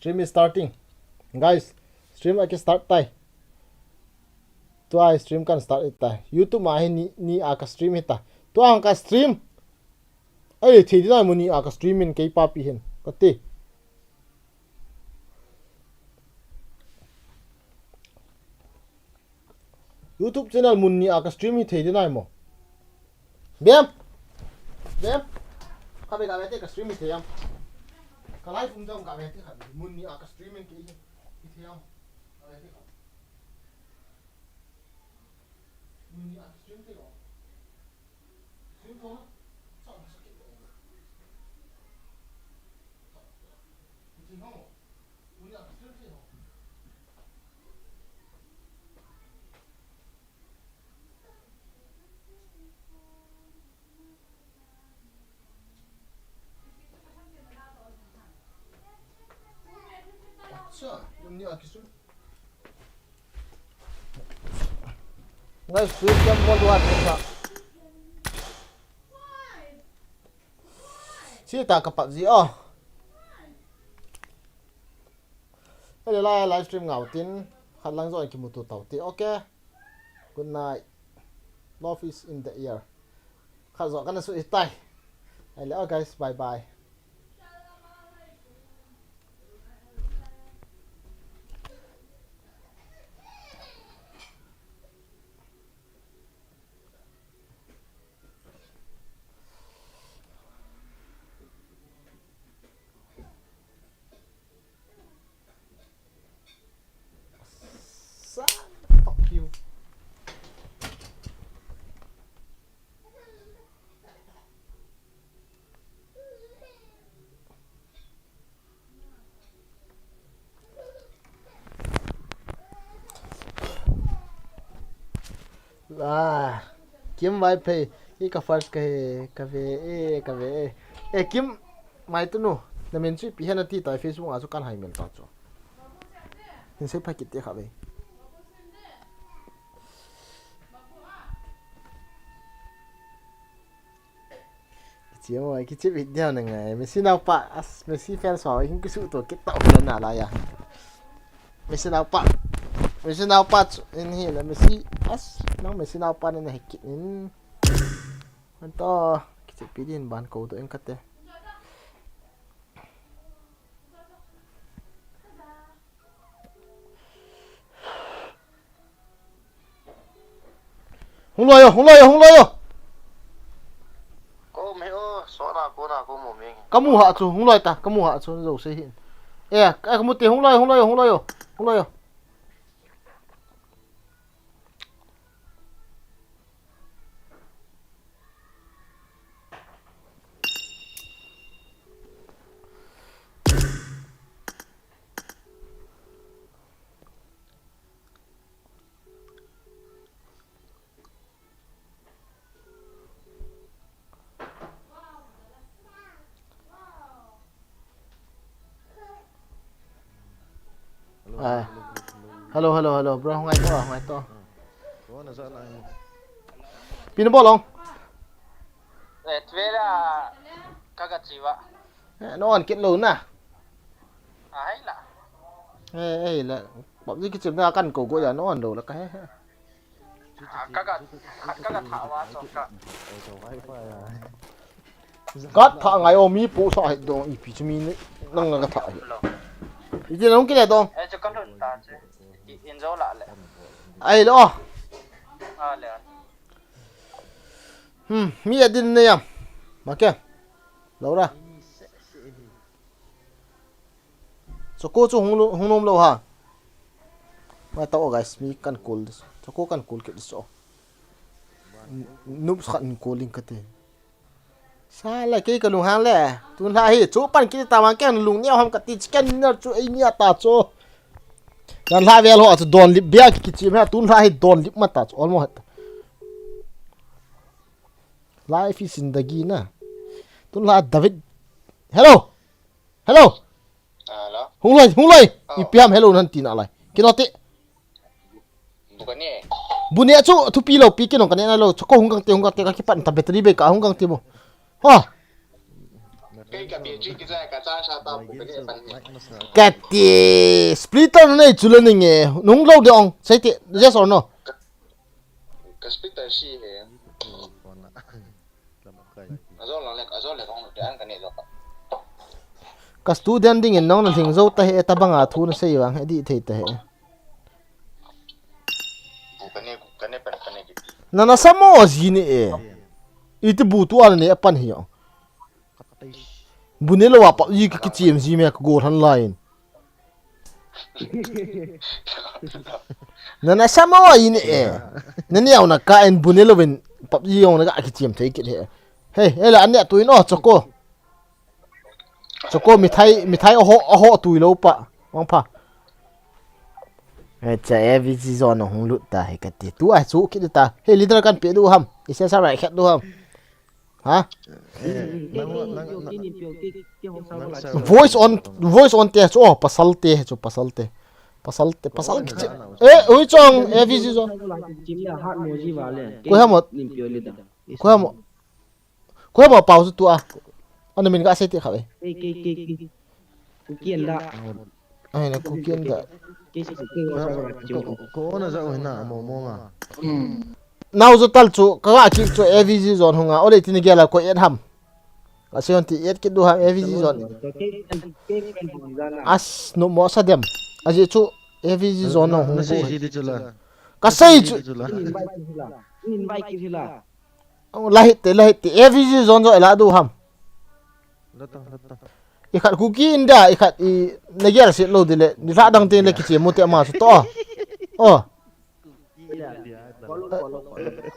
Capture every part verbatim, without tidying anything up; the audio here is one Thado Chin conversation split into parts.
Stream is starting. Guys, stream a ki start tai. Tua stream kan start tai. YouTube ma hi ni, ni a ka stream hi ta. Tua ka stream. Ai, thei dinai mo ni a ka stream in kei pa pi hin. Ka ti. YouTube channel mun ni a ka stream hi thei dinai mo. Bem. Bem. Ka be ka be te ka stream hi thei am. Ka live um jong ka be te ka be. Mun ni a ka stream in kei hi thei am. Ka be te ka. Mun ni a ka stream thei lo. Acha, mun ni a ki stream. Ngai sui kiam mo dua te sa. Si ta ka pat ji o. Ele la live stream ngau tin. Khat lang jo kimuto tau ti. Okay. Good night. Love is in the air. Khat jo kana su itai. Ele, oh guys, bye bye. Son, fuck you. Ah, Kim Vaiphei, i ka first ka he, ka ve e, ka ve e. Eh, Kim, mai tu nu, na min chu ipi hena ti tai Facebook a chu kan hai mel ta chu. Hin sei pha kit te kha ve. Kichim oi, kichim video na ngai. Messi naupa, as, Messi fans ho, hin kisu to kit tau na la ya. Messi naupa. Messi naupa chu, in hi la Messi, as, nang Messi naupa na na hikit in. Anto, kichim pi din ban ko to in kate. Hung loi o, hung loi o, hung loi o. Ko me o, so na ko na ko mo me. Ka mu ha chu, hung loi ta, ka mu ha chu, zo se hin. Eh, ka mu te, hung loi, hung loi o, hung loi o, hung loi o. Ah. Hello, hello, hello, bro. Hung ngai to, hung ngai to. Pi na bol long. Eh, tvela kaga chiva. Eh, no on kit lo na. Ah, hai la. Eh, eh, la. Pop ji kichim na kan ko go ya no on lo la ka he. Ka, ka, ka, ka tha wa so ka. Ka tha ngai o mi pu sa hai do ipi chu mi nang ka tha hi. Iti nang kile do. Eh, chu ka lhun ta che. In jo la le. Ai lo. A le. Hmm, mi adin ne yam. Ma ke. Laura. Choco chu hung lo, hung nom lo ha. Mai ta o guys, mi kan call dis. Choco kan call kit dis o. Noobs khat in calling kate. Sa la kei ka lung hang le. Tun la hi chu pan kit ta mang ken lung neo ham kati chicken dinner chu ei ni ata chu. Dan la vel ho chu don lip bia ki kichi me tun la hi don lip ma ta chu almost. Life is in the gi na. Tun la David. Hello. Hello. Hello. Hung loi, hung loi. Oh. Ipi ham hello nan ti na lai. Kino te. Bukani. Buni chu thupi lo pi kino kane na lo. Choco hung kang te, hung kang te ka kipan ta battery be ka hung kang te mo. Ha. Kei ka B G kicha ka cha sa ta pu ka ne pan ni. Kati splitter nei chu le ninge. Nung lo de ong. Sei te, yes or no? Ka splitter si he. Ajo lo le, ajo le kong de an ka ne jo ka. Ka student dingin nong na hling jo ta he, tabanga thu na sei vang he di thei ta he. Bu ka ne, ka ne pan ka ne ki. Na na samo ji ni e. Iti bu tu an ne pan hi yo. Bu ne lo wa pa yi ki ki chim ji me ka go han line. Na na sama wa yin e. Na ni au na ka en bu ne lo win pap yi yong na ka ki chim thei ki he. Hey, hey la an ne tu in o choko. Choko mithai, mithai oho, oho tu lo pa. Wang pa. Hey, cha A V G zone hung lut ta he ka ti. Tu a chu ki ta. Hey, leader kan pe du ham. Isen sa rai khat du ham. Ha? Voice on, voice on te chu, oh, pasal te chu, pasal te. Pasal te, pasal kiche. Eh, ui chong, A V G zone. Koi ha mo. Koi ha mo. Koi ha mo pau chu tu a. Ana min ka sei te kha e. Kuki and Da. Ai na Kuki and Da. Ko, ko, ko na za o hina mo mo nga. Nau zo tal chu ka ga ki chu A V G zone hunga ole tin gela ko et ham. Ka se hon ti et ki du ham A V G zone. As no mo sa dem. Aji chu A V G zone no hung ko. Ka sei chu. Lahi te, lahi te, A V G zone zo ela du ham. Lata, lata. I khat Kuki India, i khat i na gel sit lo dile, ni lha dang te le kiche mo te ma su to. Oh.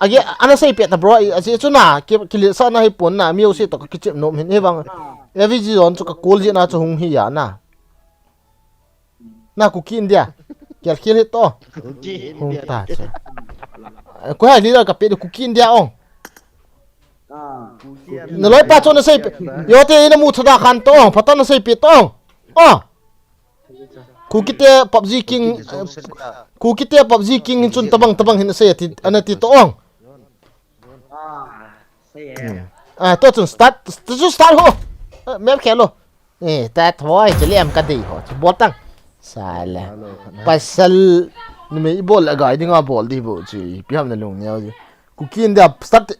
Agi, ana sei pe ta bro, i, asi chu na, ki, ki le sa na hi pon na, mi o si to ka kiche nom hin, hi bang. A V G zone chu ka kol ji na chu hung hi ya na. Na Kuki India. Kial khial hi to. Kuki India. Hung ta che. Ko hai leader ka pe Kuki India ong. Na loi pa chu na sei pe. Yo te ina mu thada khan to ong. Phatah na sei pe to ong. Oh. Kuki te PUBG King. Kuki te PUBG King chun tabang tabang hin sei ati ana ti to ong. Ah, to chun start, to chun start ho. Map khelo. Eh, ta thoi, chele am ka dei ho. Chu bol tang. Sala. Pasal ni me i bol a gai dinga bol di bo chu. Pi ham na lung niau ji. Kuki India start.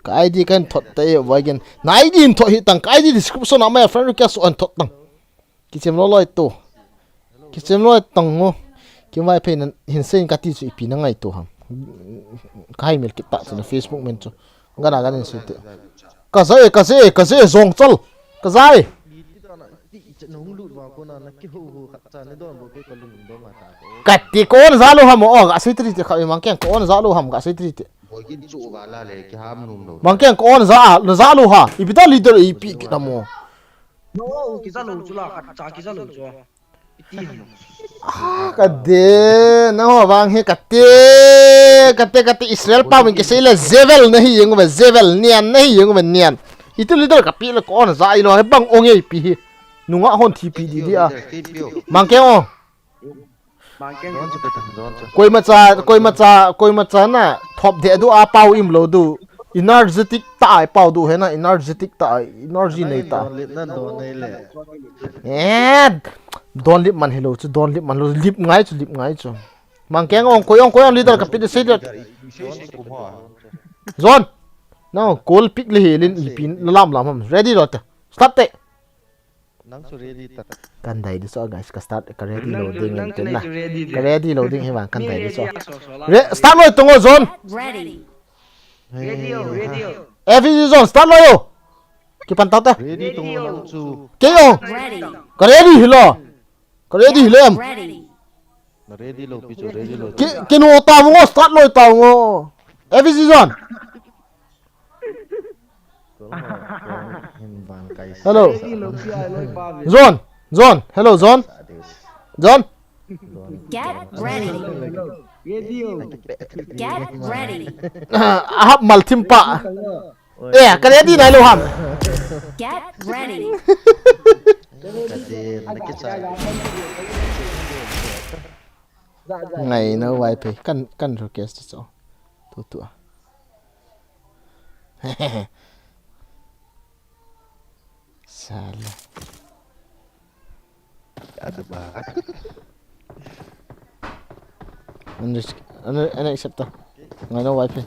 Ka I D kan thot ta e wa gen. Na I D in thot hi tang. Ka I D description a ma friend request on thot tang. Kichem lo loi to. Kichem loi tang ngo. Kimai phei nan hin sein ka ti chu ipi na ngai to ham. Ka hai mel kit ta chu na Facebook men chu. Gana ganin sei te. Ka zai, ka zai, ka zai zong chal. Ka zai. Ka ti ko on za lo ham o, ga sei tri te kha mang keng ko on za lo ham ga sei tri te. Mang keng ko on za, na za lo ha. Ipi ta leader ipi ki na mo. No, kiza lo chu la, khat cha kiza lo chu. Iti ham. Ah, ka de, na ho vang he ka te, ka te, ka te Israel pa min kisei le zevel na hi yeng ve, zevel nian na hi yeng ve nian. Itu leader ka pi le ko na za i lo he bang ong ei pi hi. Nunga hon thi pi di di a. Mang ke o. Koima cha, koima cha, koima cha na thop de du a pau im lo du. Energetic ta ai pau du he na, energetic ta ai, energy nei ta. Eh, don lip man hi lo chu, don lip man lo, lip ngai chu, lip ngai chu. Mang keng ong, koi ong, koi ong leader ka pi de sei de. Zone. Now, goal pick le hi lin i pin lam lam ham. Ready lo te. Start te. Nang chu ready ta. Kan dai di so guys, ka start ka ready lo ding in tin na. Ka ready lo ding hi vang kan dai di so. Re, start lo tung o zone. Ready. Ready o, ready o. A V G zone start lo yo. Kipan tau ta. Ready tung o nang chu. Ke yo. Ready. Ka ready hi lo. Ka ready hi lem. Ready. Na ready lo pi chu ready lo. Ke, ke no ta mo start lo ta mo. A V G zone. Hello. Zone. Zone. Hello, Zone. Zone. Get ready. Get ready. Ahap mal thim pa. Eh, ka ready nai lo ham. Get ready. Ngai na wai pe kan, kan request cho. Tu tu. Ala. Ada ba. Unaccept, unaccept ta. Ngai no wifi.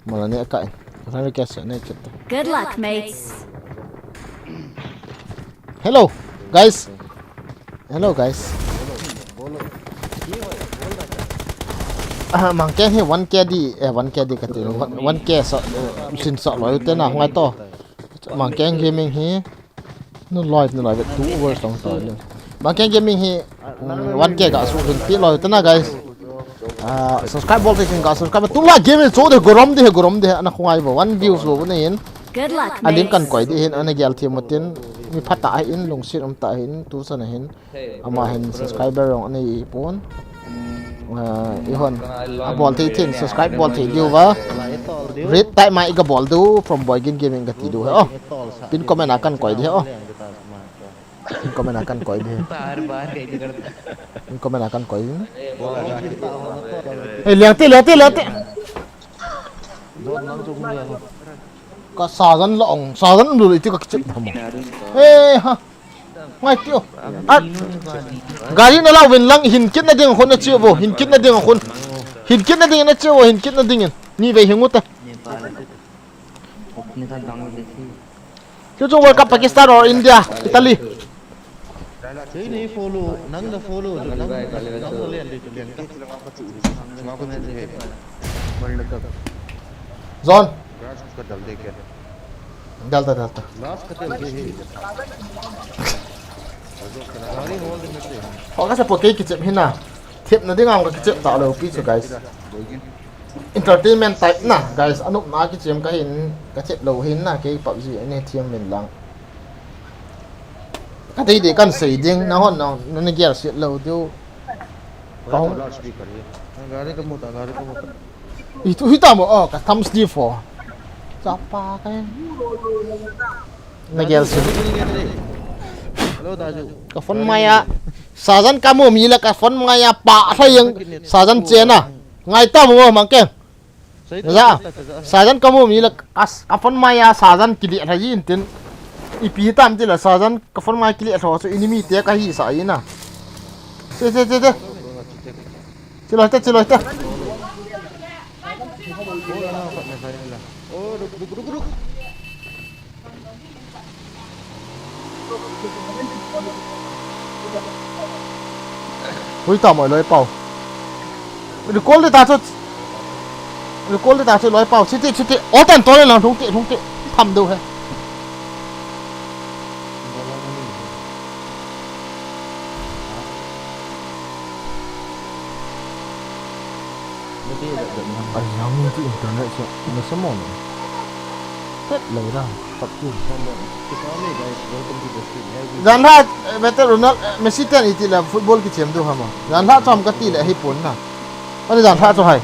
Mala ne ka. Friend request unaccept ta. Good luck, mates. Hello, guys. Hello, guys. Ah, Mangkeng hi one K di, eh, one K di kati, one, one K so, eh, sin so loi te na, ngai to. Mangkeng Gaming hi, no live, no live, two hours long to le. Mangkeng Gaming hi, mm, one K ga su hin pi loi te na, guys. Ah, subscribe bol te kin ga subscribe. Tula Gaming chu de gorom de, gorom de, ana khungai bo, one view su bo ne hin. Good luck, a link kan koi di hin, ana gel thi mo tin, mi phat ta hin, lungsit um ta hin, tu sa na hin. Ama hin subscriber jong anei pon. Ah, ihon. A bol thei thei in subscribe bol thei diu va. Red tag mai ka bol diu from Boygin Gaming kati diu he. Oh. Pin comment a kan koi di he. Oh. Pin comment a kan koi di he. Pin comment a kan koi di. Hey, liang te, liang te, liang te. Ka sajan la ong, sajan lu iti ka kichep thamo. Hey, ha. Ngai tio. A, gari na lau vin lang hin kit na ding khun na chiu vo, hin kit na ding khun. Hin kit na ding na chiu vo, hin kit na ding in. Ni ve hingu ta. Chu chu World Cup Pakistan or India, Italy. Hey, nahi follow, nang na follow, nang, nang na len, len, len. World Cup. Zone. Grass ka dal de kya? Dal ta, dal ta. Last ka dal de he. Gari hol de mete. Ho ka sa po ke kichep hina. Thep na ding ang ka kichep ta lo pi chu, guys. Entertainment type na, guys. Anup na kichep ka hin, ka chep lo hin na, ke PUBG ane thiam min lang. Ka dei dei kan sei ding, na hon na, na ni gel sit lo diu. Ka hong. Loudspeaker hi. Gari ka mu ta, gari ka mu ta. Itu hita mo, oh, ka thumbs di fo. Chapa ka. Na gel sit. Hello, Daju. Ka phone mai a. Sajan ka mu mi la ka phone mai a pa tha yang sajan chena. Ngai ta mo mang ke. Sa, sajan ka mu mi la ka, ka phone mai a sajan kile tha jin tin. Ipi tam ti la sajan ka phone mai kile tha so enemy te ka hi sa ina. Che, che, che, che. Chiloi ta, chiloi ta. Oh, ruk, ruk, ruk, ruk. Hui ta moi loi pau. Recall de ta chu. Recall de ta chu loi pau. Chiti, chiti. O tan to le lang thung ti, thung ti. Tham deu he. Ai, yang min ti internet chu, na sa mo ni. Tet lei ra, tak tu. Janlha, eh, Better Ronaldo, eh, Messi ten iti la football kichem du hama. Janlha chom kati le hi pon na. Ani janlha chu hai.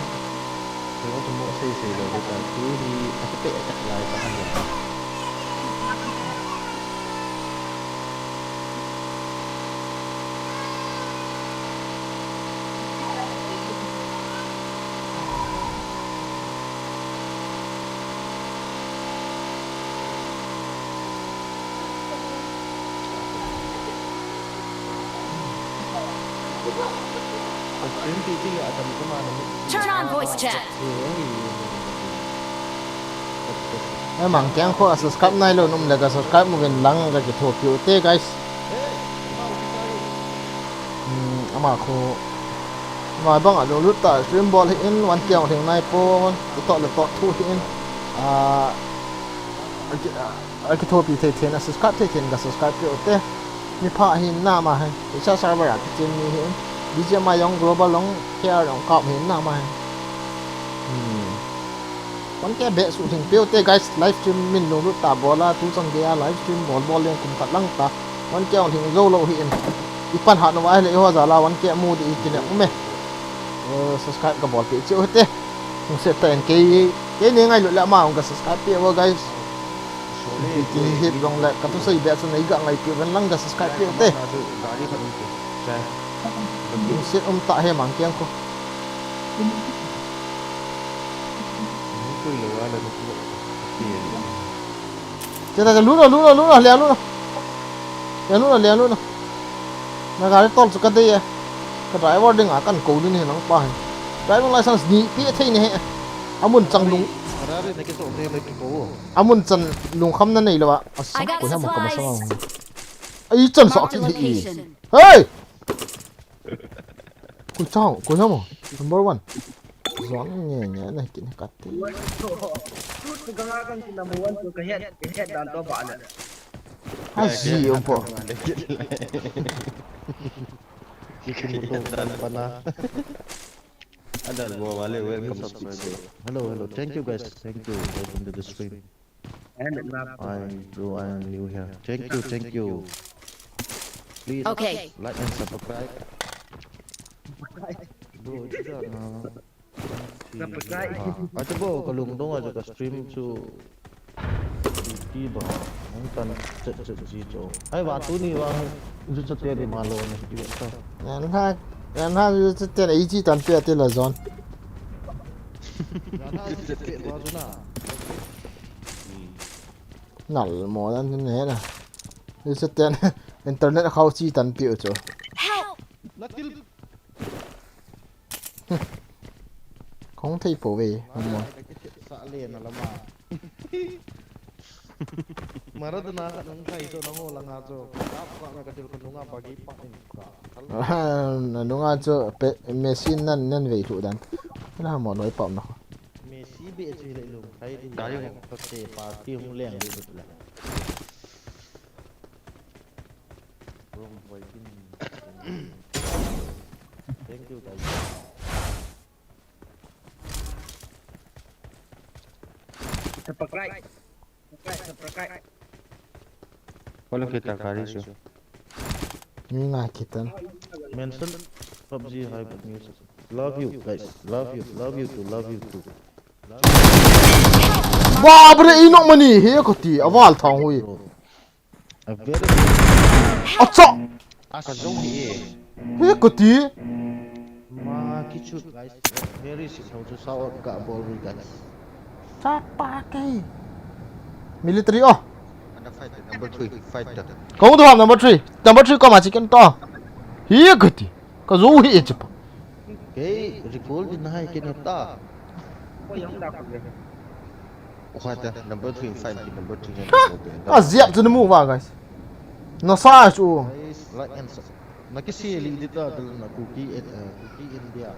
Turn on voice chat. Ei, Mangkeng khu a subscribe nailou nom le ka subscribe uvin lang ka kithopi u te, guys. Hmm, ama khu. Ama bang a lo lut ta stream bol hi in one K ong thing nai pon. I to le to thu hi in. Ah, a ki, ah, a kithopi thei thei na subscribe thei thei ka subscribe pi u te. Mi pha hin na ma hai. Isa server a kichem mi hin. B G M I jong global jong K R jong kap hin na ma hai. Hmm. One K beh suh thing peh u te, guys, live stream min lunglut ta bol a, tu chang gei a live stream bol bol leng kum khat lang ta. One K ong thing jou lou hi in. I pan hat nau va ahile i ho jal a one K mu di i kinem ume. Eh, subscribe ka bol peh cheh u hite. Lungset tah in kei, kei nei ngailut le ama ong ka subscribe peh uvo, guys. Ki, ki hit jong le ka thusei beh chu nei ga ngaipi uvin lang ka subscribe peh u te. Lungset um tah e Mangkeng khu. Che ta, che, lut o, lut o, lut o, le lut o. Lenu na, lenu na. Na gari tol chu ka dei e. Ka driver ding a kan ko ding hi nang pa hi. Driving license ni pe thei ne he. Amun chang lung. Ferrari na ke to re le ki ko. Amun chan lung kham na nei lo a. Asam ko ha mo ka ma sa. Ai chan sa ki hi. Hey! Ku chao, ku chao mo. Number one. Zon nge nge na ki ne ka ti. Shoot ka nga kan ki number one to ka head, ka head dan to ba le. Ha ji yong po. Ki ki mo to dan pa na. Adan mo wale welcome speech. Hello, hello. Thank you guys. Thank you. Welcome to the stream. And na I do I am new here. Thank you, thank you. Please Okay. Like and subscribe. Do it na. Subscribe. Achu bo ka lungdong a ka stream chu. Ki ba. Hung tan chet chet ji cho. Ai wa tu ni wa. Ju chet te di ma lo ni. Ki ta. Yan ha, yan ha ju chet te i chi tan pe te la zon. Yan ha ju chet te wa ju na. Nal mo dan ne na. Ju chet te internet khau chi tan pe cho. Help! Na til. Kong thei po ve. Mo. Sa le na lama. Maradona ka nang thai cho nang o langa cho. Ka ka na ka til ka nunga pa gi pa in ka. Na nunga chu pe Messi nan nan ve thu dan. Na mo loi pam na. Messi be chu le lung thai di. Dari. Ka se pa ti hung leng di la. Wrong boy kin. Thank you guys. Subscribe. Subscribe, subscribe. Wala kita kari su. Mi nga kitan. Mention PUBG Hyper Music. Love you guys. Love you. Love you too. Love you too. Babre, inok mani he ko ti aval thang hui. A very Acha. Ka jong hi e. He ko ti. Ma kichu guys. Very simple to sao ka bol ri guys. Chapa ke. Military oh. Ana fight number three fight ta. Kong do number three. Number three ko ma chicken to. He ko ti. Ka zo hi e chapa. Ke recall din hai ke ne ta. Ko yang da ko le. Khata number three fight ki number three. Ka ziap chu na mu va guys. Na sa chu. Guys, like and sub. Na ki si li di ta dal na Kuki in uh, Kuki India.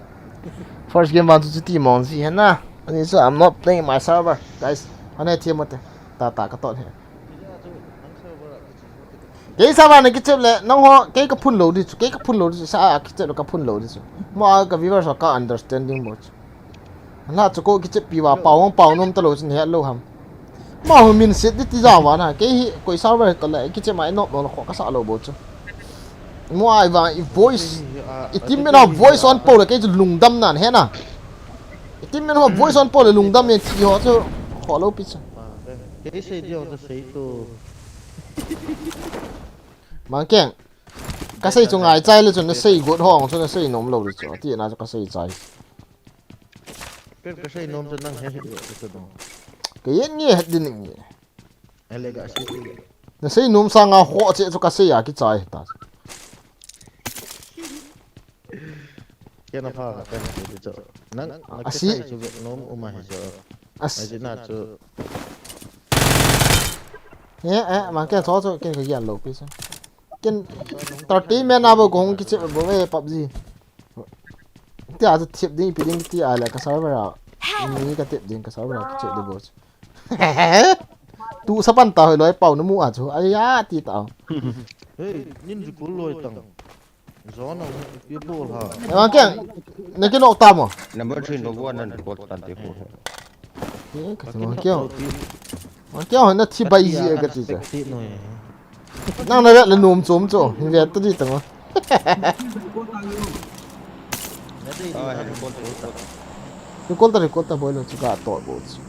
First game one chu ti mong si he na. Ani chu I'm not playing my server guys. Ane thi mo te. Ta ta ka ton he. Kei sa ba na kichep le nang ho kei ka phun lo di chu kei ka phun lo di chu sa a kichep lo ka phun lo di chu. Mo a ka viewers ka understanding mo chu. Na chu ko kichep pi wa pau hong pau nom ta lo chu ne het lo ham. Ma ho min sit di ti ja wa na kei hi koi server ka le kichep mai nom lo kho ka sa lo bo chu. Mo ai wa i voice i team me na voice on po le kei chu lungdam nan he na. I team me na voice on po le lungdam me ti ho chu kho lo pi chu. Ke sei di ho sei to. Mangkeng. Ka sei chu ngai chai le chu na sei got hong chu na sei nom lo le chu. Ti na chu ka sei chai. Ken ka sei nom chu nang he he chu dong. Ka yen nge het din nge. Ele ga si. Na sei nom sa nga ho che chu ka sei a ki chai ta. Ken a pha ka ken sei di chu. Nang na A ke si. Sei chu nom uma he chu. As. Ai na chu. Eh eh Mangkeng cho cho ken ka yan lo pi chu. Ken thirty men a bo kong kichep bo ve PUBG. Ti a chu thip ding pi ding ti a le ka server a. Ni ka tip ding ka server a kichep de bo chu. Tu sa pan ta hoi loi pau na mu a chu. Ai ya ti ta. Hey, nin ju kul loi tang. Zon a pi bol ha. Eh Mangkeng. Na ki nok ta mo. Number three no one and call tan te ko. Eh ka Mangkeng. Mangkeng na thi bai ji ka ti. Ti no. Nang na vet le nom chom cho, hi vet ta di ta ma. Ah, he call call. Recall ta recall ta boi lo chu ka to bo chu.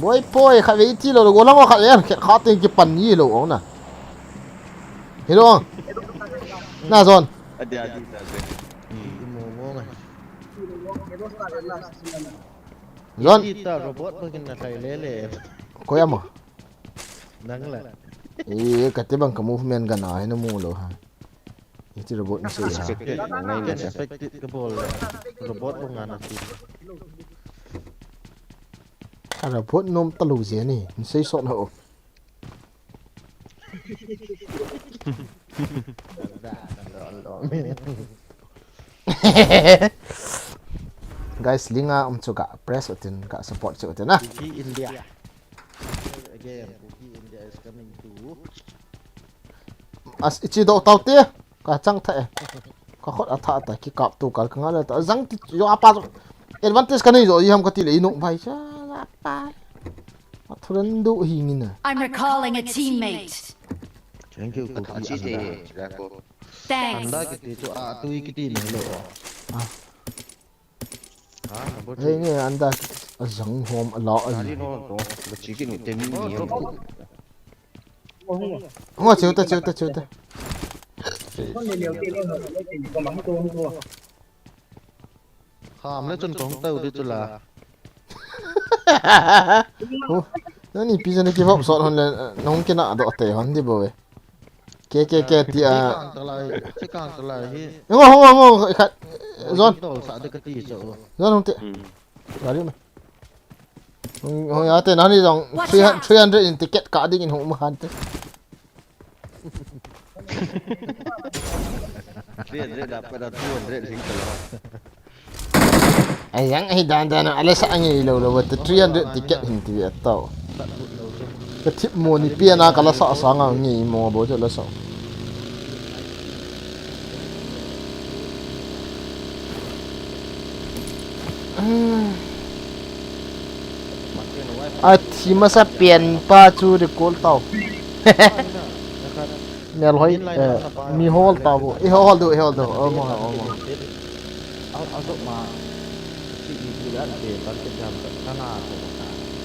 Boi poi kha ve ti lo go lang kha le kha te ki pan ni lo ong na. Hello. Na zon. Adi adi ta. Mo mo ngai. Zon. Ti ta robot pa kin na thai le le. Ko ya mo. Nang la. Eh, kati bang ka movement ka na, hina mu lo ha. Iti robot ni se ha. Expected, ngai na sa. Expected ka bol. Robot lo nga na ti. Ka robot nom ta lo je ni, ni sei sot ho. Guys, linga um chu ka press utin, ka support chu utin ah. Kuki India. Again, Kuki India is coming to. As ichi do tau te, ka chang tha e. Ka khot a tha ta, ki kap tu kal ka nga le ta. Zang ti jo apa jo. Advantage ka nei jo, i ham ka ti le, i nung bai cha, apa. A thuran du hi ngi na. I'm recalling a teammate. Thank you, Kuki India. Thanks. Anda kiti chu, a, tui kiti ni lo. Ah. Hei nge anda a zang hom a la a. Kali no to, la chi ki nu te mi ni. Ngo cheu ta, cheu ta, cheu ta. Kham le chun kong tau di chu la. Nani pi jani ki vop sot hon le, nong ki na do te hon di bo ve. Ke, ke, ke, ti a. Chikang talai, chikang talai hi. Ngo, ngo, ngo, khat. Zon. Dol sa de ka ti cho. Zon hong ti. Gari ma. Hong, hong ya te nani jong three hundred in ticket ka ding in hong ma han te. Three hundred da pa da two hundred sing talai. Ai yang ai dan dan ala sa ngi lo lo, but three hundred ticket hin ti a tau. Ka thip mo ni pia na ka la sa sa nga ngi mo bo jo la sa. A thi masa pian pa chu recall tau. Mel hoi, eh, mi hol ta bo. I hol do, i hol do. Oh, mo, oh, mo.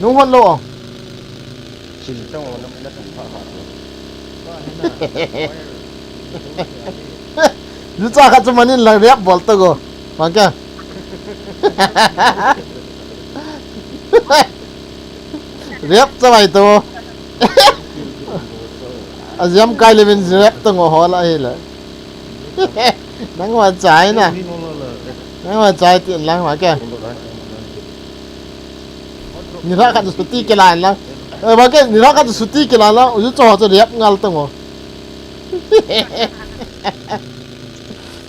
Nu hon lo. Ju cha khat chu manin la rep bol ta go. Ma kya? Rep cha vai to. A jam kai le min rep ta ngo ho la hi la. Nang wa chai na. Nang wa chai ti lang ma kya? Ni ra khat suti ke la lang. Eh, ma kya? Ni ra khat suti ke la lang. U cho cho rep ngal ta ngo.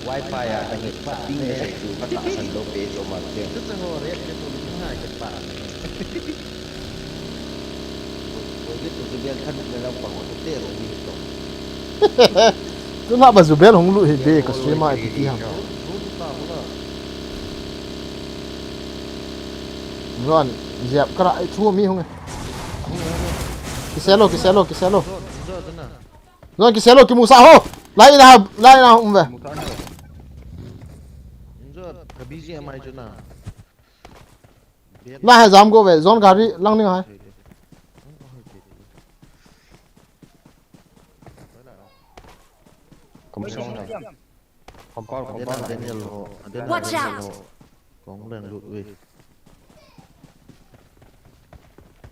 Wi-Fi a ka hi pa ting ne sai tu ka ta san lo pe cho ma che. Tu tu ho re ke tu ni ha ke pa. Ko ni tu tu bian khan ne la pa ko tu te ro ni to. Tu na ba ju bel hong lu hi be ka stream a ti ha. Ron, jep ka ra ai thu mi hong. Kiselo, kiselo, kiselo. Zon kiselo kimusa ho. Lai na, lai na um ve. Injo, ka B G M I chu na. Na hai jam go ve. Zon gari lang ning hai. Compound, compound. Watch out! Kong leng lut ve.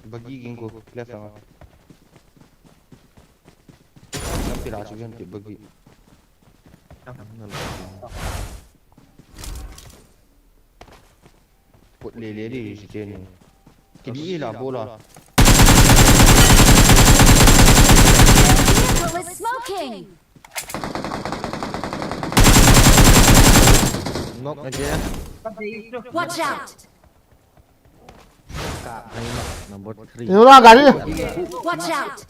Bagi ging ko left ang. Lam pila chu gen ti bagi. Put le le di si te ni. Kidi la bola. Vehicle is smoking! Knock again. Watch out! Number three. Ina gari. Watch out!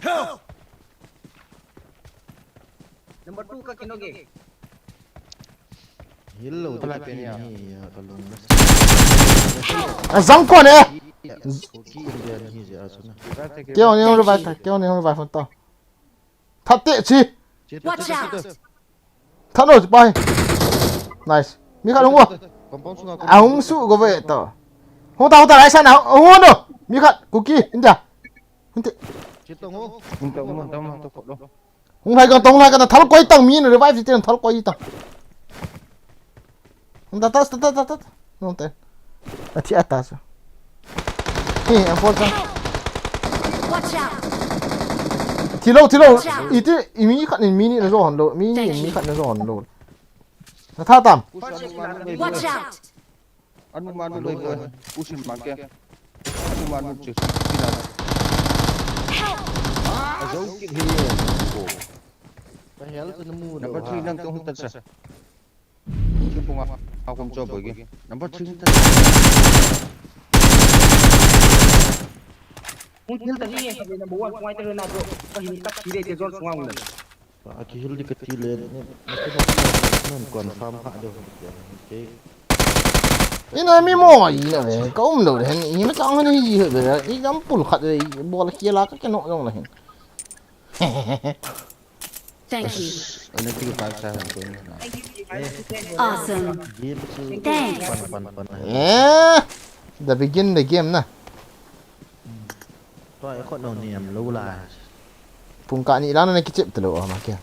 Help! Number two ka kinoge. Hello, pala pin ya. Azang ko ne. Kyo ne revive, kyo ne revive to. Thate chi. Watch out. Thano pai. Nice. Mi khat hung wa. Compound sunga. Ahung su go ve to. Hung ta, hung ta, rai sana. Hung no. Mi khat Kuki India. Hung te. Chito ngo. Hung ta, hung ta, hung ta, hung ta. Hung lai kang tong, hung lai kang, thal koi tang, mi na revive ti thal koi tang. Hung ta ta ta ta ta ta. Nong te. A thi a ta sa. He, a pol sa. Watch out! Thi lo, thi lo. Iti, i mi khat in mi ni na zo hon lo. Mi ni mi khat na zo hon lo. Na tha tam. Watch out! Anu manu bai bai. Usin mangke. Anu manu chu. Kina. Help! Azau kit hi. Ko. Ka hel chu na mu lo. Number three nang tong tan sa. Chu punga. Akum cho boy ge. Number three tan. Hung thil ta ni, number one, point ta na do. Ka hin kap thi de te zone sunga hung na. A ki hil di ka ti le. Ni ni ki ba. Nan confirm ha de. Okay. Ina mi mo ina ve. Ka um lo hen. Ina ka ngan hi he ve. I jam pul khat ve. Bol kia la ka ke no jong la hen. Thank you. Ana ki pa sa han ko na. Awesome. Game chu Thanks. Pan pan pan. Eh. The begin the game na. To ai khot no niam lo la. Pung ka ni lang na ki chep telo ma ke.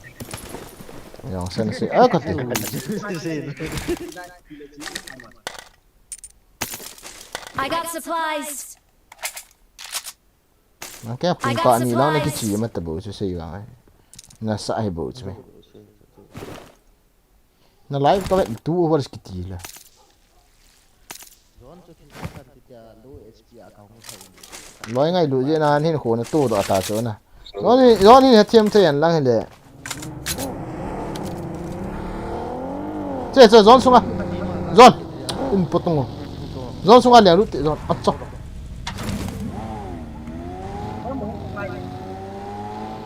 Yong sen si. A ka ti. I got supplies. Ma ke pung ka ni lang na ki chi ma ta bo chu sei wa. Na sa ai bo chu. Na live ka vet two hours ki ti la. Zone chu thil khat ti tia low H P a ka hung thei. Loi ngai lu je na hin kho na tu do ta chu na. Zone hi, zone hi ha thiam thei an lang hi le. Che che zone sunga. Zone. In potung. Zone sunga le lu te zone. Acho.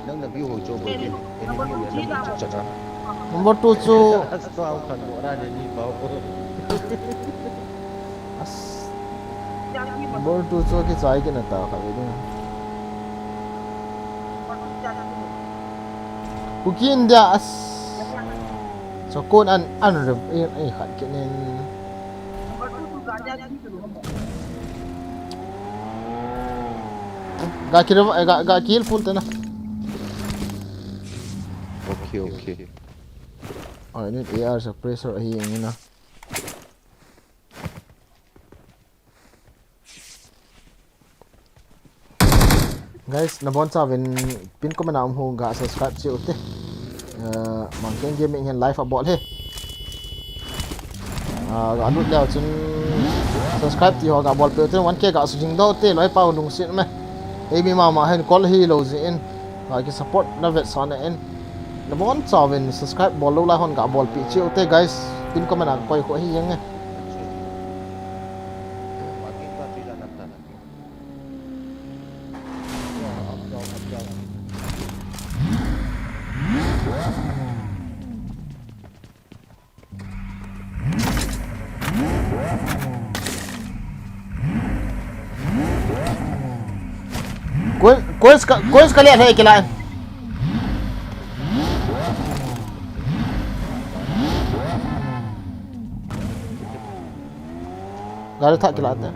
Nang na view ho cho boy ge. Enemy nang na view cho cha. Number two chu. As to au khan mo ra ne ni pau. As. Number two chu ki chai ki na ta ka ve ding. Kuki India as. Cho kon an an re e e khat ke nen. Ga kill ga ga kill full te na. Okay, okay. Ai ni A R suppressor ahi eng na. Guys, na bon chauvin pin comment a um ho ga subscribe cheh u te. Eh, Mangkeng Gaming hin live a bol he. Ah, ga lut leu chun subscribe ti ho ga bol pe u te, one K ga su jing do te, loi pau lungset me. Ei mi mama hin kol hi lo jin. Ga ki support na vet sa na en. Na bon chauvin subscribe bol lou lai hon ga bol pi cheh u te guys. Pin comment a koi kho hi jeng e. Coins, coins ka, coins ka le thei kila. Gari thah kila te.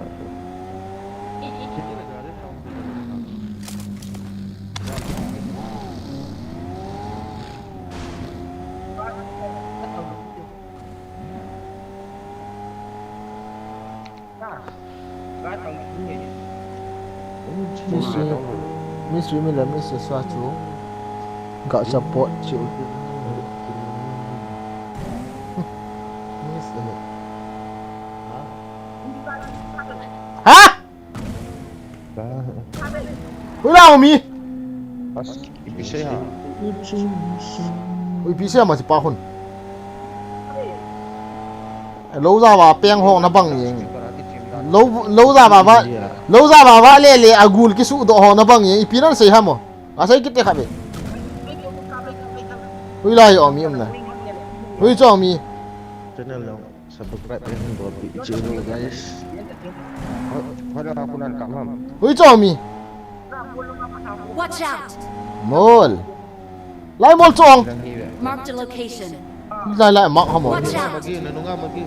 Miss Rimi, Miss Rimi le Miss Joshua chu ga support chu. Miss le. Ha? Ui la mi. As ipi sei ha. Ui pi sei ma si pa hun. Lo za ba peng ho na bang yeng. Lo lo za ba ba. Lo za ba ba le le agul ki su do ho na bang yeng. Ipi nan sei ha mo. A sei kit te kha be. Ui la yo mi um na. Ui cho mi. Channel lo subscribe and bol pi cheh u guys. Hada ha kunan kam ham. Ui cho mi. Watch out! Mol. Lai mol chong. Nang hi ve. Marked a location. Lai lai mak ha mol. Watch out! Magi na nunga magi.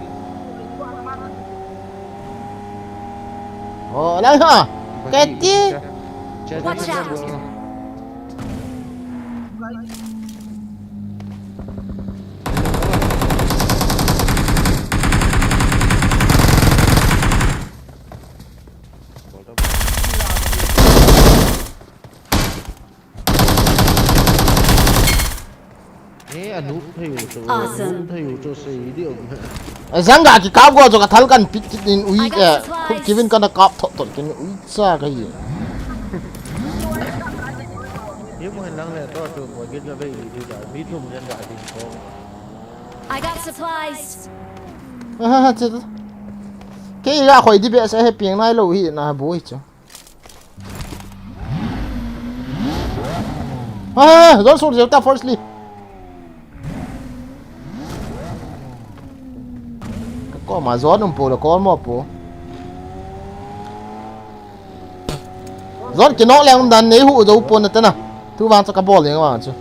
Oh, lai ha. Keti. Watch out! Watch out. Eh, anuk thei u chu, anuk thei u chu sei diu. Jang ga kikap go chu kathal kan pit kit in ui, eh, khut kivin kana kap thot thot kin ui cha kahi. Hi mo lang le to chu bo git na bei di da, mi thum jan ga din ko. I got supplies. Ah, che. Kei ga khoi di be sa he piang nai lo hi na bo hi chu. Ah, don't shoot, ta firstly. Ka koma zon um po le kol mo po. Zon kinok leng um dan nei hu zo po na tana. Tu vang chu ka bol leng vang chu.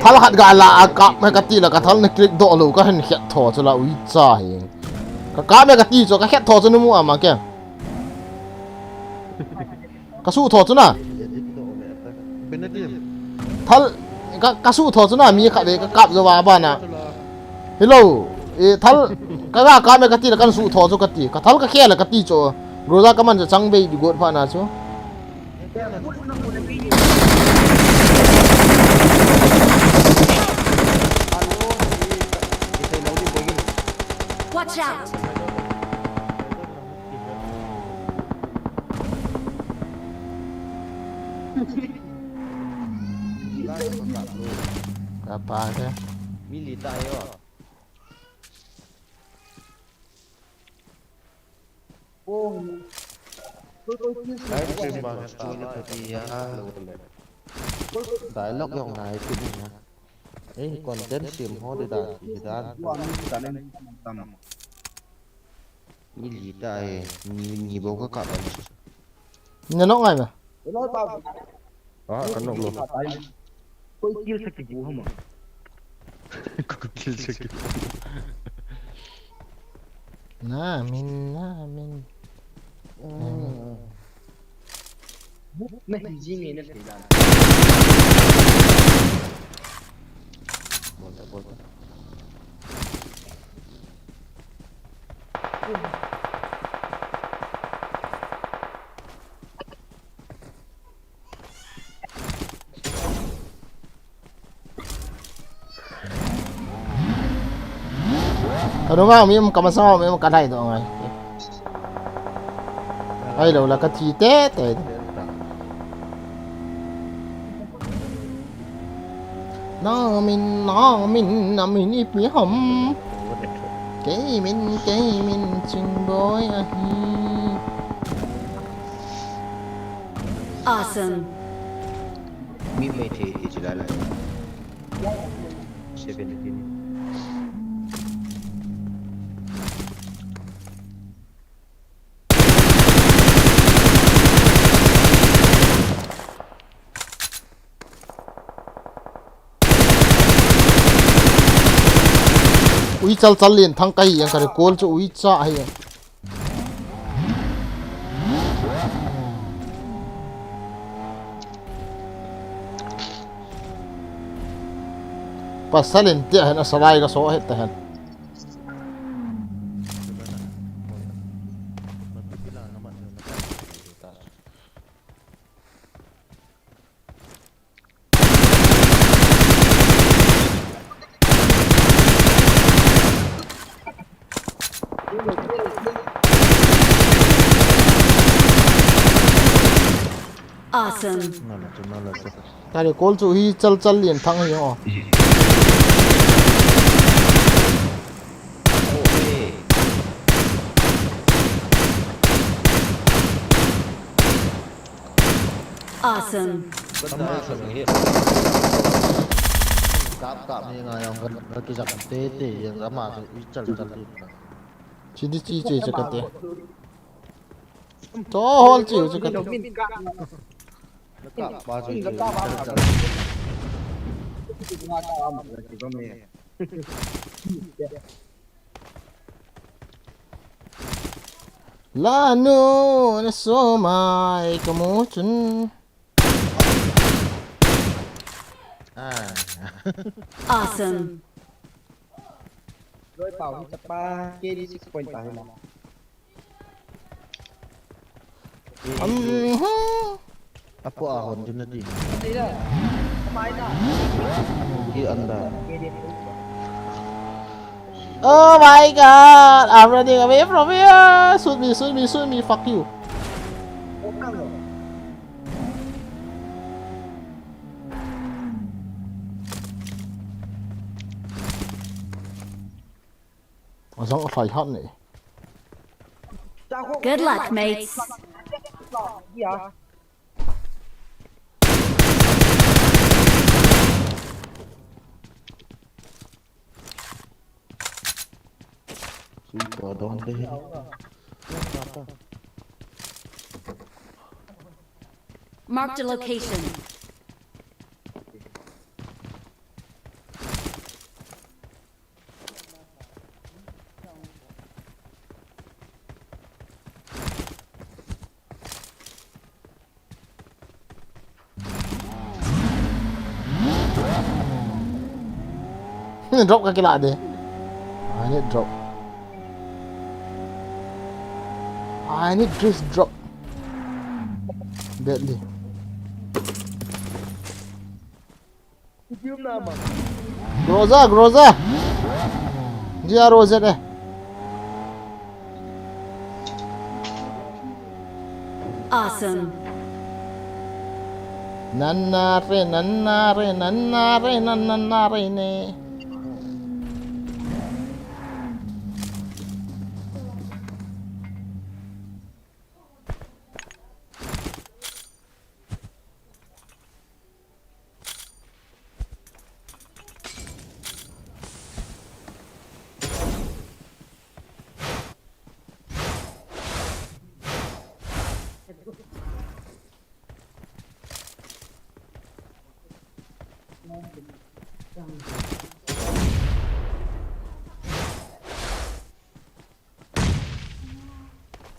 Thal khat ga la a kap me kati la ka thal na click do lo ka hen khet tho chu la ui cha hi. Ka kap me kati chu ka khet tho chu nu mu ama ke. Ka su tho chu na. Thal ka, ka su tho chu na mi khat le ka kap zo va ba na. Hello. E thal ka ga kap me kati la kan su tho chu kati. Ka thal ka khe la kati chu. Groza ka man cha chang bei di got pha na chu. Watch out! Kapa ke. Mi li ta yo. Live stream ba tu ni pati ya. Dialogue jong ngai ti ni ya. Eh, content stream ho de da, de da. Mi li ta e, ni, ni bo ka ka ban. Na nok ngai ma? Ah, ka nok lo. Koi kill sa kibu hama. Koi kill sa kibu. Na min, na min. Na min. Na hin jing e na thei dan. Bol ta, bol ta. Ka nunga mi um, ka masa um, ka dai do ngai. Ai lo la ka thi te te. Na min, na min, na min ipi ham. Kei min, kei min, ching boy ahi. Awesome. Mi mai thei ti chila la. Seventeen. Ui chal chal lien thang kahi ang ka recall chu ui cha ahi ang. Pasal in tia hen a salai ka so het ta hen. Awesome. Tare kol chu hi chal chal lien thang hi o. Awesome. Kap kap ni nga yang kan, kan kijak te te yang ama chu i chal chal tu. Chi di chi chi chi ka te. To hol chi chi ka te. Kap ba chu chi chal chal. Lanu, na so mai ka mu chun. Ah. Awesome. Loi pau hi chapa K D six point ta hi ma. Um, hmm. Apo a hon din na di. Hindi na. Kumain na. Hindi anda. Oh my God! I'm running away from here! Shoot me, shoot me, shoot me, fuck you! Azang ahlai hat ne. Good luck, mates. Marked a location. Drop ka kila de. I need drop. I need this drop. Deadly. Groza, Groza. Dia Roza de. Awesome. Nanna re, nanna re, nanna re, nanna re ne.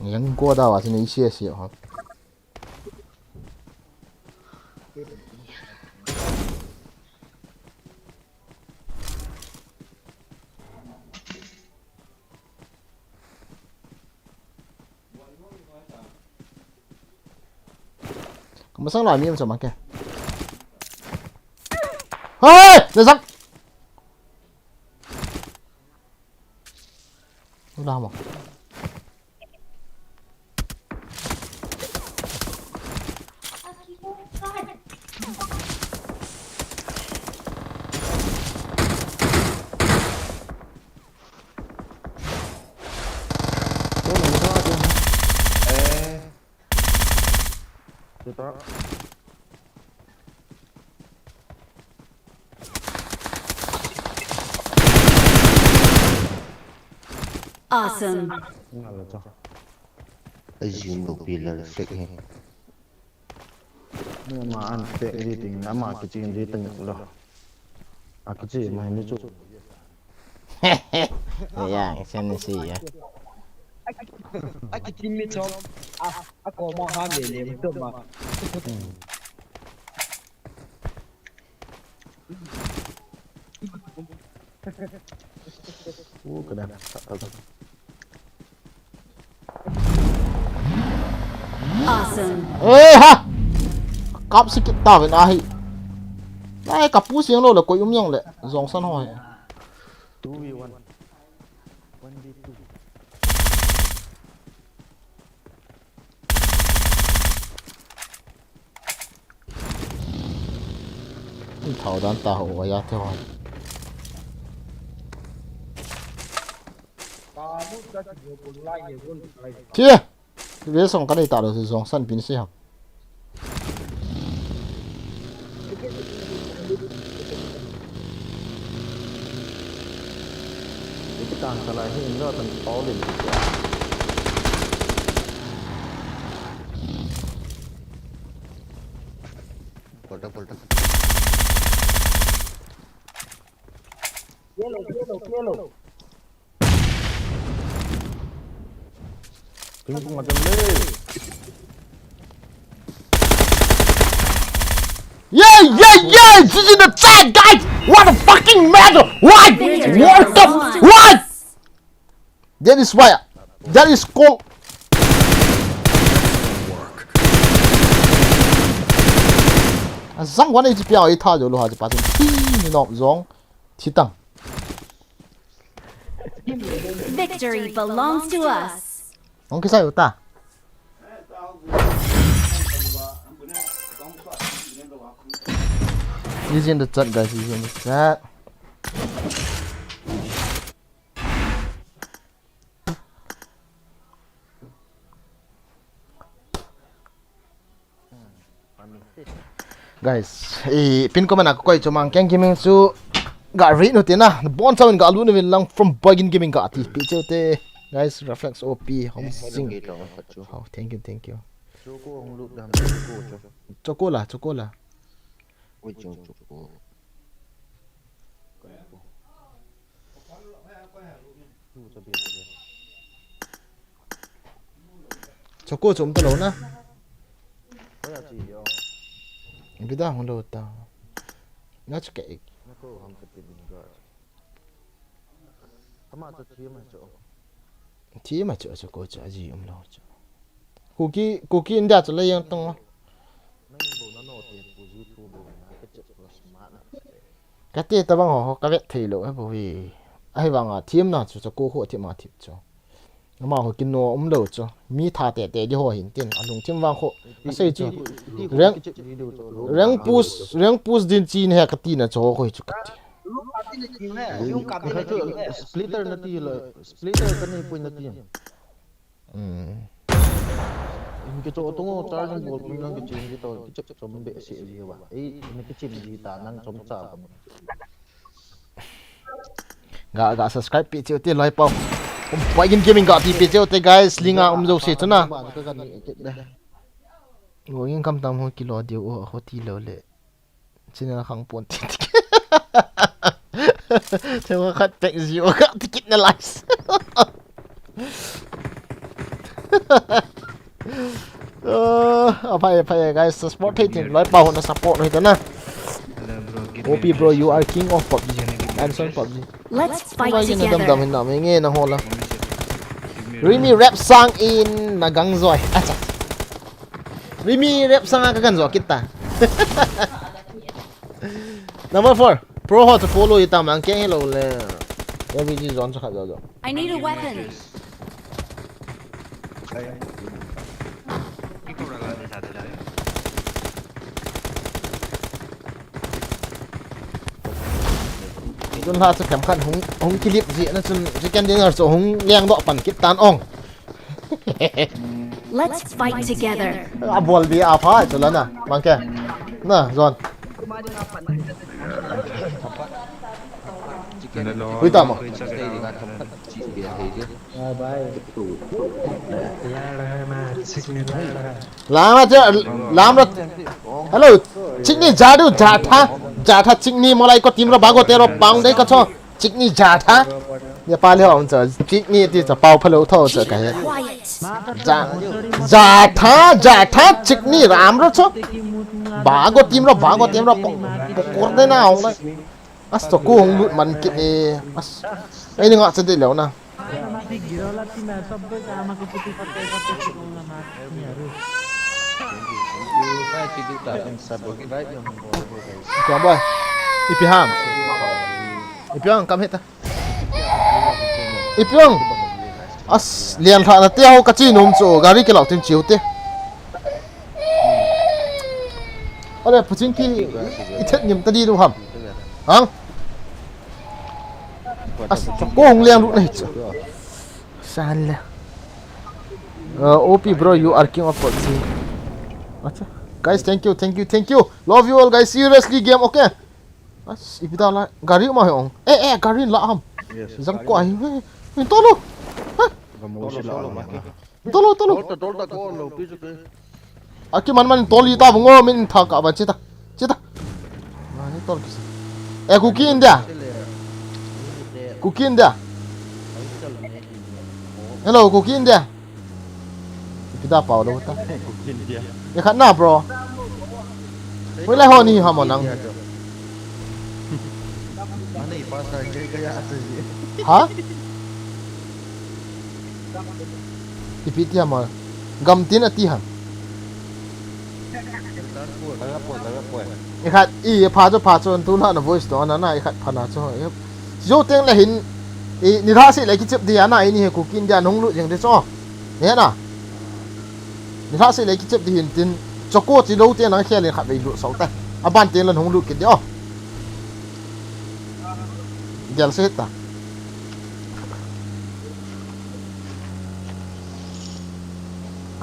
Yang gua da wa sini isi isi ha. Kamasang lai mi macam mana? Hei, dah sak. Udah mo. Awesome. Ngal cha. Ai jin bu pillar fake he. Ama an fake ji ting, ama kichen ji ting lo. A kichen mai ni chu. Ya, sen si ya. A kichen mi chom. A, a ko ma ha le le to ma. Awesome. Eh ha! Kap sikit ta ven ahi. Nai ka pu siang lo le koi um yang le. Jongsan ho he. Two v one. One v two. Thao dan ta ho ya te ho. Tia. Ve song ka nei ta lo si jong san pin si ham. Iti tang ka lai hi in lo tan tol in. Polta, polta. Yellow, yellow, yellow. Ping pong macam ni. Yeah, yeah, yeah! This is the chat, guys! What the fucking matter? What? What the? What? That is why. That is called. Azang wan ei chi pia ei tha jo lo ha chi pa tin. Thi ni nom jong. Thi tang. Victory belongs to us. Ong kisai uta. Easy in the chat, guys. Easy in the chat. Guys, eh, pin comment a kakoi chu Mangkeng Gaming chu ga ri nu tina. Bon chawin ga lu nu vin lang from Bagin Gaming ga ti pi cheu te. Guys, Reflex O P, Home Sing. Oh, thank you, thank you. Choco hong lut dam, choco chu. Choco la, choco la. Ui, cho, choco. Choco chu um ta lo na. Bida hong lo ta. Na chu ke ik. Ama chu thi ma chu. Thi ma chu, chu ko chu aji um lo chu. Kuki, Kuki India chu le yang tong. Nang bo na no te pu ji thu bo na ke che ko sma na. Ka te ta bang ho, ka vet thei lo, he bo hi. Ahi vang a, thim na chu, chu ko ho thim a thip chu. Ama ho kin no um lo chu. Mi tha te te di ho hin tin, a lung thim vang ho. Ka sei chu. Reng, reng pus, reng pus din chi ne ka ti na chu ho ko hi chu ka ti. Splitter na ti lo, splitter ka ni pui na ti. Inke cho tongo charging board pun nang kichim ji to kichep chom be se ji wa. Ei, inke kichim ji ta nang chom cha ba. Ga ga subscribe pi cheu te loi pau. Um poi gin gaming ga ti pi cheu te guys, linga um jo se chuna. Ba ka ga ni ke da. Ngo yin kam tam ho kilo de o ho ti lo le. China khang pon ti. Chewa khat pek ji o ka ti kit na lies. Aphai aphai guys, support thei tin loi pau na support hoi ta na. O P bro, you are king of PUBG. I'm sorry PUBG. Let's fight together. Dam dam hin na me nge na hola. Rimi rap sang in na gang joi. Acha. Rimi rap sang a ka gan jo kit ta. Number four. Pro ho to follow ita mang keng hello le. Every zone sa khat jo jo. I need a weapon. Chun la chu khem khat hung hung kilip ji na chun chicken dinner chu hung leng doh pan kit tan ong. Let's fight together. A bol di a pha chu la na. Mang ke. Na, John. Ui ta mo. Lama je, lam ra. Hello. Chikni jadu jatha. Jatha chikni molai ko team ro bago tero pang dei ka cho. Chikni jatha. Nepali ho cho. Chikni ti cho pau phalo tho cho ka he. Ja. Jatha, jatha chikni ram ro cho. Bago team ro, bago team ro pokor de na ong lai. As to ko hung lut man kit e. As. Ai ni nga cha de leo na. Kya boy? Ipi ham? Ipi ham kam heta? Ipi ham? As lian tha na te ho ka chi nom chu gari ke lau tin chiu te. Ale puching ki ithet ngim ta di lu ham. Hang? As ko hung liang lut na hi chu. San le. Uh, O P bro, you are king of PUBG. Acha. Guys, thank you, thank you, thank you. Love you all guys. Seriously game, okay? As ipi da la gari ma he ong. Eh eh gari la ham. Jang ko ai. Tolo. Ha? Tolo tolo. Aki man man toli ta bungo min tha ka ba chita. Chita. Mani tol kisi. Eh Kuki India. Kuki India. Hello Kuki India. Kita pau lo ta. Kuki India. Ya khat na bro. Wei lai ho ni ha mo nang. Ha? Ipi ti ham? Gam tin ati ham? Ikhat, i pha chu pha chu, tu na na voice to na na, ikhat pha na chu. Jou teng le hin, i, ni tha si le kichep dia na, i ni he ku kin dia nung lu jeng de chu. Ni he na. Ni tha si le kichep di hin tin, choko chi lo te na khel in khat vei lu sau te. A ban teng le nung lu kin dia. Gel se ta.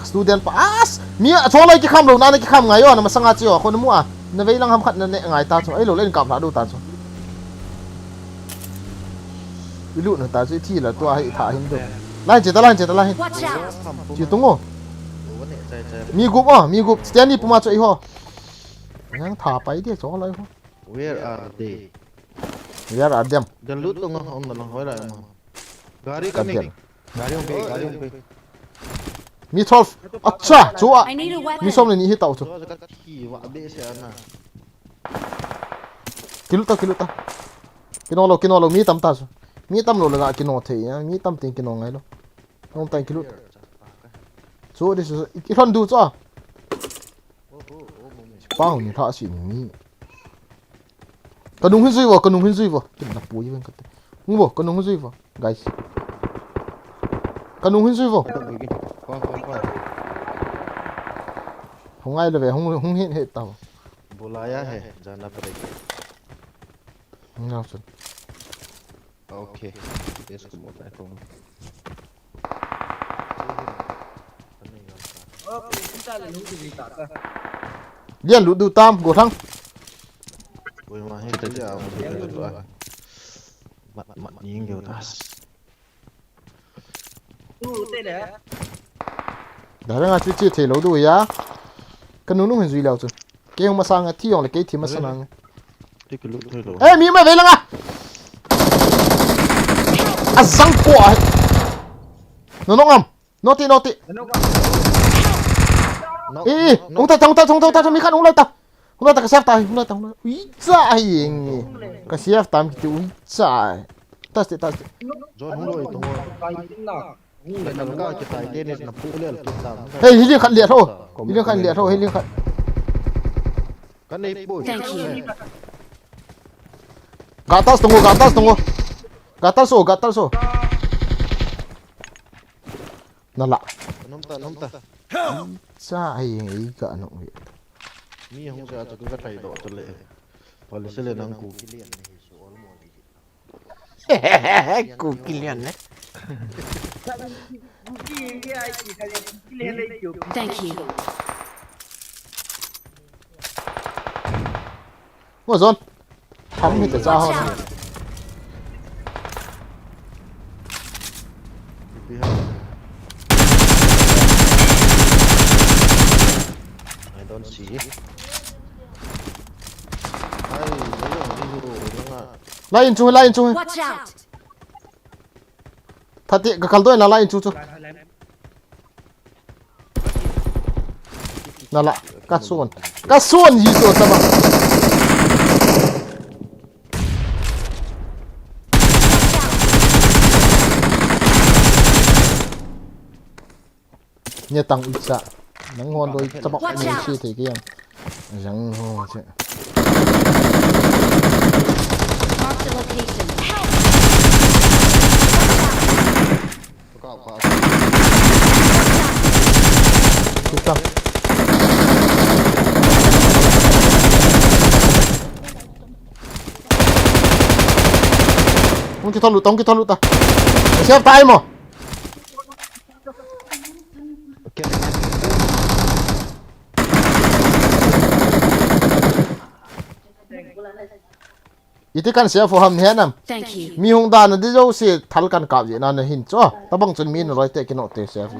Student pa as mi a cholai ki kham lo na, na ki kham ngai yo, na masanga chi yo, ko na mu a. Na vei lang ham khat na ne ngai ta chu. Ai lo len kam la do ta chu. I lu na ta chu i thi la tua hi tha hin do. Lai che ta, lai che ta, lai. Watch out! Chi tung o. Mi gup o, mi gup. Stanley puma chu i ho. Yang tha pai dia cholai ho. Where are they? Where are them? Jan lut tung a hom na lang hoi la ma. Gari ka coming. Gari hong pe, gari hong pe. Mi twelve. Acha, chu a. I need a weapon. Mi som le ni hi tau chu. Chu ka thi wa be se ana. Kilut ta, kilut ta. Kino lo, kino lo, mi tam ta chu. Mi tam lo le ga kino thei ya, mi tam ting kino ngai lo. Nom tan kilut. Chu di su, i lhon du chu a. Pau ni tha si ni. Ka nung hin zui vo, ka nung hin zui vo. Kin na pui ven ka te. Ngu vo, ka nung hin zui vo, guys. Ka nung hin zui vo. Hung ngai le ve, hung, hung hin he ta vo. बुलाया है, जाना पड़ेगा। Hung ngai sun. Okay. Yes, ko mo ta ko. Lian lut du tam, go thang. Ui, ma, hi ta ja, mat, mat, ning ge tas. Da nga chu chi thei lo du ya. Ka nung nung hin zui leo chu. Kei hung masang a thi jong le kei thi masang ang. Ti kilut thei lo. Eh, mi ma vei lang a. A zang ko a. No, no ngam. Noti, noti. No, eh, no, hung ta, hung ta, hung ta, hung ta, mi khat hung lai ta. Hung lai ta, ka save ta, hung lai ta, hung lai. Ui, cha ai eng. Ka save tam kiti ui cha ai. Tas te, tas te. John hung loi to. Hei, healing khat liat ho. Healing khat liat ho, healing khat. Ka nei poi. Thank you. Gatas tungo, gatas tungo. Gatas o, gatas o. Nala. Nom ta, nom ta. Cha ai eng ei ka no. Mi hung sa chu ka thai do to le. Pali se le nang ku kilian ni su ol mo ni. Ku kilian ne. Thank you. Mo zon. Tham hi te cha ho. Watch out. I don't see. Ai, I don't see you. Langa. Lai in chu, lai in chu. Watch out. Thati, ka kal doi na lai in chu chu. Nala, ka suan. Ka suan ji to tama. Nia tang ucha. Nang hon doi tama. Watch out. Ni si te kiang. Jang ho che. Mark the location. Help! Ka, ka. Tuta. Hung kithol lut ta, hung kithol lut ta. Save tai mo. Okay. Iti kan save fo ham ni he nam. Thank you. Mi hung dan na di jo si thal kan kap ji na na hin cho. Tabang chun mi na loi te kino te save.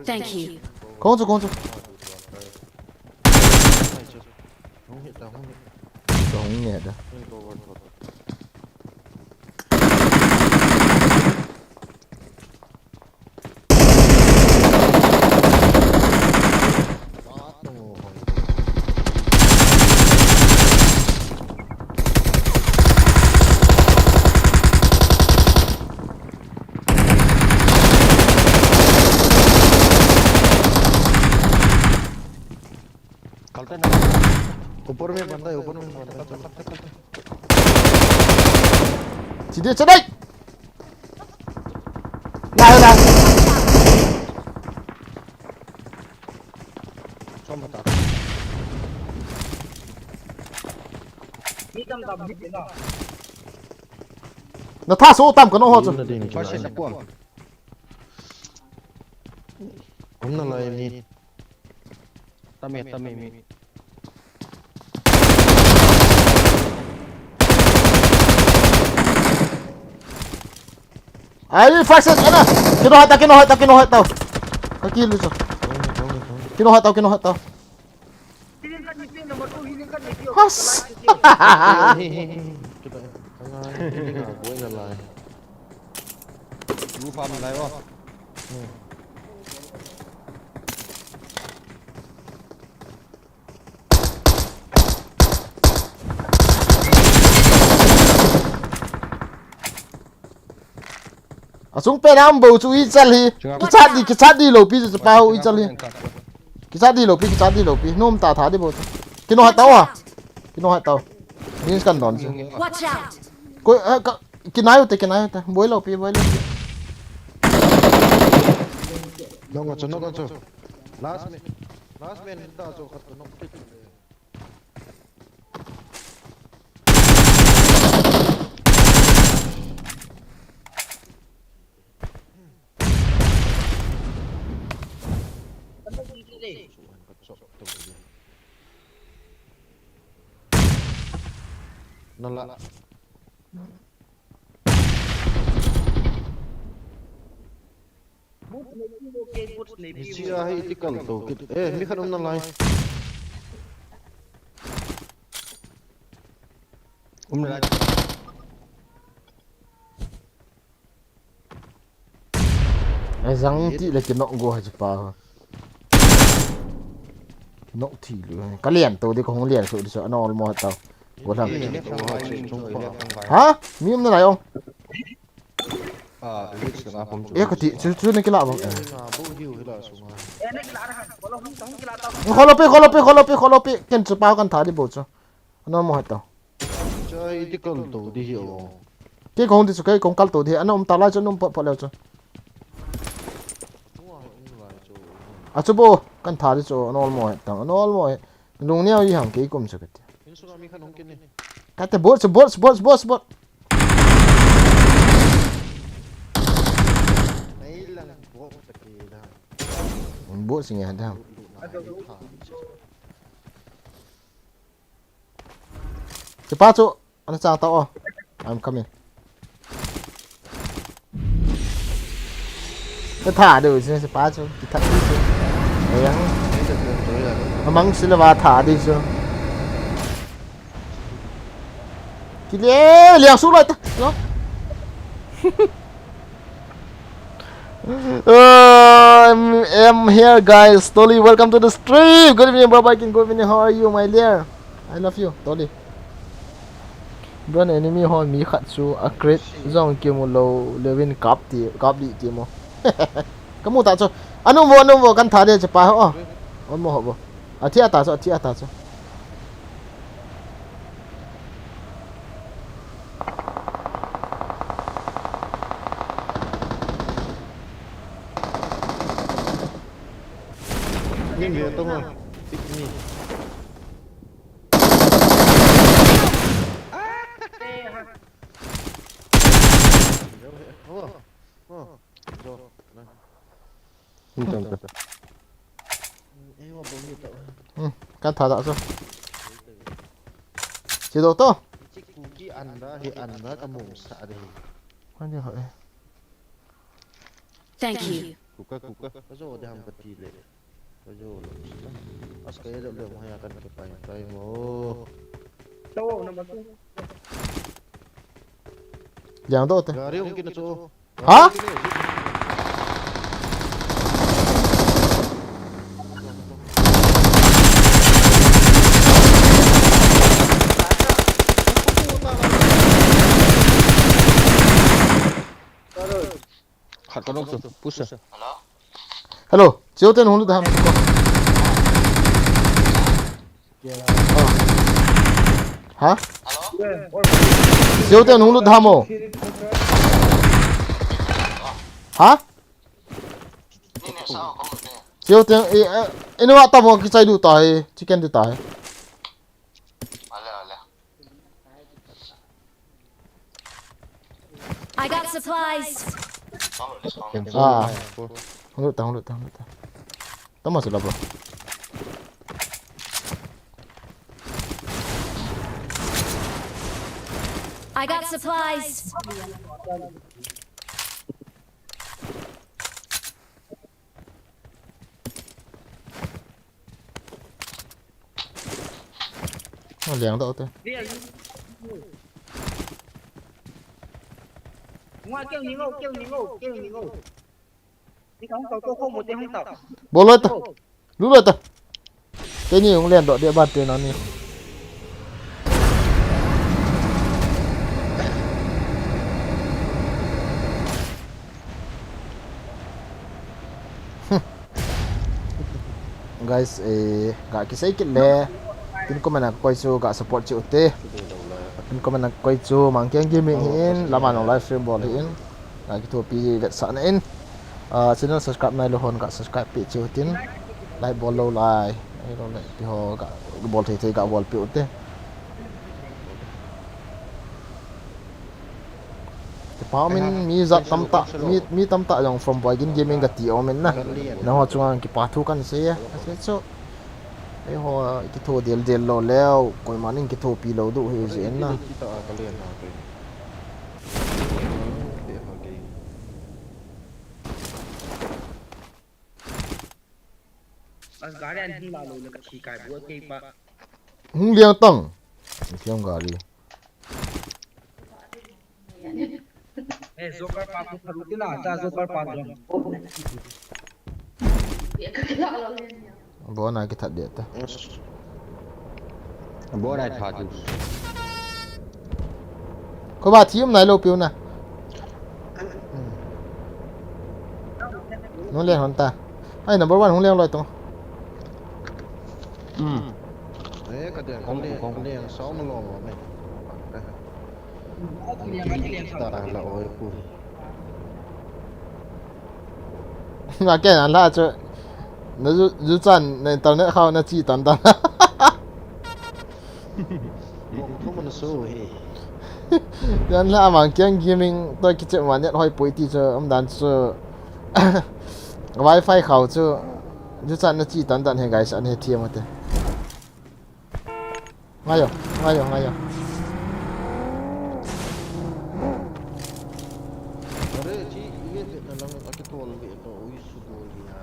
Thank you. Kong chu, kong chu. Hung nge da. ऊपर में बंदा है, ऊपर में बंदा है। चल, चल, चल, चल। सीधे चढ़ाई। ला, ला। Som bata. Na tha so tam ka no ho chu. First is a bomb. Hom na lai mi. Tame, tame mi. Ai, first is ana. Kino hata, kino hata, kino hata. Ka kill chu. Kino hata, kino hata. Has. Roof a mi lai o. Achung pen a um bou chu i chal hi. Kichat di, kichat di lou pi chu pa ho i chal hi. Kichat di lou pi, kichat di lou pi. Nom ta tha di bou chu. Kino ha tau a. Kino ha tau. Beans kan don chu. Watch out! Koi, eh, ka, kinai u te, kinai u te. Boi lou pi, boi lou pi. Knock a chu, knock a chu. Last man. Last man da chu khat knock. Nala. Hichi a hi iti kal to kit. Eh, mi khat um nalai. Um nalai. Ai, jang ti le ki knock go ha chi pa. Knock thi lu. Ka lian to di, ka hung lian so di so, ano almost tau. Go lang. Ha? Mi um nalai ong. Ah, reach na pom chu. Eh, kati, chu, chu na kila bang. Kholo pi, kholo pi, kholo pi, kholo pi. Ken chu pa kan tha di bo chu. Ano mo hata. Chai di kal to di hi o. Ke kong di chu, ke kong kal to di. Ano um ta lai chu, um po, po le chu. A chu bo, kan tha di chu, ano mo hata. Ano mo. Lung niau i hang ke kum chu kati. Insunga mi khan hung kini. Kate bot, bot, bot, bot, bot. Nai lang bot kati da. Bot singe da. Sipa chu, ana chang ta o. I'm coming. Ka tha deu chu, sipa chu, ki tha deu chu. Ayang. Amang sila ba tha deu chu. Ki le, liang su lai ta. No? Uh, I'm, I'm here, guys. Toli, welcome to the stream. Good evening, bro. Good evening. How are you, my dear? I love you, Toli. Bro, enemy ho mi khat chu a crate jong kimu lou, levin kap ti, kap di ti mo. Kamu ta chu. Anu vo, anu vo, kan tha de chu pa ho. On mo ho vo. A thi ata chu, a thi ata chu. Ning ve tong a. Pick me. Oh, oh, jo. Hmm, kan tha da chu. Chi do to. Chi ku ki an da hi an da ka mong sa de. Kan ni ho e. Thank you. Kuka, kuka. Ka jo de ham ka ti le. Ka jo lo. As ka ye lo le mo ya kan ke pai pai mo. To number two. Yang do te. Gari hung kina chu. Ha? Khat ka nok chu, push a. Hello, Cheo ten hung lut ham. Ha? Siu te nung lut ha mo. Ha? Siu te, e, e, inu wa ta mo kichai du ta he, chicken du ta he. I got supplies. Ah. Hung lut ta, hung lut ta, hung lut ta. Tama sila bro. I got supplies. Liang tau te. Ngua kêu ni ngô, kêu ni ngô, kêu ni ngô. Ni ka hung tau to ko mo te hung tau. Bol loi ta. Lu loi ta. Te ni hung liang to dia ba te na ni. Guys, eh, ga kisei kit le. Pin comment a koi chu ga support chu te. Pin comment a koi chu Mangkiang Gaming hi in, lama nong live stream bol hi in. Ga kithopi vetsahna in. Ah, channel subscribe nai lou hon ga subscribe pi chu tin. Like bol lou lai. Ai lou le ti ho ga bol thei thei ga bol pi u te. Kipa min mi jat tamtah, mi, mi tamtah jong from Boigin Gaming kati om in na. Nangho chunga kipa thu kan sei e. Ase chu. Eiho kitho del del lou leu, koiman in kithopi lou diu hi jeh in na. As gari an hung la lou le ka thi kai bu kei pa. Hung liang tang. Hung liang gari. Eh, Joker pa ko tharu tina, ta Joker pa don. Bona kithat dia ta. Bona tha tu. Ko ba thi um nai lou piu na. Nung liang hon ta. Ai, number one hung liang loi tong. Hmm. Eh, ka dia, ka dia, ka dia, song lo lo me. Ta la oi ku. Nga ke na la chu. Na ju, ju chan na internet khau na chi tan tan. Mong thu man su hi. Yan la Mangkiang Gaming to kiche ma net hoi poi ti chu um dan chu. Wi-Fi khau chu. Ju chan na chi tan tan he guys, an he thiam ate. Ngai yo, ngai yo, ngai yo. Are, chi, ile te na lang akitol ve to, ui su dol ya.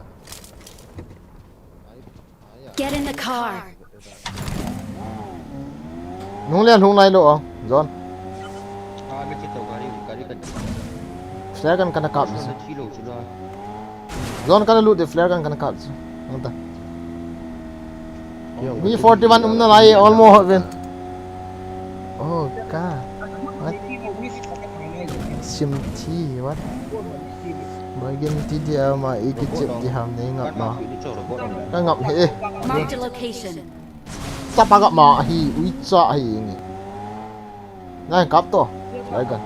Get in the car. Nung lian hung nai lo, oh, John. Ah, mi kito gari, gari ka. Flare gun kana kap. Sa na chi lo chu la. John kana lut de flare gun kana kap chu. Nang ta. Mi forty-one um nalai, almost hot ven. Oh, ka. What? Sim thi, what? Boigin ti dia ma i kichep ti ham nei ngap ma. Ka ngap he. Marked a location. Tapa ngap ma hi, ui cha hi ni. Ngai kap to. Flare gun.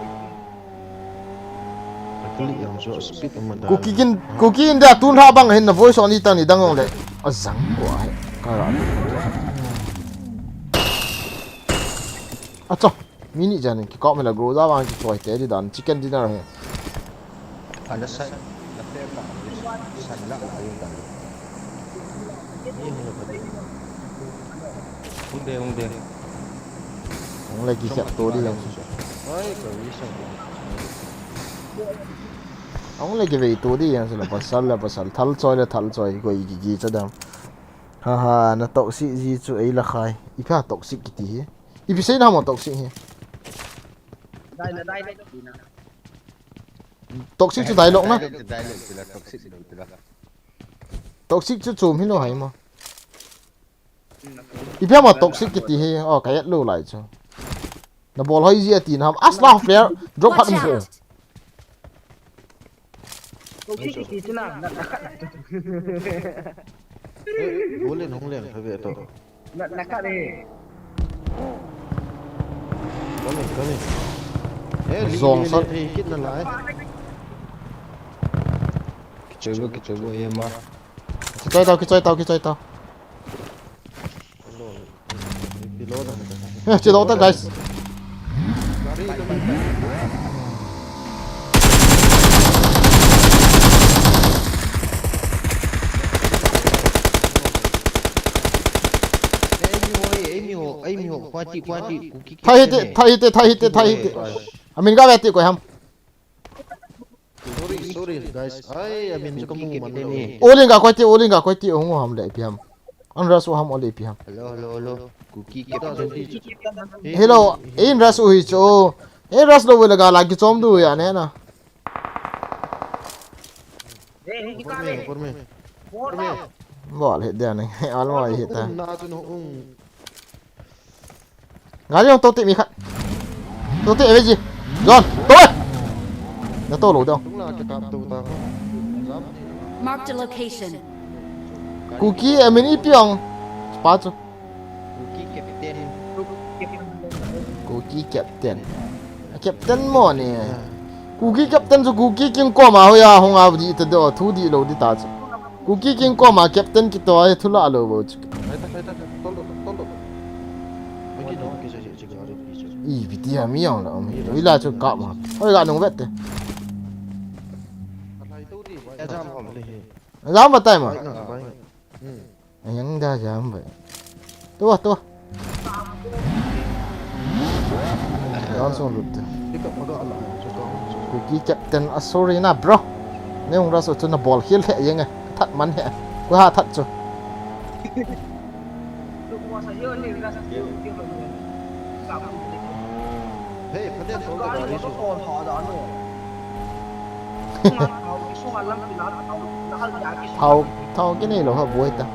Kuki kin, kuki in dia tun ha bang hin na voice on i tang ni dang ong le. A zang ko ai. Ka ra. A cho. Mini jan ki kop me la gro da bang ki choi te di dan chicken dinner he. Ala sai. La pe ka. Sai la ka yu dan. Hung de, hung de. Hung le ki khat to di jang. Oi, ka wi sa. Hung le ki vei to di jang, la pasal, la pasal. Thal choi le thal choi, koi ki ki cha dam. Ha ha, na toxic ji chu ei la khai. Ipi a toxic kiti hi. Ipi sei na mo toxic hi. Dai na, dai na. Toxic chu dialogue na. Dialogue chu la toxic lo chu la. Toxic chu chom hi lo hai mo. Ipi ham a toxic kiti hi, oh, ka et lo lai chu. Na bol hoi ji ati na ham. As la flare, drop khat mu. Toxic kiti chu na, na, na khat. Eh, bol in hung leng pha ve to. Na, na khat e. Zong san. Kichoi bo, kichoi bo, A M R. Kichoi tao, kichoi tao, kichoi tao. Eh, che dong ta, guys. Tha hite, tha hite, tha hite, tha hite. Amin ga ve ti koi ham. Sorry, sorry, guys. Ai, amin chu kamu man lo. Olin ga koi ti, olin ga koi ti, hung ham le ipi ham. An rush u ham ole ipi ham. Hello, hello, hello. Kuki captain. Hello, in rush u hi chu. In rush lo ve le ga la kichom diu ya ne na. Uffer me, uffer me. Uffer me. Bol hi dia ne. Almo hi ta. Na chu no ung. Gari jong to ti mi khat. To ti ve ji. John, to. Na to lo dong. Tung la ke kap to ta ko. Marked a location. Kuki amin ipi ong. Pa chu. Kuki captain. Kuki captain. Captain mo ni. Kuki captain chu Kuki king koma hoiya hung a di ta do, thu di lo di ta chu. Kuki king koma captain kito a thu la lo bo chu. Ai ta, ai ta, tol, tol, tol. Maki no, ki sa, ki sa, ki sa. I, piti ha mi jong la, um, ila chu kap ma. Hoi ga nung vet te. Ai, jam hom le he. Jam batai ma. Ai, na, bai. Hmm. Ayang da jam bai. Tua, tua. Jam song lut te. Kuki captain, ah, sorry na, bro. Ne ung ra so chu na bol khel he yeng e. That man he. Ku ha that chu. Hey, phaten tol ta gari chu. Thao, thao kinei lou ha boi ta.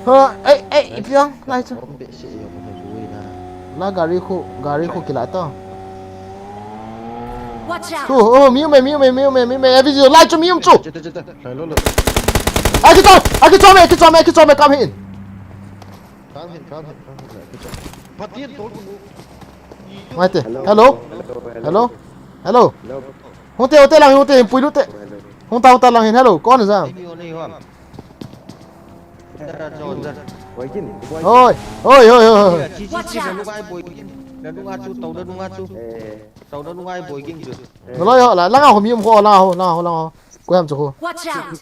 Ha, ei, ei, ipi ong, lai chu. Bom behseh jong ha boi na. La gari khu, gari khu kila to. Watch out! Chu, oh, mi um e, mi um e, mi um e, mi um e, eh, video, lai chu mi um chu. Chete, chete, chete. Lai lo lo. Akichom, akichom e, akichom e, akichom e, kam hin. Kam hin, kam hin, kam hin, akichom. Patien tol ku. Mai te. Hello. Hello. Hello. Hello. Hello. Hello. Hung te, hung te lang, hung te, hung pui lu te. Hello. Hung ta, hung ta lang hin, hello. Kon jam. Ei, mi o nei hon. Dara jo, dara. Boy kin, boy. Oi, oi, oi, oi, oi. Chi, chi, chi, na lungai boy kin. Na lunga chu, tau na lunga chu. Eh. Tau na lungai boy kin chu. Na loi ho la, langa ho mi um ho, langa ho, langa ho, langa ho. Koi ham chu ho. Watch out!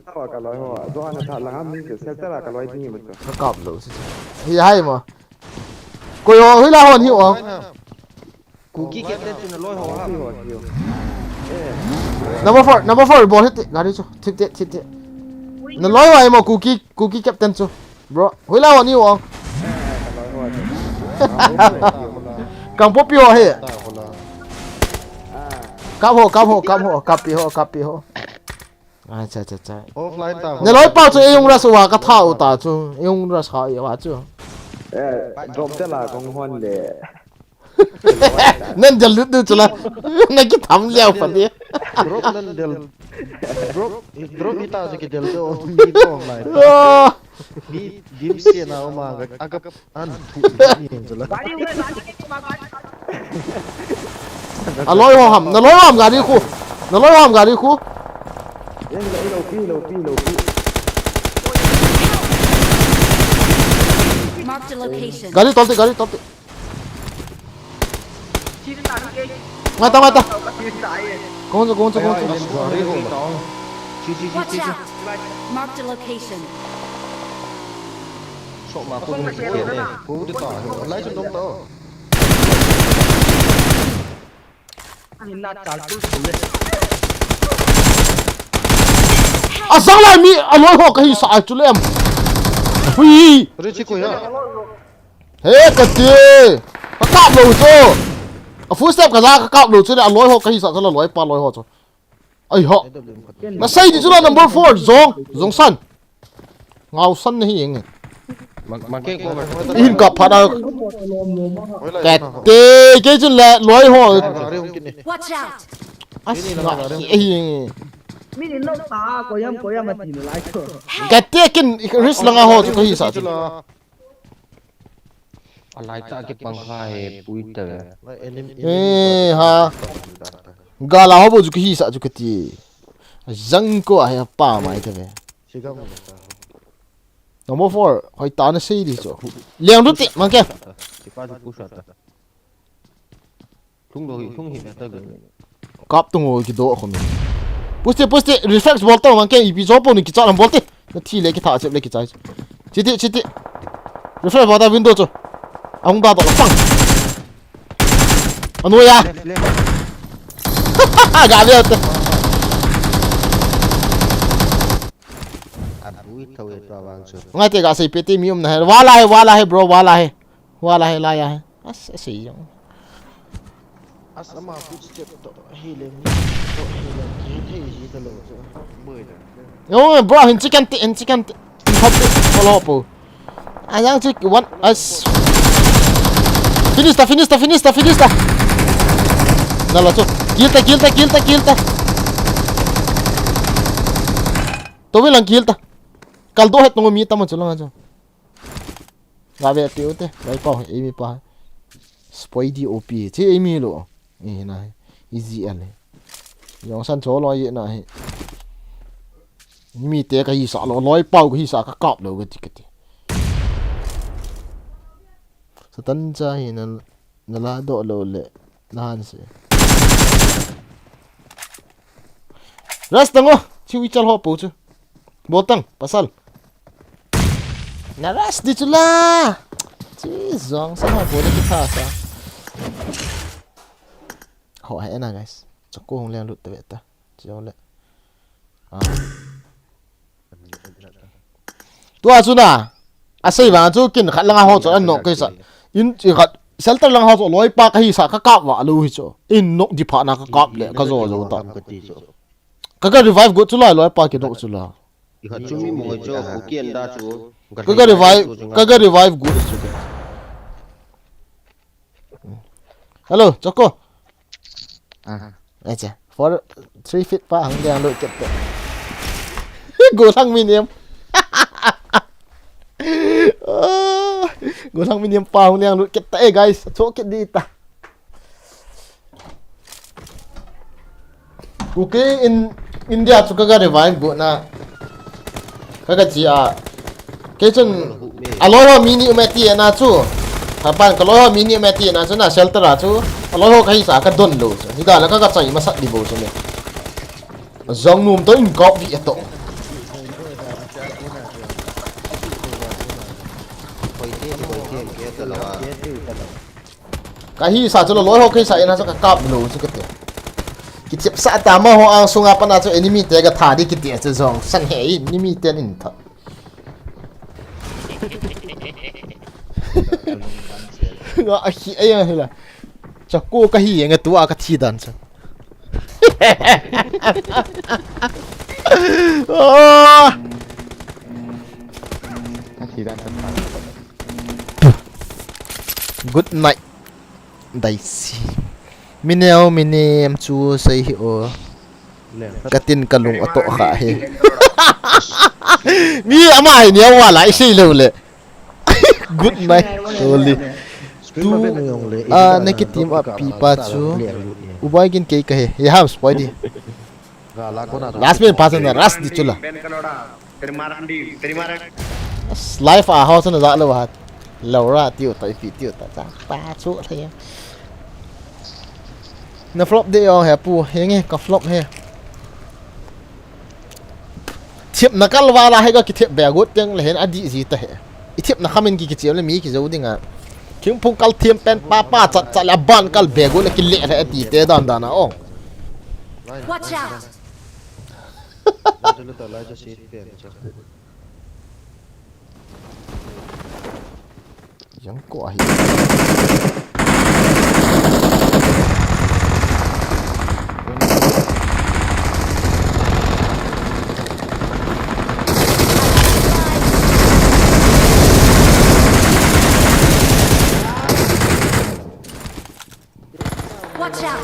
Tawa ka loi ho, jo ana tha langa mi chu, shelter a ka loi ding mi chu. Ka kap lou si. Hi hai mo. Koi ho, hui la ho ni ho. Kuki captain chu na loi ho ham? Number four, number four, bol hit te, gari chu, thip te, thip te. Na loi ho ai mo, Kuki, Kuki captain chu. Bro, hui la ho ni ho. Kang popi ho he. Kap ho, kap ho, kap ho, kap pi ho, kap pi ho. Ai, cha, cha, cha. Offline ta. Na loi pa chu ei ung rush uva ka tha u ta chu. Ei ung rush ha uva chu. Eh, drop de la kong hon le. Nan del lut du chu la. Na ki tham leo pa di. Drop nan del. Drop, drop hi ta chu ki del do. Mi ko online. Ah. Mi dim se na ma ga. Aga An thu ni jala. A loi ho ham, na loi ho ham gari khu. Na loi ho ham gari khu. Yen lo, lo pi, lo pi, lo pi. Marked a location. Gari tol te, gari tol te. Ngai ta, ngai ta. Kong chu, kong chu, kong chu. Gari ho la. Chi, chi, chi, chi, chi. Watch out. Marked a location. Sok ma ko ni ke ne. Ko de ta. Lai chu dong ta. Ani na chal tul tul le. A sang lai mi a loi ho ka hi sa chu lem. Hui. Ri chi ko ya. He ka ti. Ka kap lou chu. A full step ka ja ka kap lou chu le a loi ho ka hi sa chu la loi pa loi ho chu. Ai ho. Na sei di chu la number four, Jong, Jongsan. Ngausan na hi eng. Ma, ma ke ko ma. Hin ka phat a. Ka te ke chun la loi ho. Watch out. As na hi eng. Mi ni no ta ko yam ko yam ati no lai ko. Ka te kin risk langa ho chu ka hi sa chu. Alai ta kipang kha he pui ta ve. Enemy, enemy. Eh, ha. Gala ho bou chu kahisah chu kati. Jang ko a he pa mai ta ve. Sigam. Number four, hoi ta na sei di chu. Liang du ti, mang ke. Sipa chu push ta. Thung lo hi, thung hi na ta gel. Kap tung o kido khom. Push ti, push ti, reflex bol ta mang ke, ipi jo po ni kicha lam bol ti. Na thi le kitha chep le kichai. Chiti, chiti. Reflex bol ta window chu. Ahung da to pang. Anu ya. Left, left. Ga le te. Abui tho e to vang chu. Ngai te ga sei pe te mi um na he. Wala he, wala he, bro, wala he. Wala he, la ya he. As, as, sei jong. As ama footstep to, hilem, to, hilem, ki thei ji ta lo chu. Boi da. Yo, bro, hin chicken ti, hin chicken ti. Hin thop ti, follow po. Ajang chu one, as. Finish ta, finish ta, finish ta, finish ta. Na la chu. Kill ta, kill ta, kill ta, kill ta. To win lang kill ta. Kal do het nung mi ta ma chu lang chu. Ga ve ti u te, vai pau, ei mi pa. Spoidi O P, chi ei mi lo. Ei na, easy ale. Jong san cho lo ye na he. Mi te kahisah lo, loi pau kahisah ka kap lo ka ti ka ti. Satan cha hi na, na la do lo le, na han se. Rest tango, chi wi chal ho po chu. Bol tang, pasal. Na rush di chu la. Chi jong sa ma bol di tha sa. Ho hai na guys. Chako hung leng lut ta ve ta. Chi jong le. Ah. Tua chu na. A sei vang chu kin khat langa ho chu an nok ke sa. In chi khat shelter langa ho chu loi pa kahisah ka kap va lo hi chu. In nok di pha na ka kap le ka jo jo ta. Ka ga revive go chu la loi pa ki nok chu la. Ikha chu mi mo chu, u kian da chu. Ka ga revive, ka ga revive gu chu. Hello, Chako. Ah. Acha, four, three feet pa hung dia lo kep te. Go thang mi niam. Ah, go thang mi niam pa hung dia lo kep ta. Eh, guys, cho kit di ta. Kuki in India chu ka ga revive go na. Ka ga chi a. Kei chun a loi ho mi ni um e ti na chu. Ka pan ka loi ho mi ni um e ti na chu na shelter a chu. A loi ho kahisah ka don lo chu. Hi da la ka ga chai masat di bo chu me. Jong num to in kop vi to. Kahisah chu loi ho kahisah ina chu ka kap lo chu kati. Kichep sa ta ma ho ang sunga pana chu enemy te ka tha di kiti chu jong san he enemy ten in tha. Nga a khi ai a hila. Chako kahi nga tua ka thi dan chu. Ah! Good night. Daisy. Mineo minem chu sei hi o. Katin kalung ato kha he. Mi ama hi neo wala isei lo le. Good night, Toli. Tu, ah, naki team up pi pa chu. Ubai gin kei ka he. Ye ham spoil di. Last minute pa chu na rush di chu la. Life a ho chu na ja lo hat. Lo ra tiu ta ipi tiu ta cha. Pa chu thei. Na flop de yo he pu. He nge ka flop he. Thepna kal vala he ka kithep be got teng le hen adih ji ta he. I thepna khamin ki kichep le mi kijo dinga. Thingphung kal them pen pa pa chat chat le aban kal be got le kile le ati te dan dan a o. Watch out! Jang ko ahi. Watch out!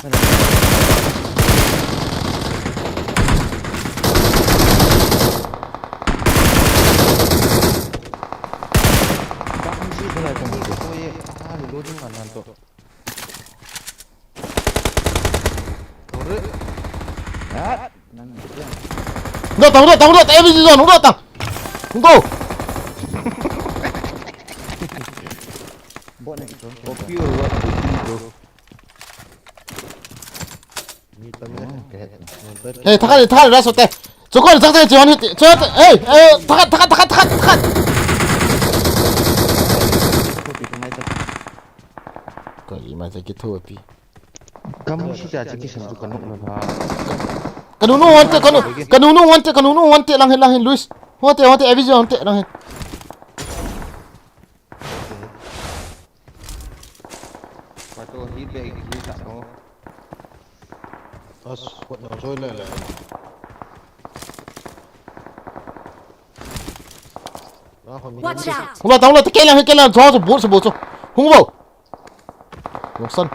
Hung dot tang, hung dot tang, hung dot tang, A V G zone, hung dot tang. Hung go. Bot ne. Copy or what? Copy, bro. Hey, thakat, thakat, ras hote. Chukon, chak, chak, chak, chak, hey, hey, thakat, thakat, thakat, thakat, thakat. Ka i mai ta ki thu pi. Kamu si cha chi ki san chu ka nok na na. Ka nunu wante, ka nu, ka nunu wante, ka nunu wante, lang hin, lang hin, Luis. Wante, wante, A V G wante, lang hin. Pato hi bag hi ta ko. As, kot na joy le le. Watch out! Hula ta, hula ta, kelang, kelang, jo, jo, bot, jo, bot, jo. Hung bo. Longsan.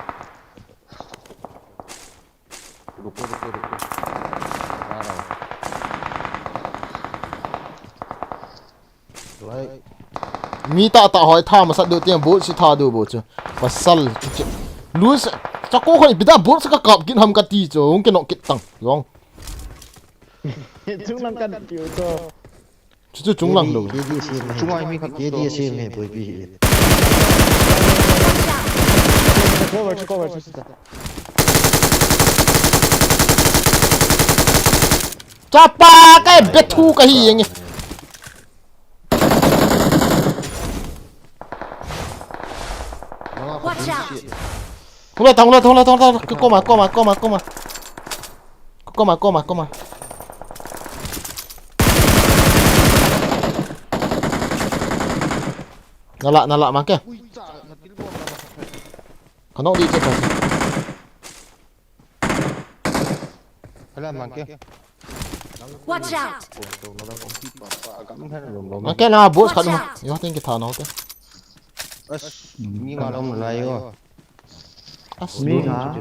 Ruko, ruko, ruko. Right. Mi tah tah hoi tha masat diu tiang bot si tha diu bot chu. Pasal chu chu. Luis, chako khoi pida bot sa ka kap kin ham ka ti chu. Hung ke nok kit tang. Jong. Chunglang kan piu chu. Chu chu chunglang lo. K D A sem he. Chunga mi khat K D A sem he, boipi hi. Cover, cover, cover. Chapa kai bethu ka hi yeng. Watch out! Hula ta, hula ta, hula ta, hula ta. Koma, koma, koma, koma. Koma, koma, koma. Nala, nala, mangke. Kano di che kasi. Hala, mangke. Watch out! Mangke na bot khat ma. Yo, thank you, tha no te. As, mi nga lom lai yo. As, mi nga.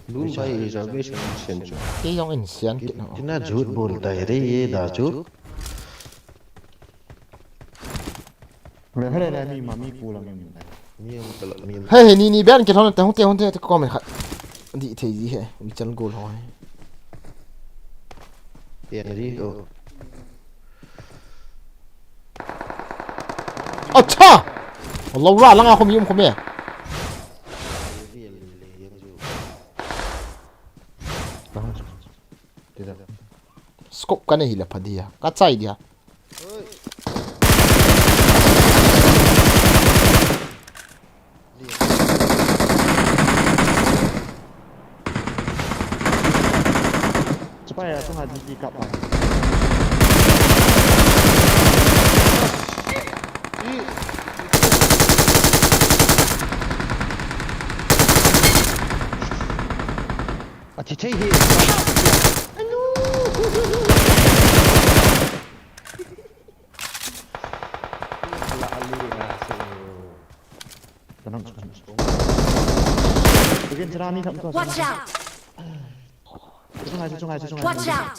Lun bai reservation sen chu. Ke jong in sian kit na. Kina jhut bolta hai re ye da chu. Le hele le mi ma mi pu lang in. Mi um tala mi um. He he ni ni ben ke thon te hung te hung te ko me khat. Di thei di he. Mi chal gol ho he. Te ri o. Acha! Laura langa khom yum khom e. Scope ka nei hi la pha dia. Ka chai dia. Spy a chunga D P kap a. A thi thei hi. Watch out! Chunga, chunga, chunga. Watch out!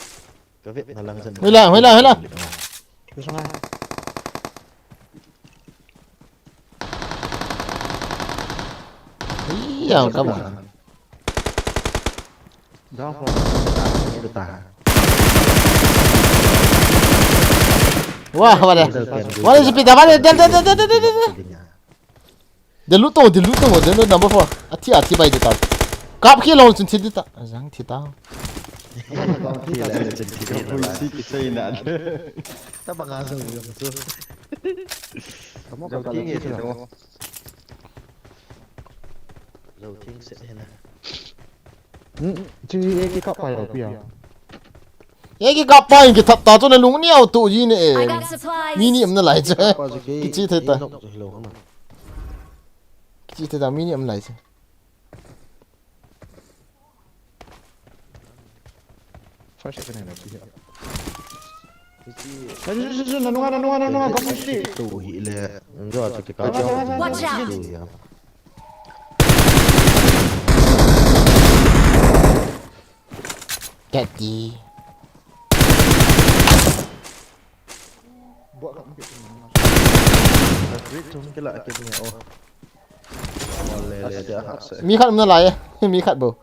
Ka vet na lang chan. Hoi la, hoi la, hoi la. Ka sanga. Iya, come on. Down for. Wah, wala. Wala si pita, wala, del, del, del. Dia lut tong, dia lut tong, dia lut number four. Athi, athi bai dia ta. Kap khi long chun thi dia ta. Jang thi ta. Kap khi long chun thi dia ta. Ui, si kisei na. Ta banga jong jong chu. Kamo ka ta thi to. Lo thing se na. Hmm, chu A K kap pai lo pia. A K kap pai ki thap ta chu na lung ni au tu ji ne. I got supplies. Mi ni am na lai che. Kichi thei ta. Kichi thei ta mi ni am lai che. First second na pia. Nanunga, nanunga, nanunga, kamu si. Tu hi le. Njo chu ki ka. Watch out. Tu ya. Kati. Mi khat um nalai e. Mi khat bou.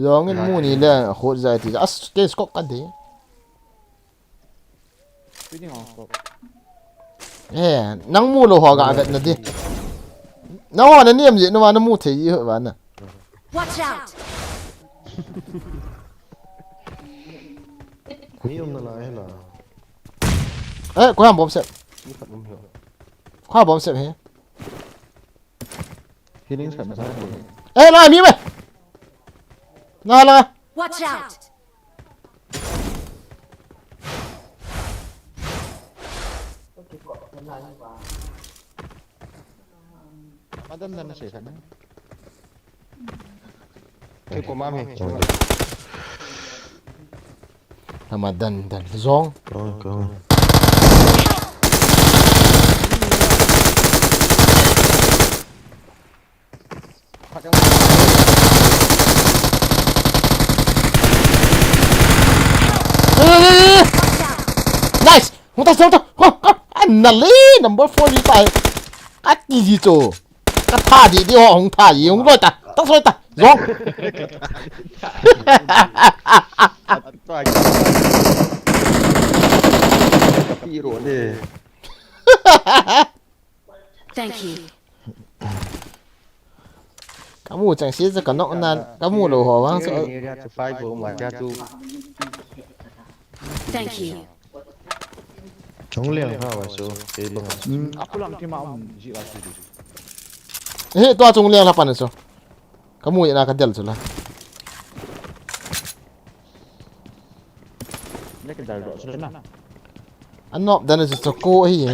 Jong in mu ni le, khut jai ti. As, ke scope ka de. Eh, nang mu lou ho ga vet na di. Nang ho na niam ji, na mu thei ji ho ba na. Watch out! Mi um nalai la. Eh, ko ham bom sep. Ko ham bom sep he. Healing sep sa. Eh, na mi me. Na la. Watch out! Madan dan se kan. Ke ko mami. Hama dan dan zong. Kawng, kawng. Nice. Hung ta, hung ta. Ho, ho. Anale number four ni ta. Ati ji cho. Ka tha di di ho, hung tha di, hung loi ta. Ta soi ta. Zong. Thank you. Kamu chang si cha ka nok na, kamu lou ho vang so. Thank you. Chungliang ha wa so, ke bang. Hmm, aku lang tima um ji la si di. Eh, tua chungliang la pan so. Kamu ya na ka del chu la. Le ke dal do chu na. Anop dan chu ko hi.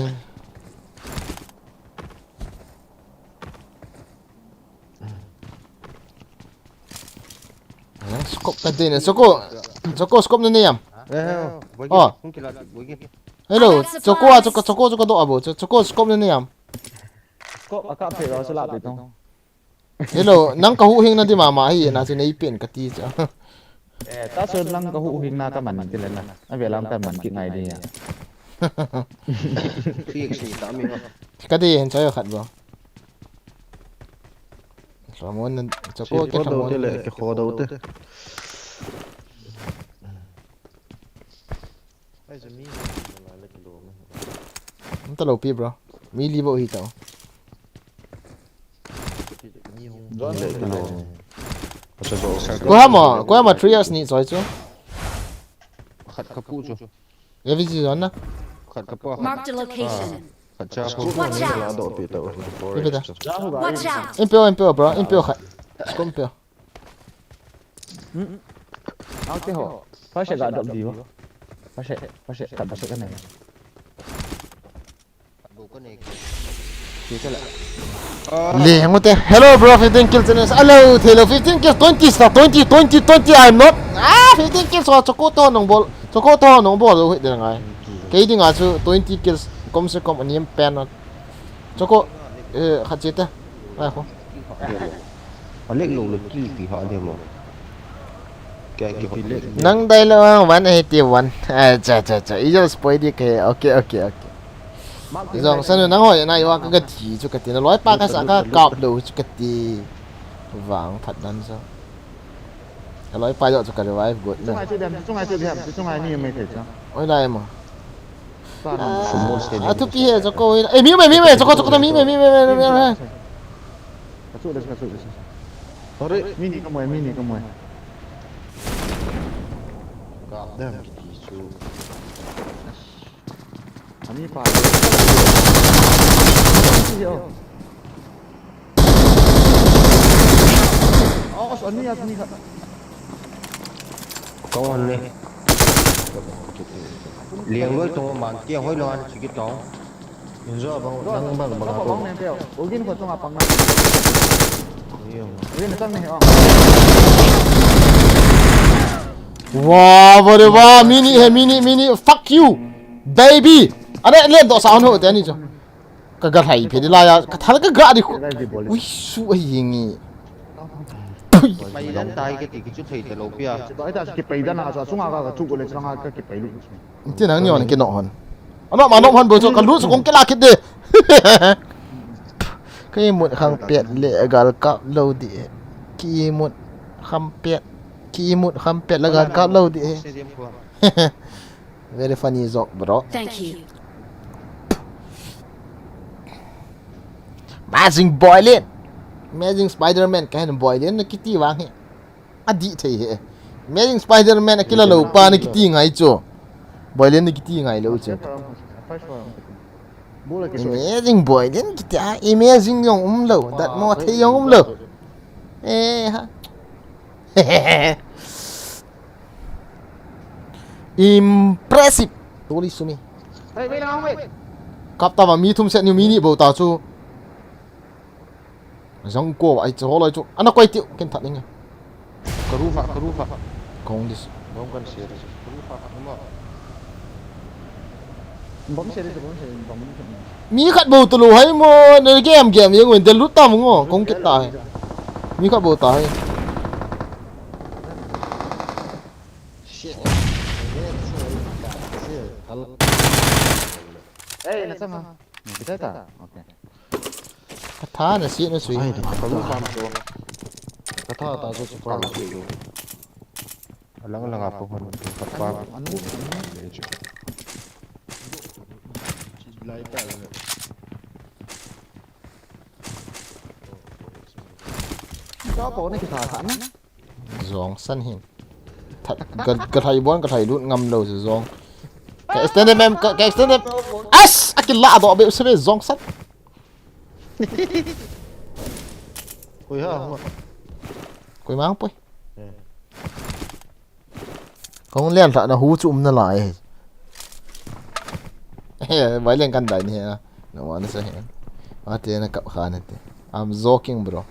Eh, scope ka dei na, scope, scope, scope na nei am. Eh, oh, oh. Hello, scope, scope, scope, scope, scope na nei am. Scope, aka phe lo, sala pe tong. Hello, nang ka huhhing na di mama hi, na chu nei pen ka ti cha. Eh, ta so nang ka huhhing na ka man ti le na. A ve lam ka man ki ngai di ya. Fix ta mi ho. Ka di hen cha yo khat bo. Ramon, choco, ke Ramon. Te le, ke kho do te. Ai, so mi, la le ke lo me. Nta lo pi, bro. Mi li bo hi tao. Mi hung le ke lo me. Ko ha mo, ko ha mo three years ni choi chu. Khat ka pu chu. Revision zone na. Khat ka pu. Mark the location. Khat cha pu. Watch out. La do pi to. Pi pi ta. Watch out. Impel, impel, bro. Impel khat. Scope impel. Hmm. Ang te ho. First ga drop di ho. First, first, khat first ka nei. Le, hung te. Hello, bro, fifteen kills. Hello, hello, fifteen kills, twenty star, twenty, twenty, twenty, I'm not. Ah, fifteen kills, so, choco to nong bol. Choco to nong bol, wait, de ngai. Kei dinga chu twenty kills, kom se kom, ani em pen na. Choco, eh, khat che te. Ai, ho. Alek lo le kill pi ha le mo. Kya ki hot le. Nang dai lo ang one eighty one. Ah, cha, cha, cha. I just spoil di ke. Okay, okay, okay. Zong san nang hoi na iwa ka ga thi chu ka ti na loi pa ka sa ka kap lo chu ka ti. Vang phat dan sa. Ka loi pa jo chu ka revive got na. Chungai chu dem, chungai chu dem, chungai ni mai thei cha. Oi lai mo. Ah, a thupi he, choco. Eh, mi mai, mi mai, choco, choco, mi mai, mi mai, mi mai, mi mai. Ka chu de, ka chu de. Sorry. Mi ni ka moi, mi ni ka moi. Ka dem ki ti chu. Ani pa. Oh, ani, ani ka. Kong an ne. Liang loi to man kia hoi lo an chi ki to. Inzo bang, nang bang, bang, bang. Bang ne peo. Ugin ko chunga pang na. Ugin chang ne, oh. Wow, bro, wow, mini he, mini, mini, fuck you, baby. Are, le do sa on ho te ani cho. Ka ga lhai phe di la ya, ka thal ka ga di khu. Ui, su a ying i. Pui. Pai dan tai ka ti ki chu thei ta lo pia. Pai ta ki pai dan a sa sunga ka ka chu ko le changa ka ki pai lu. Ti nang ni on ki no hon. Ano ma no hon bo chu ka lu su kong ki la ki de. Ka imut kham pet le gal kap lo di. Ki imut kham pet. Ki imut kham pet le gal kap lo di. Very funny joke, bro. Thank you. Amazing Boilin. Amazing Spider-Man, kahin Boilin na kiti vang hi. Adi thei hi. Amazing Spider-Man akila lo pa na kiti ngai chu. Boilin na kiti ngai lo chu. Amazing Boilin kiti a, amazing jong um lo. Dat mo thei jong um lo. Eh, ha. Impressive. Tuli sumi. Hey, wait, wait, wait. Kap ta va mi thum set ni mi ni bo ta chu. Jang ko ai chu holoi chu. Ana koi tiu ken that ning. Ka ru pha, ka ru pha. Kong dis. Bom kan se. Ka ru pha, ka ru pha. Bom se, bom se, bom se. Mi khat bo tu lo hai mo, ne game game yang wen de lut ta mo ngo, kong kit ta hai. Mi khat bo ta hai. Shit. Hey, na changa. Kita ta. Okay. Ka tha na si na sui. Ai, ka lu pam to. Ka tha ta so super lu. Alang alang a pa hon, ka pa. Anu, anu. Lai pa le. Ka pa ne ki tha kha na. Jong san hin. That, ka, ka thai bon, ka thai lut ngam lo si jong. Ka extend em, ka, ka extend em. As, a ki la do be se be jong san. Koi ha, ha. Koi mang poi. Eh. Kong lian thah na hu chu um na lai. Eh, vai lian kan dai ni ha. Na wa na sa he. Ate na kap kha na te. I'm joking, bro.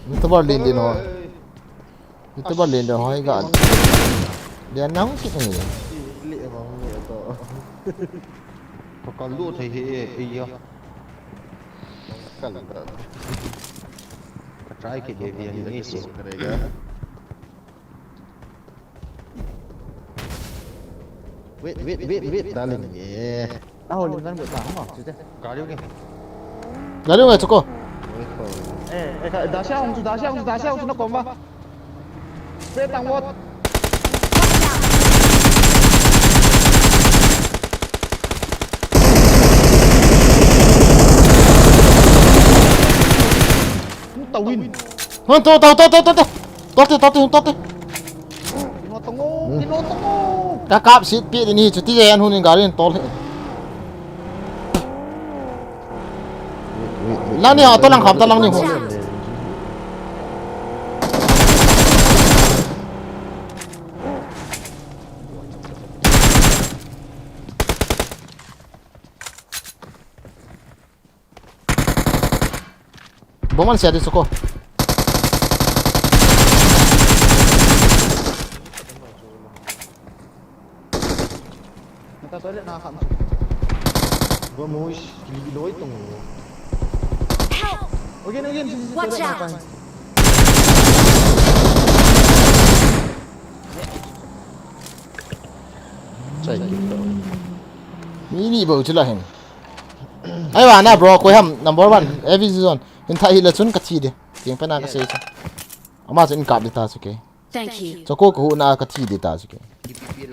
YouTuber lin din ho. YouTuber lin din ho ga. Dia nang kit ni. Li ba mu to. Ka kal lu thei he e ya. Kal da. Ka try ke de dia ni so. Wait, wait, wait, wait, darling. Yeah. Tahu lin kan buat tahu mah, cerita. Gari uge. Gari uge, cukup. Eh, eh, ka, dah siang tu, dah siang tu, dah siang tu, nak komba. Spray tang bot. Tawin. Hon, to, to, to, to, to, to. Tote, tote, tote. Kino tongo, kino tongo. Ka kap sit pi ni chuti je an hun in gari in tol he. Lang ni ho, to lang kham, to lang ni ho. Bomb an sia di soko. Nata toilet na kham. Bomb mush kili loi tung. Help! Again, again, si, si, si, watch toilet na out! Kham. Chai kit to. Mi ni bou chu la hin. Ai wa na bro, koi ham number one every season. Hin thah hih le chun ka thi di. Tieng pen a ka sei chu. Ama chu in kap di ta chu ke. Thank you. Choko ka hu na ka thi di ta chu ke.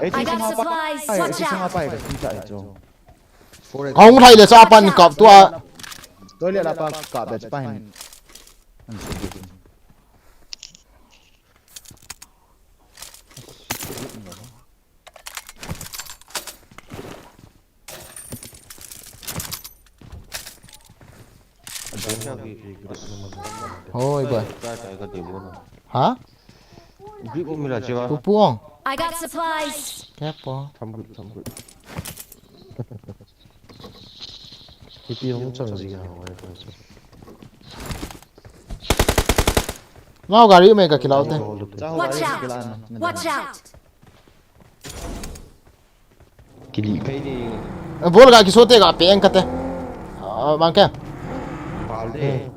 I got supplies. Watch out. Ka hung thai le cha pan kap tua. Toilet la pa kap da cha pa hin. Hoi ba. Ha? Grip um mila chewa. Pupu ong. I got supplies. Kya po? Tham grip, tham grip. Ipi hong chang ji ha, hoi ba. Mau gari me ka kilau te. Watch out! Watch out! Kili phei ni. Bol ga kiso te ga pe ang kate. Ah, bang ke. Bal de.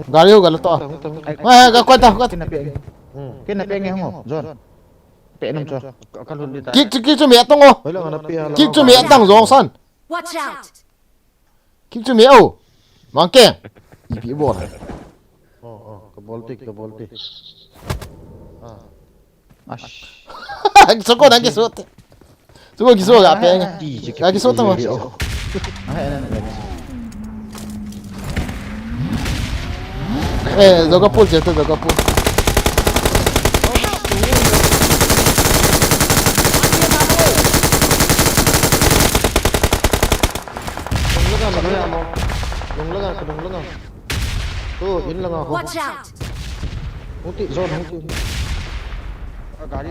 Gari ho ga la to. Hung ta, hung ta, hung ta. Ai, ga koi ta, koi ta. Kina pe ang. Hmm. Kina pe ang ho, John. Pe nam cho. Ka, ka lhun di ta. Kik chu, kik chu me tong o. Hoi la, na pe la. Kik chu me tang jong san. Watch out. Kik chu me o. Bang ke. Ipi bol. Oh, oh, ka bol ti, ka bol ti. Ah. Ash. Soko na kiso te. Soko kiso ga pe nga. Ga kiso ta ma. Eh, joga pool je to, joga pool. Lung laga, lung laga. Lung laga, lung laga. Tu, in laga ho. Watch out. Hung ti, zone hung ti. Gari.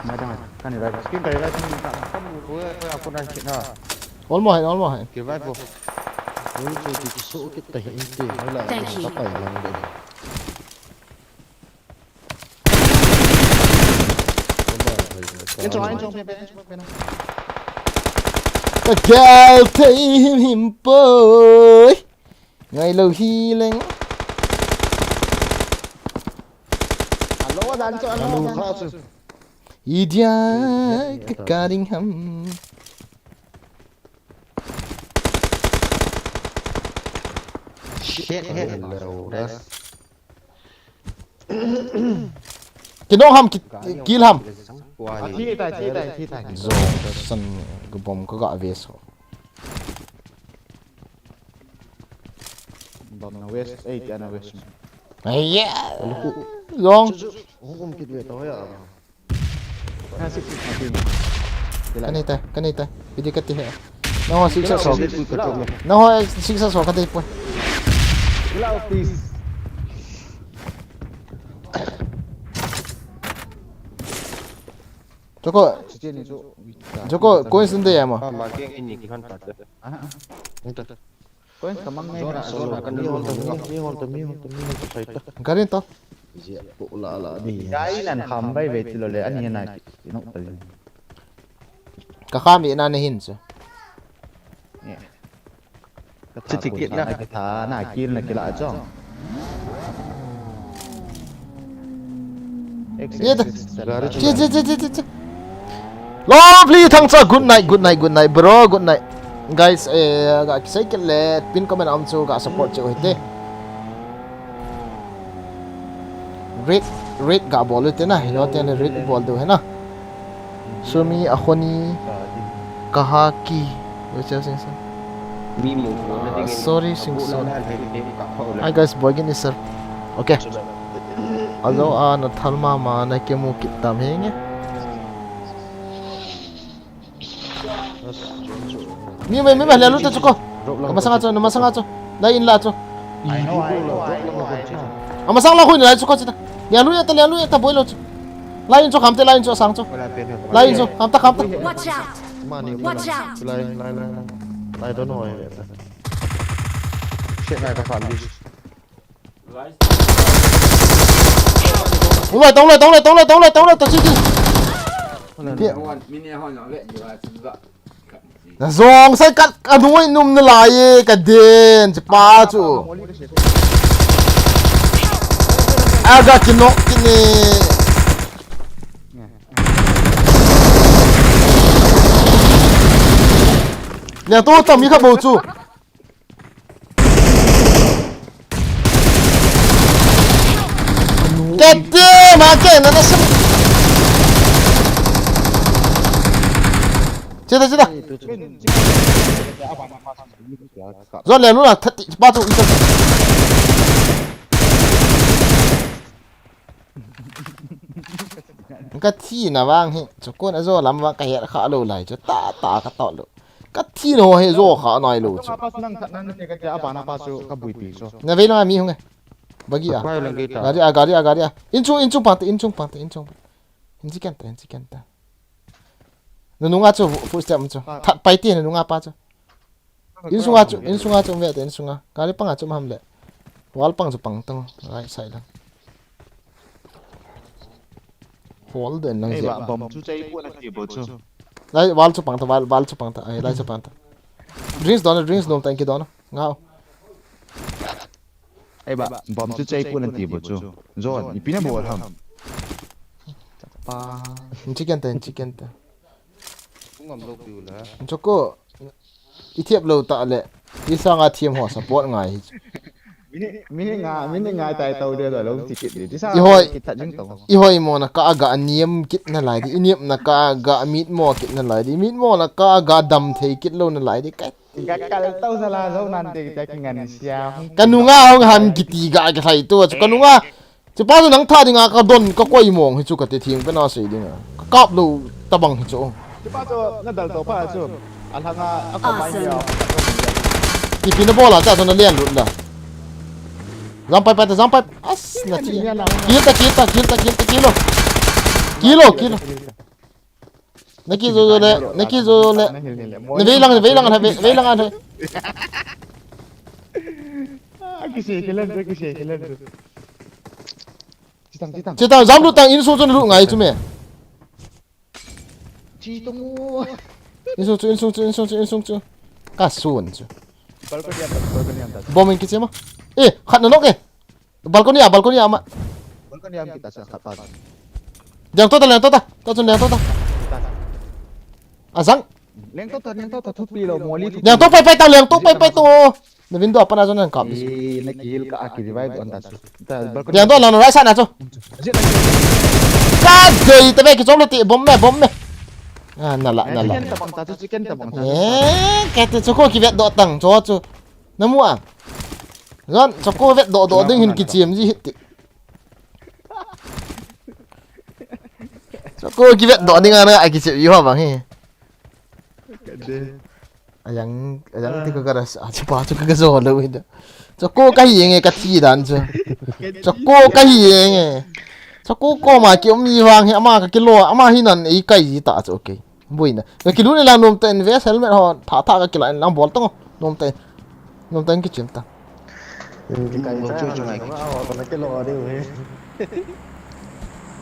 Mai dang, kani rai. Skin kani rai, kani rai. Kamu ko, ko, ko nan chit na. Olmo hai, olmo hai. Ki rai ko. Oi, tu ti so kit ta hi in ti. Mai la. Thank you. Ka pai lang de. Ka gal thei him him poi. Ngai lou hi leng. Alo dan chu, alo dan chu. Idia ka karing ham. Shit, hello. Kino ham ki, kill ham. Athi tai, thi tai, thi tai. Zo, san ka bom ka ga ve so. Bom na west, eh, tia na west. Ai ya. Long. Chu, chu, hukum kit ve to ya. Kanita, kanita. Pidi kati he. No, six sa so. No, six sa so kati po. Hello, please. Joko. Joko, coins nde ya ma. Ah, ma ke ini ki han ta. Ah. Nta. Coins ka mang ngai. Zona, zona, kan mi hol ta, mi hol ta, mi hol ta, mi hol ta, sai ta. Garin to. Zia, po la la di. Dai nan kham bai ve ti lo le, ani na ki, ki nok ta le. Ka kham i na ne hin chu. Yeah. Chi ti kit na. Ka tha na kil na kila chong. Ye ta. Chi, chi, chi, chi, chi, chi. Lovely Thangcha, good night, good night, good night, bro, good night. Guys, eh, ga kisai kit le, pin comment a um chu ga support cheh u hite. Raid, raid ga bol u hite na, hilo te le raid bol diu hi na. Sumi, Ahoni, Kahaki. Wait, sing, sing. Ah, sorry, sing, sing. Hi guys, boy gin is sir. Okay. Alo a na thalma ma na kemu kit tam henge. Mi mai, mi mai, le lu ta chuko. Ama sanga chu, ama sanga chu. Lai in la chu. Ama sang la khu in lai chuko chita. Le lu ya ta, le lu ya ta, boi lo chu. Lai in chu kham te, lai in chu sang chu. Lai in chu kham ta, kham ta. Watch out. Watch out. Lai, lai, lai, lai. Lai don't know. Shit, lai ka kham di. Tong lai, tong lai, tong lai, tong lai, tong lai, tong lai, tong lai, tong lai, tong lai. Na zong sai kat ka nuai num na lai e, ka den, chi pa chu. Aga kinok kini. Nia to tam mi kha bo chu. Kete ma ke na na sim. Chita, chita. Zon le lu la thati pa tu ita. Ka thi na vang hi, chukun a zo lam vang ka her kha lo lai chu, ta, ta ka to lo. Ka thi na ho hi zo kha nai lo chu. Apa su nang khat nang te ka ja apa na pa su ka bui ti so. Na ve lo mi hung e. Bagi a. Apa lang kita. Gari a, gari a, gari a. In chu, in chu pa te, in chu pa te, in chu. In chi ken ta, in chi ken ta. Na nunga chu, footstep chu. That pai ti na nunga pa chu. In sunga chu, in sunga chu, ve te in sunga. Gari panga chu maham le. Wall pang chu pang tang, right side lang. Bol den lang. Ei, jep ba, bom chu chai pon ati bo chu. Lai, wall chu pang ta, wall, wall chu pang ta. Ai, lai chu pang ta. Drinks don, drinks nom ta, inki don. Ngau. Ei ba, bom chu chai pon ati bo chu. John, ipi na bol ham? Pa. Chicken ta, chicken ta. Ngam lo piu la. Choco. I thiam lou tah le, i sanga thiam ho support ngai hi. Minute, minute nga, minute nga tai tau de da lo ti kit di. Ti sa i hoi, kit ta jing tau. I hoi mo na ka ga niam kit na lai di, i niam na ka ga mit mo kit na lai di, mit mo na ka ga dam thei kit lou na lai di. Ka ga kal tau sa la zo nan te ta ki ngan sia. Ka nunga hong han kiti ga ka thai tu, ka nunga Chupa chu nang tha dinga ka don ka koi mong hi chu ka ti thing pe na sei dinga. Ka kap lou tabang hi chu. Chupa chu na dal to pa chu. A lhanga a ka pai ya. Ipi na bol a cha chu na lian lut la. Jam pai pai ta, jam pai. As na chi. Kill ta, kill ta, kill ta, kill ta, kill lo. Kill lo, kill lo. Na ki zo zo le, na ki zo zo le. Na vei lang, vei lang, vei, vei lang, vei. Ah, kisi kilen tu, kisi kilen tu. Chitang, chitang. Chitang, jam lu tang, insung chu lu ngai chu me. Chitang o. Insung chu, insung chu, insung chu, insung chu. Ka sun chu. Balcony a, balcony a. Bomb in kichema. Eh, khat na nok eh. Balcony a, balcony a ma. Balcony a kita sa khat pa. Liang to ta, liang to ta. Ta chun liang to ta. Ajang. Liang to ta, liang to ta, thupi lo, moli thupi. Liang to pai pai ta, liang to pai pai to. Na window apa na zona kap. Eh, na kill ka aki revive on ta chu. Ta balcony. Liang to la na right side na chu. Ka dei ta be ki chom lo ti, bomb me, bomb me. Ah, na la, na la. Chicken ta bang ta chu, chicken ta bang ta chu. Eh, ka te chu ko ki vet do tang cho chu. Na mu a. Ron, Choco vet do do ding hin kichim ji hiti. Choco ki vet do ding ana a kichim ji ho bang hi. Ka de. Ayang, ayang ti ka ka ras, a chi pa chu ka ka zo lo hi da. Choco ka hi nge ka thi dan chu. Choco ka hi nge. Choco ko ma ki um ni wang hi ama ka kilo, ama hi nan ei kai ji ta chu, okay. Buina. Ka kilu ni lang nom ta in vest helmet ho tha tha ka kila in lang bol tang. Nom ta in. Nom ta in kichim ta. Ki kai bol chu chu ngai.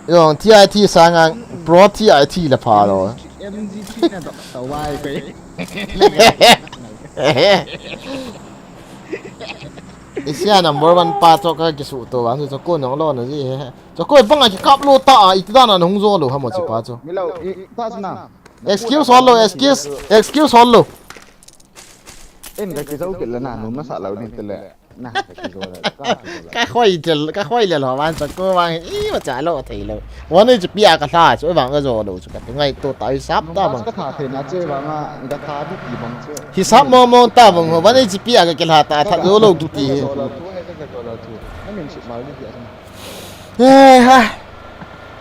Yo, T I T sanga pro T I T le pha lo. M G T na dok ta wai ko. Asia number one pa chu ka kisu to wa chu ko nong lo na ji he. Choco banga ki kap lo ta a, iti dan a hung zo lo ha mo chi pa chu. Milo, i, i, pa chu na. Excuse hol lo, excuse, excuse hol lo. En ka kizo kit la na, num na sa lo ni te le. Na, ka kizo la, ka kizo la. Ka khoi tel, ka khoi le lo, man Choco man, i, ma cha lo thei lo. One H P a ka hla chu, vang ka zo lo chu ka ti ngai to ta, i sap ta bang. Ka tha thei na che vang a, ka tha di ti bang che. Hi sap mo mo ta bang ho, one H P a ka kila ta, tha zo lo kiti. Ka zo la, tu hai ka zo la tu. Na min sip mal ni ti a. He ha.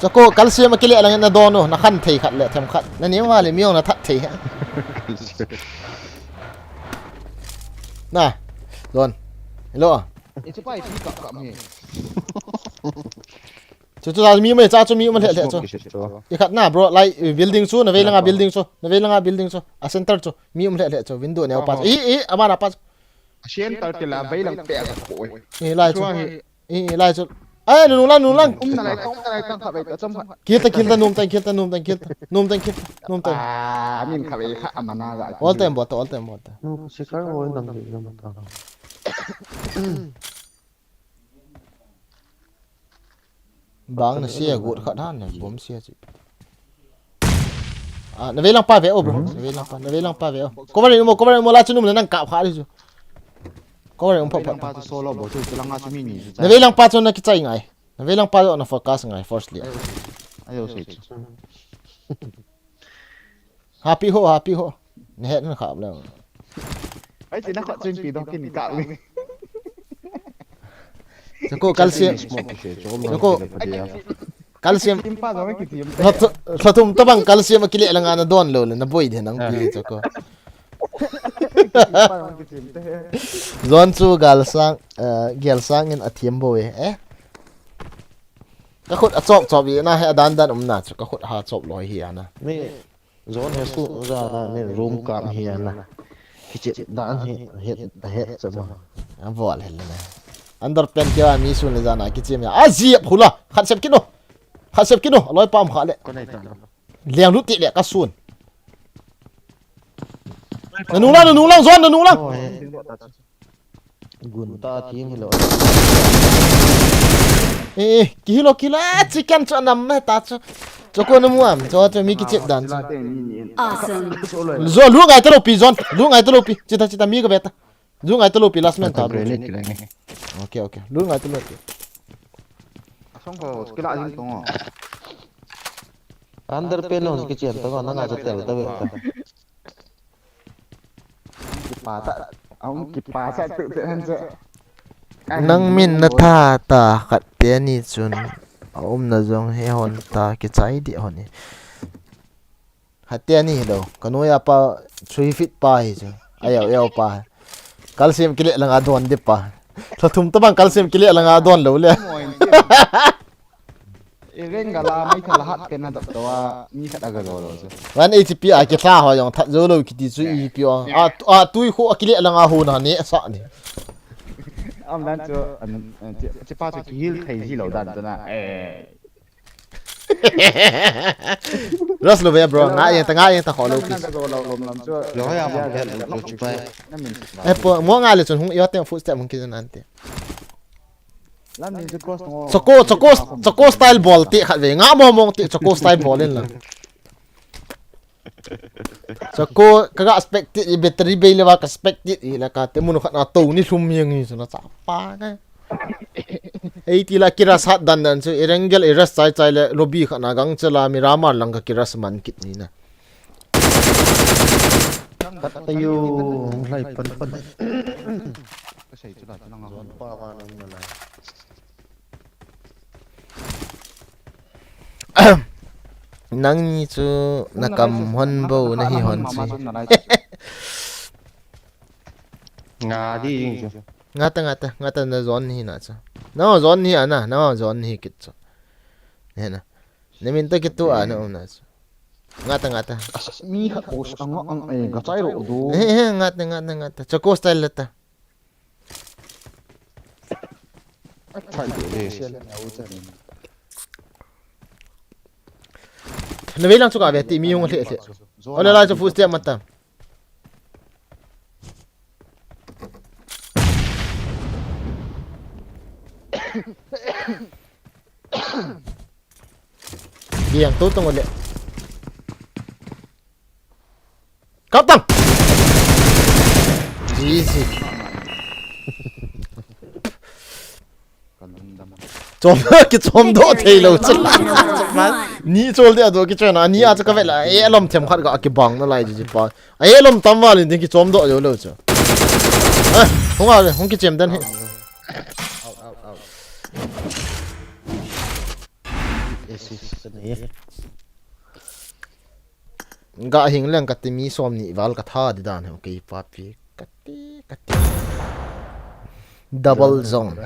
Choco, calcium akile lang na don u, na khan thei khat le them khat. Na ni ma le mi ong na that thei ha. Na. Don. Hello. E chu pai pi ka ka mi. Chu chu mi mai cha chu mi um le le chu. I khat na bro, lai building chu, na vei langa building chu, na vei langa building chu. A center chu mi um le le chu, window neo pa. I i ama na pa. A center te la vei lang pe ka ko. E lai chu. Hi. Eh, lai chu. Ai, nung lang, nung lang. Um na lai, um na lai, tang kha bei ta, chom kha. Kill ta, kill ta, nom ta, kill ta, nom ta, kill ta. Nom ta, kill ta, nom ta. Ah, min kha bei kha, amana ga. All time bot ta, all time bot ta. No, sikar all time bot ta. Bang na sia gut khat han na bom sia chi. Ah, na vei lang pa ve o, bro. Mhm. Na vei lang pa, na vei lang pa ve o. Cover in mo, cover in mo, la chu num na nang kap kha di chu. Cover in mo, pa, pa, pa. Vei lang pa chu solo bo chu, chu lang a chu mi ni chu. Na vei lang pa chu na kichai ngai. Na vei lang pa chu na focus ngai, firstly. Ayo, sei chu. Happy ho, happy ho. Na het na kap le. Ai, ti na khat chu pi do kin kap ni. Choco, calcium. Choco. Calcium. Kim pa jong ki thim te. Lha thu-, lha thum tabang calcium akile langa na don lou le, na boi de nang pi Choco. Kim pa jong ki thim te. Zon chu gal sang, eh, gel sang in a thiam bo e, eh. Ka khut a chop chop i na he a dan dan um na chu ka khut ha chop loi hi ana. Mi Zon he su za na ni room kam hi ana. Kiche dan hi het het chama. A bol hel na. Underpant ke wa mi sun le za na kiche mi. A ji phula khat sep kino. Khat sep kit o, aloi pam kha le. Ko nei ta lo. Leng lut ti le ka sun. Na nung lang, na nung lang, John, na nung lang. Oh, eh. Gun ta thim hi lo. Eh, eh, ki hi lo, ki la, chicken chu anam na ta chu. Chu ko na mu am, chu, chu mi ki chep dan chu. Awesome. John, lu ngai ta lo pi, John. Lu ngai ta lo pi. Chita, chita, mi ka ve ta. Lu ngai ta lo pi, last man ta. Grenade ki la nge. Okay, okay. Lu ngai ta lo pi. Asong ko, skill a jing tong o. Under pen on ki chen ta ko, na ngai ta tel ta ve ta. Kipa ta, aum kipa sa tu tu han sa. Nang min na tha ta, khat te ni chun. A um na jong he hon ta, ki chai di hon ni. Khat te ni lo, ka noi a pa, three feet pa hi chu. Ayau, ayau pa. Calcium ki le langa don di pa. Tha thum ta bang calcium ki le langa don lo le. Even gala mai thala hat pen na dok tawa, mi khat aga lo lo chu. Wan H P a ki tha ho jong that jo lo kiti chu i pi o. A, a tui khu a ki le langa hu na ne sa ni. Am dan chu, an, an, chi, chi pa chu ki heal thei ji lo dan chu na. Eh. Ras lo ve, bro. Nga ye ta, nga ye ta, kho lo, please. Ga zo lo lom lom chu. Lo ya ma ke lo chu pa. Na min. Eh, po, mo nga le chun hung yo te footstep hung ki nan te. Lam ni chu cross ngo. Choco, Choco, Choco style bol te khat ve. Nga mo mong te Choco style bol in la. Choco, ka ga spectate i battery bei le wa ka spectate i la ka te mun khat na to ni lhum yang ni chu na cha pa ka. Ei ti la ki rush hat dan dan chu, Erangel i rush chai chai le lobby khat na gang che la Miramar lang ka ki rush man kit ni na. Kat ta yo, lai pan pan. Ka sei chu la chu na nga. Zon pa ma nung na lai. Nangni chu na kam hon bo na hi hon chi. Nga di jing chu. Nga ta, nga ta, nga ta na zon hi na chu. Na zon hi ana, na zon hi kit chu. Ne na. Ne min ta kit tu ana um na chu. Nga ta, nga ta. As, mi khat post ang ang, eh, ga chai ro do. Eh, eh, nga ta, nga ta, nga ta. Choco style la ta. Na vei lang chu ka ve ti mi hung hle hle. Ole lai chu footstep ma ta. Biang tu tung ole. Kaptang. G G. Chom, kichom doh thei lou chu. Ni chol dia doh kichon a, ni a chu ka ve la, eh, alom them khat ga kibang na lai ji pa. Eh, alom tam val in kichom doh jo lou chu. Eh, hung a, hung kichem dan hi. Assist ka nei. Ga hing leng kati mi som ni val ka tha di dan he, okay, papi. Kati, kati. Double zone.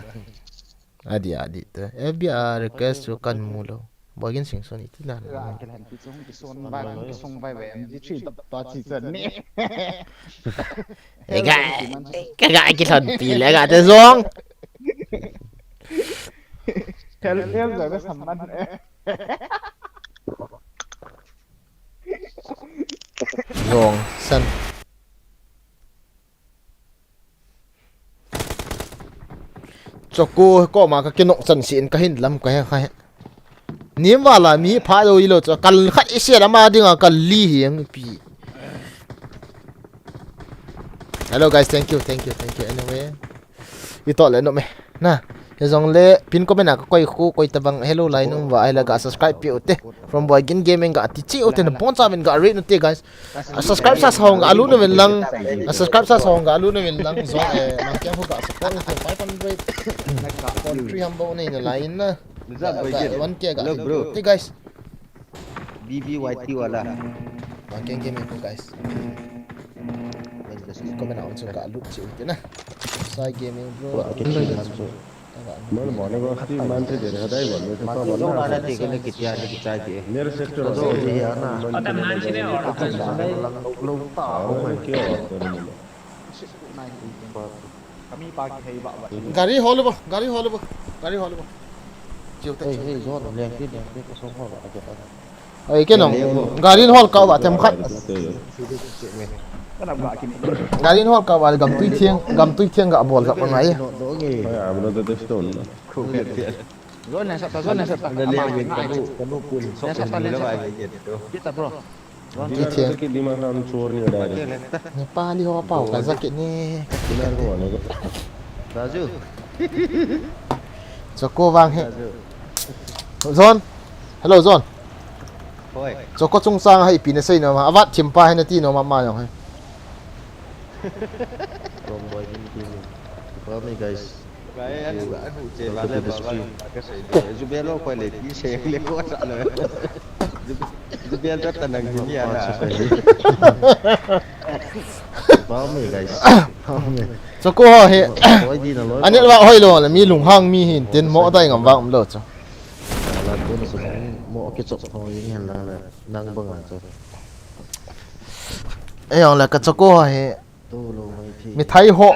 Adi, adi te. F B I request chu kan mu lou. Bogin sing son iti dan. Ga kilan pi chung ki son bai, ki song bai bai, M G three tap ta chi chan ni. Ega, ega kilhon pi le ga te zong. Tel tel ja ga samman. Zong san. Choco koma ka kinok chan si in ka hin lam ka he kha he. Nim vala mi pha lo ilo chu kal khat i se lama dinga kal li hi ang pi. Hello guys, thank you, thank you, thank you anyway. I to le no me. Na, he zong le pin comment a ka koi khu koi ta bang hello lai nung va ai la ga subscribe pi u te. From Boy Gin Gaming ga ti chi u te na bon cha men ga rate u te guys. A subscribe sa song ga alu na vin lang. A subscribe sa song ga alu na vin lang. Zong, eh, mang kiang ho ga support na five hundred. Country hambo na ina line na. One K ga hello, bro. Hey guys. B B Y T wala. Mang kiang game ko guys. Comment on so ga alu chi u te na. Sai gaming bro. Wa, akin si han so. Mal mo ne ko si man te de hadai wa ne ko ba na. Lo na te ko ne kitia ne kitia ke. Mere sector lo de ya na. Ata man si de or ata sa. Lo ta o mai ke o. Kami pa ki hei ba ba. Gari hol ba, gari hol ba. Gari hol ba. Hey, hey, John, lengpi, lengpi, kasong ho, aja, aja. Ei, kei nong, gari hol kah uva themkhat. Gari hol kah uva gamtui theng, gamtui theng ga bol kha ngai. Hoi, abro te stone. Zone ne sa ta, zone ne sa ta. Ama, kanu, kanu pun sok ne sa ta, ne sa ta. Kita, bro. Zone. Ki theng. Ki dima ham chor ni dai. Nepali ho pau ka jacket ni. Raju. Choco vang he. Raju. Zone. Hello, Zone. Hoi. Choco chungchang a ipi nasei nom a. Avat thim pa hi nati nom a ma jong hi. Wrong boy, didn't kill him. Follow me, guys. Guys, ahu, ahu, che, vale, vale, vale, kasei. Jubel lo, koi le, pi se, le, ko sa lo. Jubel ta tanang ni ya na. Follow me, guys. Follow me. Choco ho hi. Hoi di na lo. Anil wa hoi lo, mi lunghang mi hin, tin mo dai ngam vang lo cho. Kala ko na sa mo ke chok ho yin hen la la. Nang bang a cho. Ei, ong la ka Choco ho hi. Tolo mai thi. Mithai ho,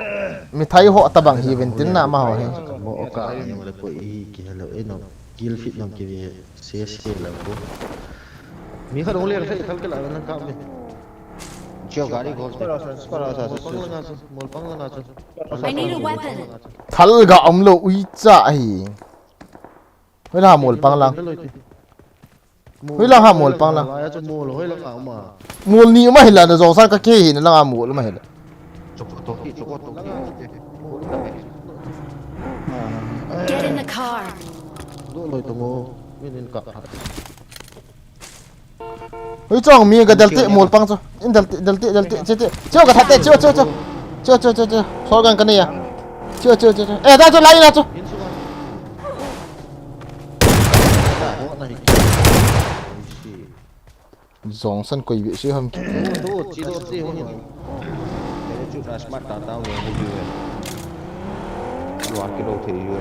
mithai ho tabang hi ven tin na ma ho hi. Mo ka anu le ko i ki hello e no. Kill feed nong ki vi se se la ko. Mi kha dong le kha thal ke la nang ka me. Chio gari gol te. Mol pang la nga chu, mol pang la nga chu. I need a weapon. Thal ga um lo ui cha hi. Hoi la mol pang lang. Hoi lang ha mol pang lang. Mol hoi lang a uma. Mol ni uma hila na jong san ka ke hi na lang a mol uma hila. Chok to ki, chok to ki. Get in the car. Do loi to mo. Min in ka. Hoi chong mi ka del te mol pang chu. In del te, del te, del te, che te. Che ka that te, che, che, che. Che, che, che, che. Sol gan ka ne ya. Che, che, che, che. Eh, da chu lai na chu. Jong san koi ve se ham ki. Kei chu na smart ta ta nge hu ve. Luar ki lo thei ve.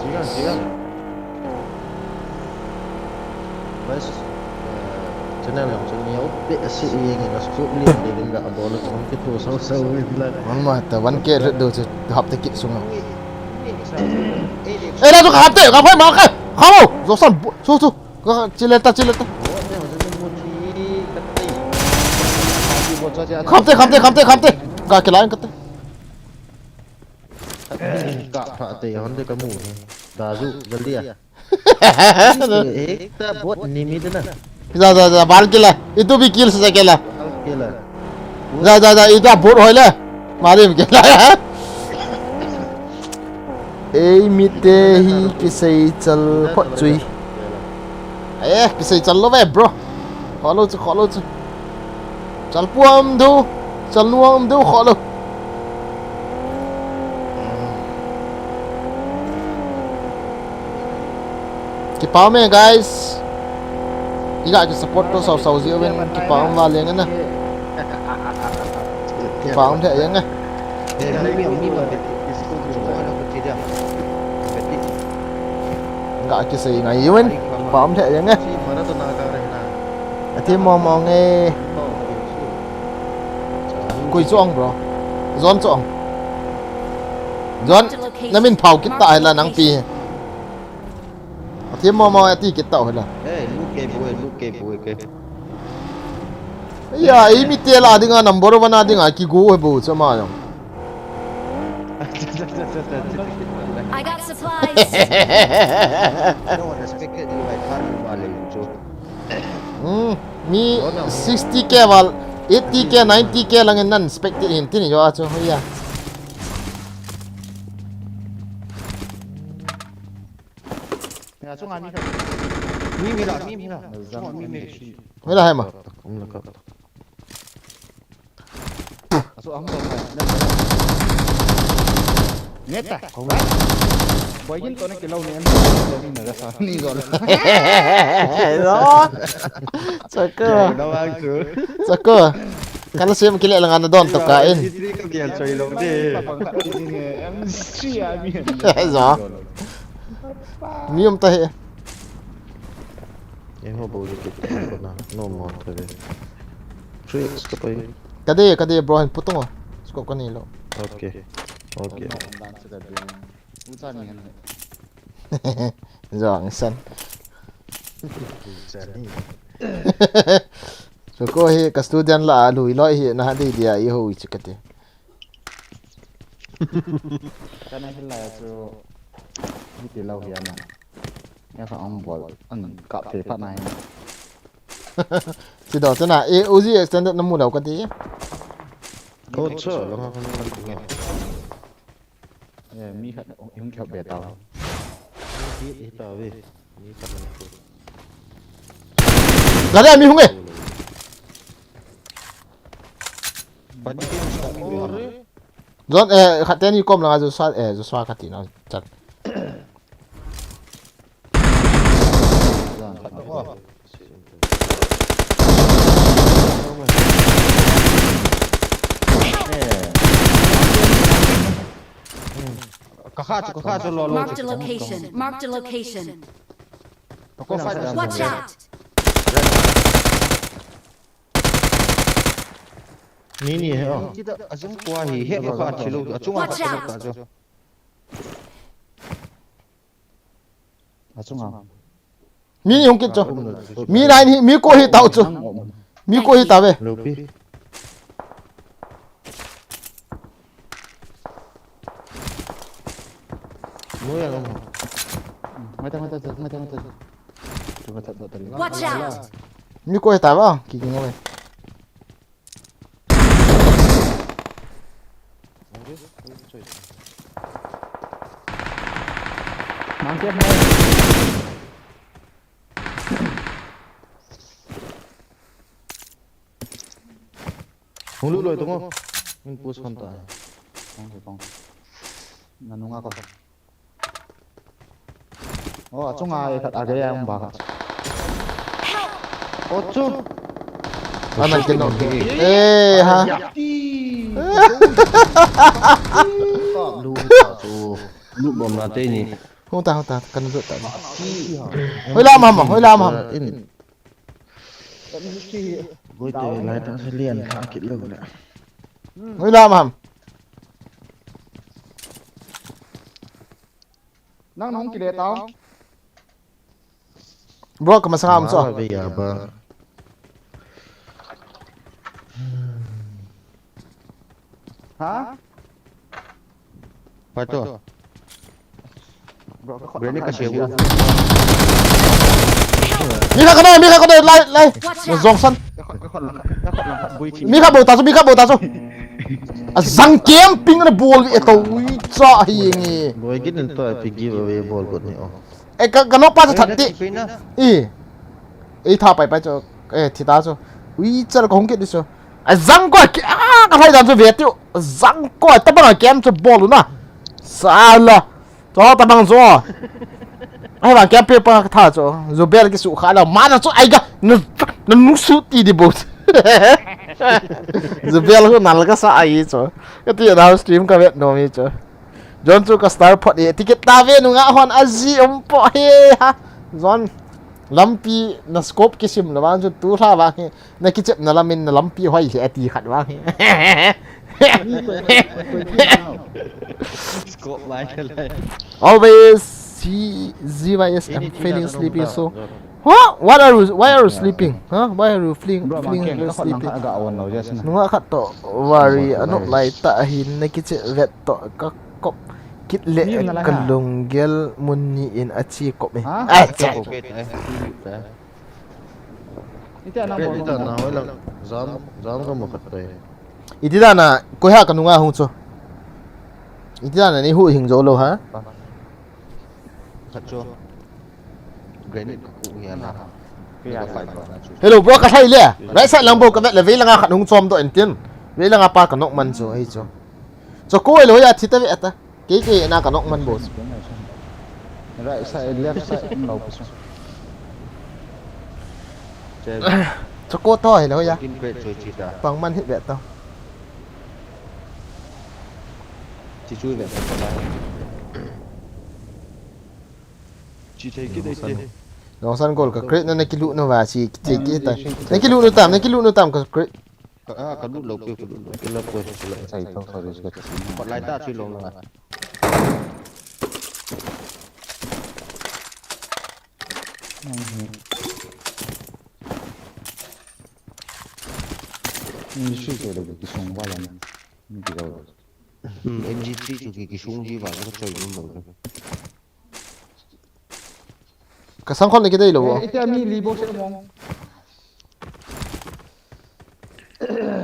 Chiga, chiga. Guys, eh, channel jong chu neo pe ase, i nge na scope lian de ding ga bol a, hung kitho sau sau ve la. One ma ta, one K ret do chu hapta kit sunga. Eh, la chu ka hapta, ka phai ma ka. Kha mo, jo san, bu, chu chu. Ka chile ta, chile ta. Khamte, khamte, khamte, khamte. Ka kilai kate. Ka pha te hon de ka mu. Da ju, jaldi a. Ek ta bot ni mi de na. Ja, ja, ja, bal kila. Itu bi kill sa kila. Bal kila. Ja, ja, ja, ita bot hoi le. Mari mi kila. Ei mite hi kisei chal phot chui. Eh, kisei chal lo ve, bro. Kho lo chu, kho lo chu. Chal puam do, chal nuam do, kho lo. Kipa um e, guys. Iga ki support to sau sau ji uvin, kipa um va leng na. Kipa um the yang a. Ga kisei ngai uvin, kipa um the yang a. Ati mo mo nge. Koi chong, bro. John chong. John, na min phau kit ta hela nang pi. Athem mo mo ati kit tau hela. Eh, look ke boy, look ke boy ke. Ya, ei mite la dinga number one a dinga kigo he bo chama jong. I got supplies. No one expected you, I can't do my leg, so. Hmm, mi sixty K val, eighty K, ninety K lang in nan expected hin tin jo a chu, ya. Ya, chunga mi kha. Mi, mi la, mi, mi la. Chunga mi, mi. Mi la hai ma. Um la ka. Aso ang to na. Neta. Boy, yin to na kilo ni em. Ni na sa. Ni go. Hello. Chako. Na wang chu. Chako. Kala sem kile langa na don to ka in. Itri ka kian choi lo de. M C a mi. Zo. Mi um ta he. Ei ho bou hi kit ta ko na, no more ta ve. Three X ka pai. Ka de, ka de, bro, hin putung o. Scope ka nei lou. Okay. Okay. Ucha ni hen. Jong san. Soko hi ka student la a lui loi hi na ha dei dia i ho i chi kati. Kana hilai chu. Hiti lou hi ana. Ya ka ong bol. An kap te phat nai. Chi do chana, e, Uzi extended na mu lou kati. Ko cho, lo nga kan kan. Eh, mi khat hung kihop be tau. Hi, hi tau ve. Mi khat na ko. Gari mi hung e. Pati ke sa mi ve. Zon, eh, khat teni kom langa Joshua, eh, Joshua kati na chat. Zon, khat ko. Ka kha chu, ka kha chu, lo, lo. Marked a chu. Location. Marked a location. Ka ko fight. Watch out! Ni, ni he, oh. Kita ajung kwa hi, he ka kha chu lo, achunga. Watch out! Ka chu. Achunga. Mi ni hung kit chu. Mi nai ni, mi ko hi tau chu. Mi ko hi tau ve. Lopi. Lo ya lo. Mata, mata, mata, mata. Watch out! Mi ko hi tau ve, ki ki ngoi. Hung lut loi tung o. Min push hon ta. Kong, kong. Na nunga ko. Oh, achunga e khat a gei a um ba khat. Oh, chu. Aman kin no. Eh, ha. Lu ta chu. Lu bom na te ni. Hung ta, hung ta, kan lu ta. Hoi la mama, hoi la mama. In. Goi te lai ta se lian kha kit lo le. Hoi la mama. Nang nong kile tao. Bro, ka masang am cho. Ve ya ba. Ha? Pai to. Bro, ka khot. Grenade ka sheu. Mi kha ka dei, mi kha ka dei, lai, lai. Watch out! Jong san. Ka khot, ka khot lang khat, ka khot lang khat, bui chi. Mi kha bol ta chu, mi kha bol ta chu. A jang camping na bol ve to, ui cha hi nge. Boi gin to, epic giveaway bol got ni o. E ka, ka nok pa chu that ti. E. E tha pai pai chu. E thi ta chu. Ui cha ka hung kit di chu. A jang ko ki a ka phai dan chu ve tiu. A jang ko ta bang a camp chu bol u na. Sala. Cho ta bang cho. Ai bang camp pe pa tha cho. Zubel ki su kha la. Ma na chu ai ga. Na, na nu su ti di bo. Zubel hu nal ka sa ai cho. Ka ti na stream ka vet no mi cho. John chu ka star pot e. Ticket ta ve nu nga hon a ji um po he ha. John. Lampi na scope kisim lo vang chu tu hla vang hi. Na kichepna lamin na lampi hoi hi ati khat vang hi. Scope mai le. Always see Z Y S, I'm feeling sleepy so. Huh? What are you, why are you sleeping? Huh? Why are you feeling, feeling very sleepy? Nunga khat to worry, anop lai ta hin na kiche vet to ka kop kit le ka lunggel mun ni in a chi kop e. Ai, chai. Ita na, ita na, hoilang jam, jam ka mu khat pai. Iti dan a, koi ha ka nunga hung chu. Iti dan a ni hu hing jo lo ha. Khat chu. Granite ka ku ngia na. Hello bro, ka thai le. Right side lang bo ka vet le, vei langa khat hung chom do en tin. Vei langa pa ka nok man chu, hei chu. Cho ko lo ya thi ta ve ta. Kei kei na ka nok man bo. Right side, left side, um lo. Cho ko to hi lo ya. Kin pe choi chi ta. Pang man hit ve to. Chi chui ve ta. Chi thei ki dei te. Nongsan gol ka crate na na kilu na va chi thei ki ta. Na kilu na tam, na kilu na tam ka crate. Ka, ah, ka lut lou peh, ka lut lou peh. Ka lut lou peh, ka lut lou peh. Sai to, sorry, sorry. Khatlai ta chui lou lou. Nang hi. Ni sui ko da ki song ba la ni. Ni ki da. Hmm, M G three chu ki, kisung ji ba, ka choi nom lo. Ka sang khol ni kidei lo. Eh, ite ami li bo se mong.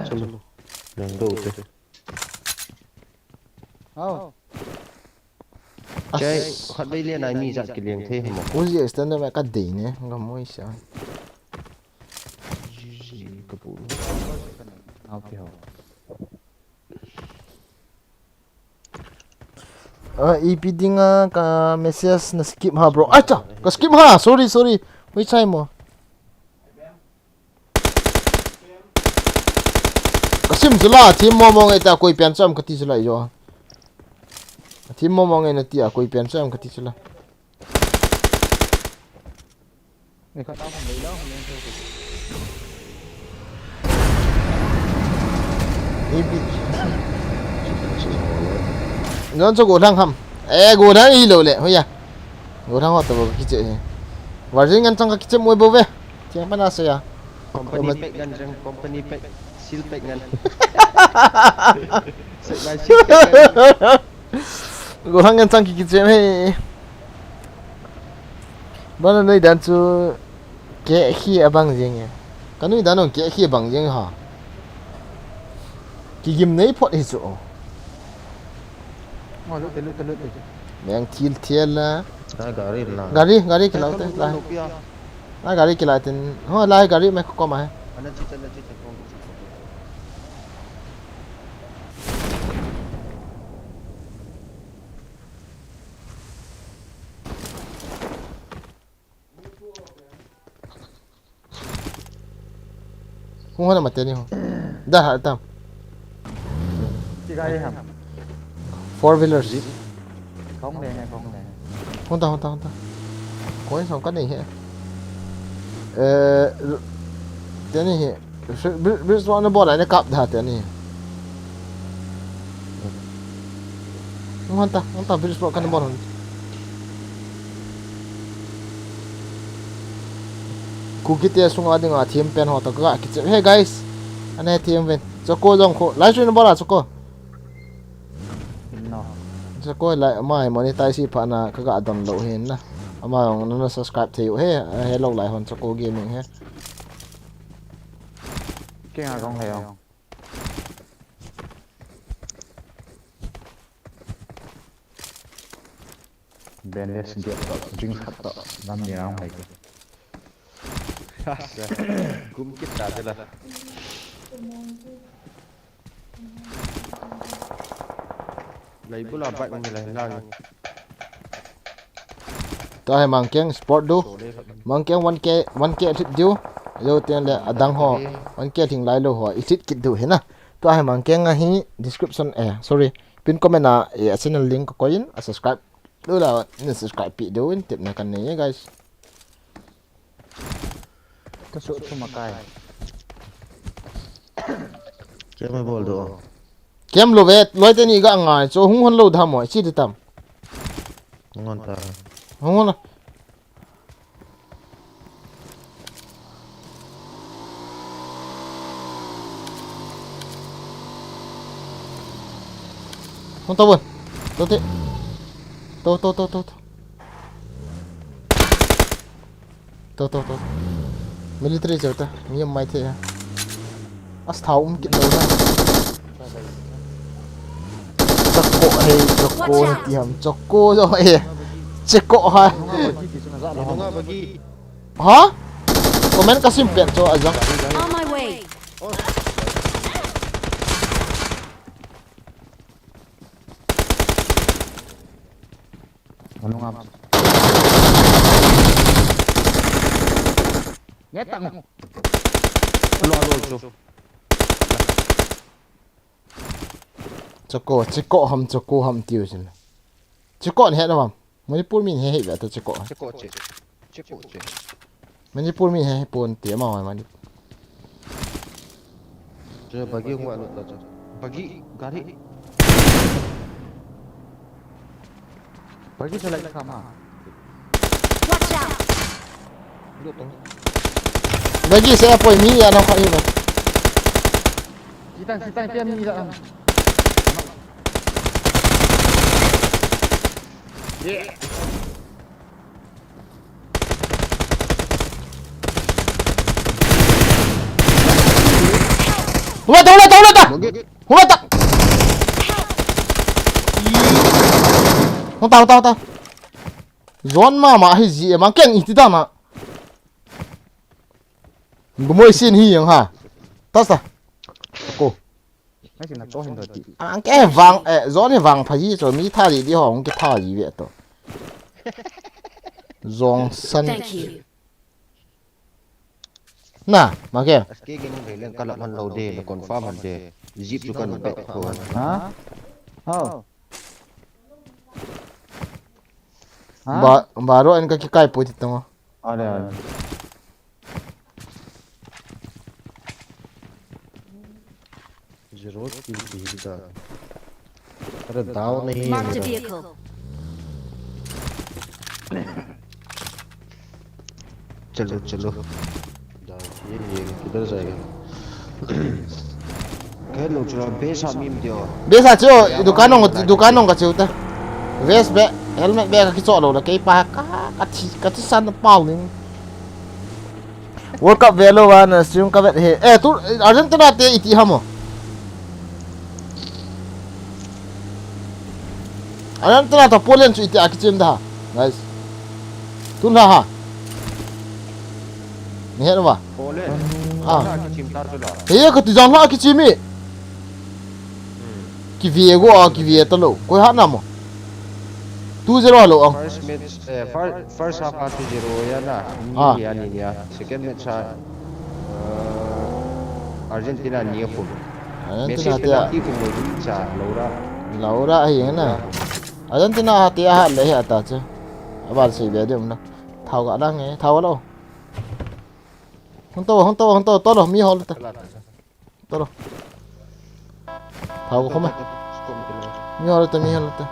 Chalo. Nang do te. Hao. Chai, khat bei le nai mi jat kileng thei hamo. Uzi extend me ka dei ne, ka moi sa. Uzi ka pu. Nau pi ho. Ah, ipi dinga ka message na skip ha, bro. Acha, ka skip ha. Sorry, sorry. Hoi chai mo. Ka sim chu la, thim mo mo ngai ta, koi pian cham ka ti chu la jo. Thim mo mo ngai na ti a, koi pian cham ka ti chu la. Ni khat a hung lei la, hung lei thei. Ipi. Non chu go thang ham. Eh, go thang i lo le, hoya. Go thang ho ta bo kiche. Virgin ngan chang ka kiche moi bo ve. Thiang pana se ya. Company pack ngan jeng, company pack, seal pack ngan. Set by seal pack ngan. Go thang ngan chang ki kiche he. Bana nei dan chu ke khi abang jeng e. Ka nui dan ong ke khi abang jeng ha. Ki gim nei phot hi chu. Mo lu te lu te lu te. Meng thil thil la. Gari la. Gari, gari ke lau te. Lai. Lai gari ke lai tin. Ho lai gari me ko ma he. Ana chi chan, ana chi chan. Hung hon mate ni ho. Da ha tam. Chi gari ham. Four wheelers. Jeep. Khong le ne, khong le ne. Hung ta, hung ta, hung ta. Koi song ka nei he. Eh, te ni he. Bridge, bridge one bol a ne kap da te ni. Hung hon ta, hung ta, bridge bol kan bol hon. Kuki te sunga dinga thim pen ho to ka kiche. Hey guys. Ane thim ven. Choco jong kho. Live stream bol a Choco. No. Choco lai mai monetize pha na ka ga don lo hin na. Ama jong na subscribe thei u he. He lo lai hon Choco Gaming he. Kenga kong he jong. Bandage get to, drink khat to, lam ni rang mai ke. Kum kit ta de la. Lai bula bike ni lai lang. Tua hi Mangkeng sport du. Mangkeng one K, one K hit diu. Yo ten le adang ho. One K thing lai lo ho. I hit kit diu hina. Tua hi Mangkeng ahi description eh, sorry. Pin comment a, eh, a channel link ka koi in, a subscribe. Lula, na subscribe pi diu in tip na kan nei, guys. Ka su chu makai. Kem bol do. Kem lo ve, loi te ni ga ngai, cho hung hon lo dham mo, chi di tam. Hung hon ta. Hung hon. Hung ta bun. To te. To, to, to, to, to. To, to, to. Military cheu ta. Mi um mai the. As thau um kit lo na. Choco he, Choco he ti ham, Choco jo he. Choco ha. Ha? Comment ka sim pen cho a jong. On my way. Anu ngam. Nge tang. Alo, alo, cho. Choco, Choco ham, Choco ham tiu sin. Choco ni he na mam. Manipur min he he ve ta Choco. Choco che. Choco che. Manipur min he he pon ti ma wa mani. Cho bagi ngwa lo ta cho. Bagi gari. Bagi sa lai kama. Watch out! Lagi se apoi mi ya na kha iba. Sitang, sitang, pia mi la. Yeah. Hula ta, hula ta, hula ta. Hula ta. Hula ta, hula ta. Zone mama hi ji emang keng iti ta na. Gumoi sin hi yang ha. Tas ta. Ko. Ngai sina cho hin do ti. Ang ke vang, eh, zone hi vang pha hi cho mi tha di di ho, ang ke tha di ve to. Zong san. Thank you. Na, ma ke. S K game le leng kala man lo de, le confirm han de. Zip tu kan pe ko. Ha? Hao. Ha? Ba, baro en ka ki kai po ti tong. Ale, ale. Zero kill ki hi ta. Are down nahi hai Marked a mera. Vehicle. चलो, चलो। ये, ये किधर जाएगा? Khe lo chura base a mi mi dio. Base a chu, dukan nong, dukan nong ka chu ta. Vest be, helmet be ka kicho lo la, kei pa ka, ka thi, ka thi san pau ni. World Cup ve lo va na stream ka vet he. Eh, tu Argentina te iti hamo. Argentina to Poland chu iti a kichim da. Guys. Tun la ha. Ni he lo va. Poland. Ah. Ana kichim ta chu la. He ka ti jang la kichim mi. Hmm. Kive go a kive ta lo. Koi hat na mo. Two zero lo ang. First match, eh, fir-, first half a two zero ya na. Ni Ah. Ni ya ni ya. Second match a, eh, Argentina ni khum. Argentina Messi te a. Penalty khum lo di cha lo ra. Lo ra hi na. Argentina ha te a hat le hi ata che. Abar sei be de um na. Thau ga lang e, thau lo. Hung to, hung to, hung to, to lo, mi hol ta. Tolo. Thao ko khoma. Mi hol ta, mi hol ta.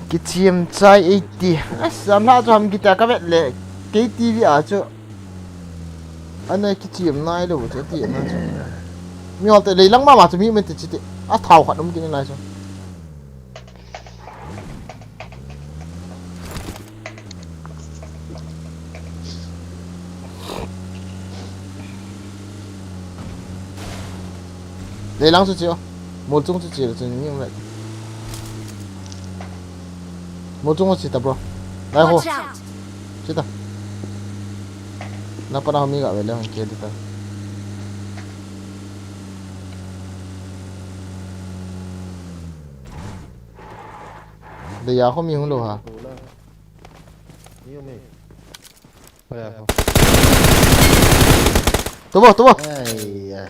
Kichim chai eighty. Asam la chu ham kita ka vet le. K T V a chu. Ana kichim nai lo chu ti na chu. Mi hol ta leilang mama chu mi men ti chi ti. A thao khat um kin nai chu. Leilang chu chi o. Mol chung chu chi le chu ni um le. Mol chung chu chi ta bro. Lai ho. Watch out! Chi ta. Na pa na ho mi ga ve le hong ke di ta. Leiya ho mi hung lo ha. Tubo, tubo. Ai ya.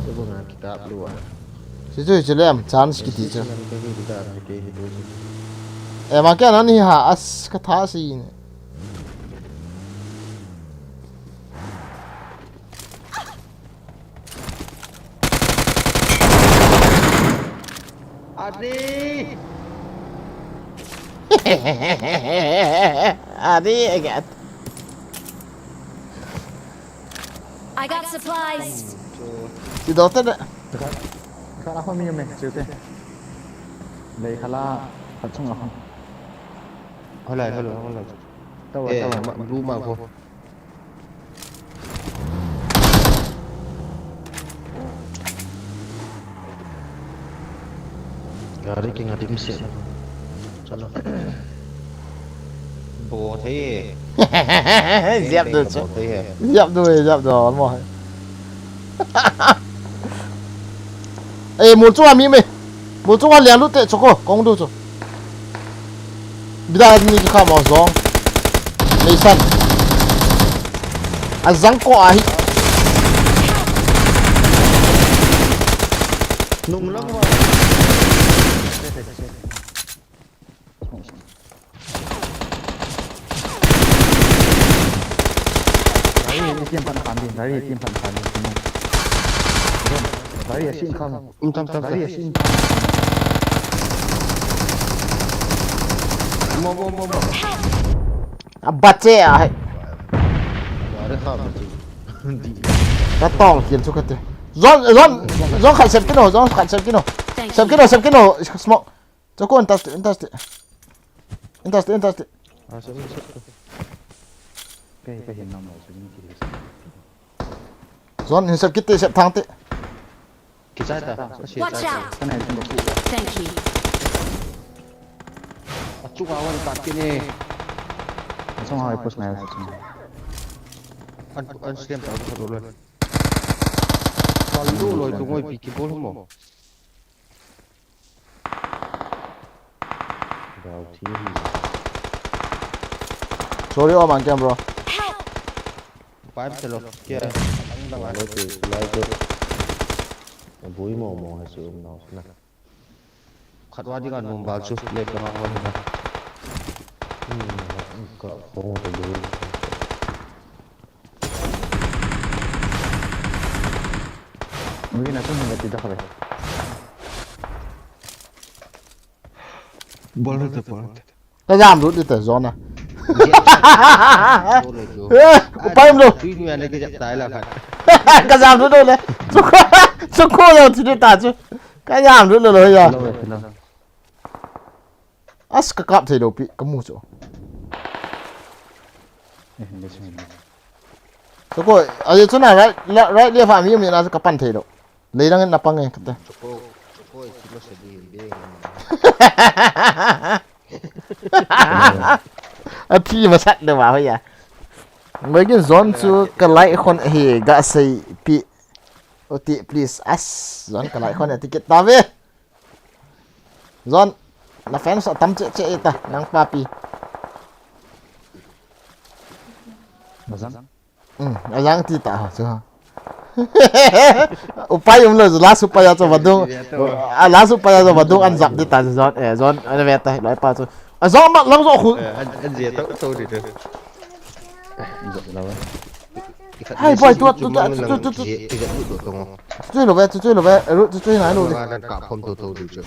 Tubo nga kitab lu ah. Situ hichu lem chance kiti chu. Eh, ma kya nani ha as ka tha si ne. Adi. Adi, I got. I got supplies. Si dote de. Khala, khala ho mi me, chute. Lei khala, khat chung a. Hola, hola, hola. Tawa, eh, tawa. Ma, blue ma ko. Gari kinga dim se. Chalo. Bo the. Ziap do chu. Bo the. Ziap do, ziap do mo. Eh, mol chunga mi me. Mol chunga lian lu te choko, kong du chu. Bida ni ki kha mo zong. Meisan. A zang ko ahi. Nung lang wa. Gari team pan khan din, gari team pan khan din. Gari a sin kham. Um, tam, tam, tam. Gari a sin kham. A bache a hai. Ka tong kil chu kate. Zon, zon, zon khat sep kino, zon khat sep kino. Sep kino, sep kino. Smoke. Choko, in touch, in touch. In touch, in touch. Zon, in sep kit te, sep thang te. Kichai ta, ka sia. Watch out! Ka nai tung ka pu. Thank you. A chu ka wan ta kini. A chung ha push nai chung. An, an stem ta ka lo. Kal do lo tu ngoi pi ki bol mo. Dau thi hi. Sorry, oh, man, cam, bro. Help! Pai te lo, kia, ang lang a. Lai te, lai te. Bui mo mo ha su um no na. Khat wa di ka num bal chu, le ka ma wa na. Hmm, ka phone te du. Ui, na tu ni ti da kare. Bol te, bol te. Ka jam lut ding te zon a. Bol le chu. Eh, upai um lou. Tui mi ane ke jap tai la khat. Ka jam lut lou le. Chu ko, chu ko lou chu ta chu. Ka jam lut lou lou ya. Lou le, lou. As ka kap thei lou pi, ka mu chu. Eh, le chu. Chu ko, a ye chu na right, le-, right left a mi um na chu ka pan thei lou. Leidang in na pang e, kate. Choko, choko, eh, chima sa di, di. A thi masat le wa hoya. Boy Gin zon chu ka like khon hi ga sei pi. Oti, please. As, zon ka like khon ati kit ta ve. Zon, na fans atam che che ta, nang papi. Mazang. Hmm, ajang ti ta ho chu. Upai um lou, last upai a chu vadung. A last upai a chu vadung an jap di ta chu zon, eh, zon, an ve ta, loi pa chu. A zon ma, lang zon khu. Eh, an, an je to, to di to. Jap lou. Hai, boy, tu, tu, tu, tu, tu, tu. Je, je, je, to, to. Tu, tu, lou ve, tu, tu, lou ve, ru, tu, tu, na, lou ve. Ka phom to, to di chu.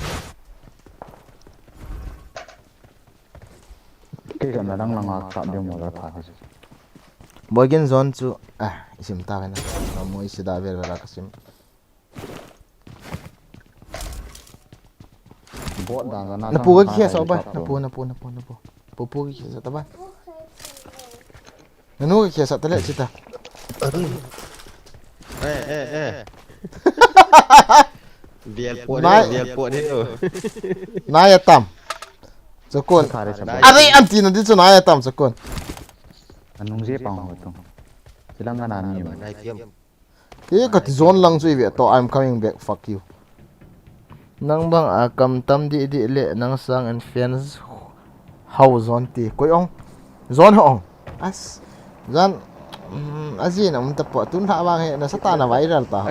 Kei ka na dang langa kap ding mo la tha hi. Boy Gin zon chu, ah, isim ta ve na. Ka mo isi da ver ver la ka sim. Bot da ka na. Na pu ka kap khia sa ba? Kap na pu, na pu, na pu, na pu. Pu pu ka khia sa ta ba? Nanu ka khia sa ta le chita. Eh, eh, eh. Bial po ni, bial po ni. Nai atam. Chakun. Are anti na di chu nai atam chakun. Anung je pang ho tu. Tilang ana ni. Nai tiam. Ke kati zon lang chu i ve to, I'm coming back, fuck you. Nang bang a kam tam di di le nang sang and fans hau zon ti. Koi ong? Zon ho ong. As. Zan, um, a zin a um ta po. Tun tha vang he, na sa ta na viral ta ho.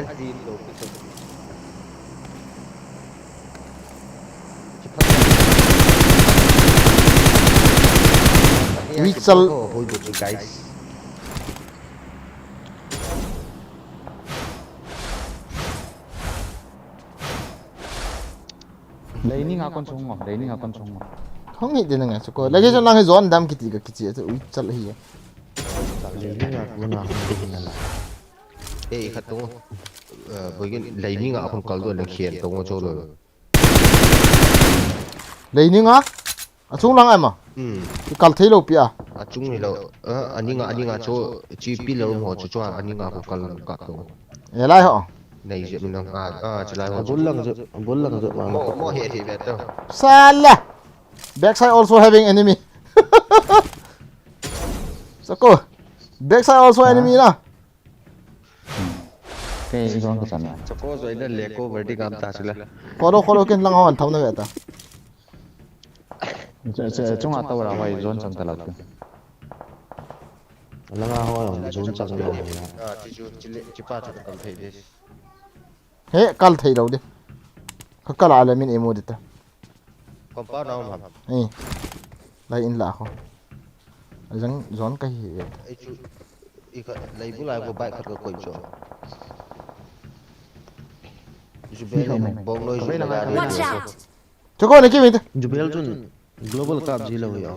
Wichal. Guys. Leining a kon chung ngo, leining a kon chung ngo. Hong hi din nga chu ko. Lagi chu lang hi zon dam kiti ka kiti chu ui chal hi. Leining a kon a hong hi na la. Eh, khat tu. Eh, Boy Gin leining a kon kal do le khian tu ngo chu lo. Leining a? A chung lang ai ma? Hmm. I kal thei lou pi a. A chung hi lou. Eh, a ning a, a ning a chu chi pi lou mo chu chu a ning a ko kal lang ka to. E lai ho. Nei je min lang a, a chi lai ho. A bul lang chu, a bul lang chu ma. Mo, mo he he be to. Sala. Backside also having enemy. Sako. Backside also enemy na. Te zon ka chan na. Chako zoi na le ko verdi gam ta sila. Kholo, kholo ken lang hon tham na ve ta. Che, che, chunga to ra hoi zon chan ta la. Langa hoi zon chan na. Ah, chi chu, chi le, chi pa chu kal thei de. He, kal thei lou de. Ka kal a le min emu de ta. Compound a um ham? Eh. Lai in la ko. Ajang zon ka hi. Ei chu, i ka lei bu lai ko bike khat ka koi chu. Jubel bong noi ju la. Watch out! Chako na ki mi ta. Jubel chun. Global kap ji lou hi o.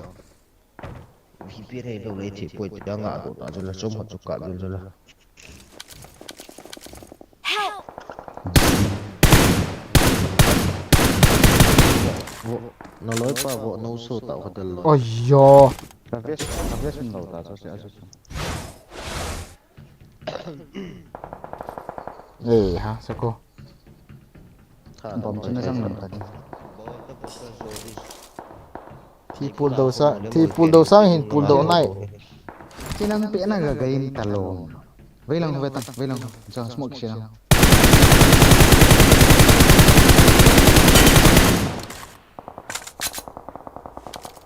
Hi pi rei lou lei thi poi ti nga to ta chu la chom hot chu kap ji la. Help! Vo, na loi pa vo, no so ta ka del lo. Oi yo. Ka ves, ka ves min lo ta chu se a chu. Eh, ha, sako. Bom chu na sang lang ta di. Thi pul do sa, thi pul do sang hin pul do nai. Chinang pe na ga gai ni ta lo. Vei lang ve ta, vei lang. Jang smoke chinang.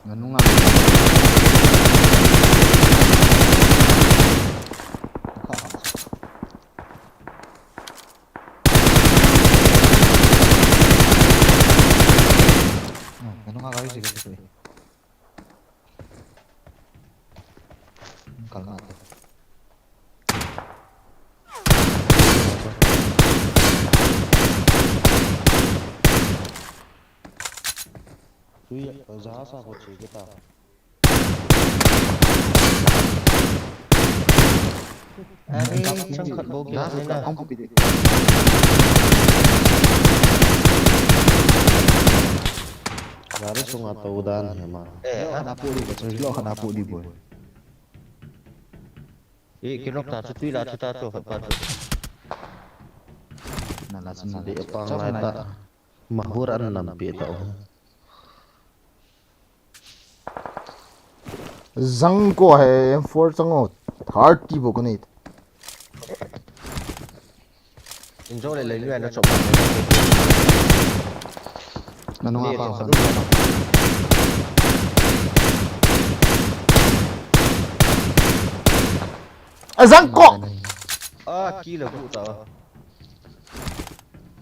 Nganunga. Nganunga gari si gari. Kalma. Tui, jahaz a ko che kita. Are, chang khat bou kila na. Gari sunga tou dan he ma. Eh, ha? Lo khana pu di boy. Lo khana pu di boy. Eh, kilok ta chu tui la chu ta chu khat pa chu. Na la chu na la. Di pang lai ta. Mahur an lam pi ta. Jang ko he M four chang o. Thirty bo ko ni. Injo le le ni na chop. Na nung a pa. A jang ko. A ki la bu ta.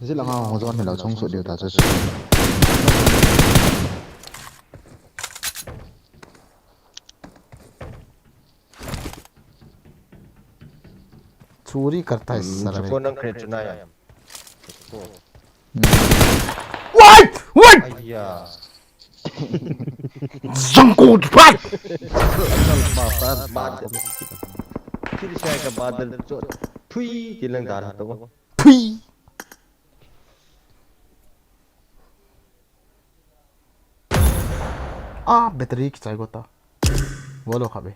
Jil anga hung jon hi lo chung su diu ta chu su. Churi karta hai sara. Chuko nang kre chuna ya. Wait! Wait! Aiya. Jangko, wait! Badal. Badal. Kiri sai ka badal chot. Phui, tilang dar to. Phui. Ah, battery kichai gota. Valo khabe.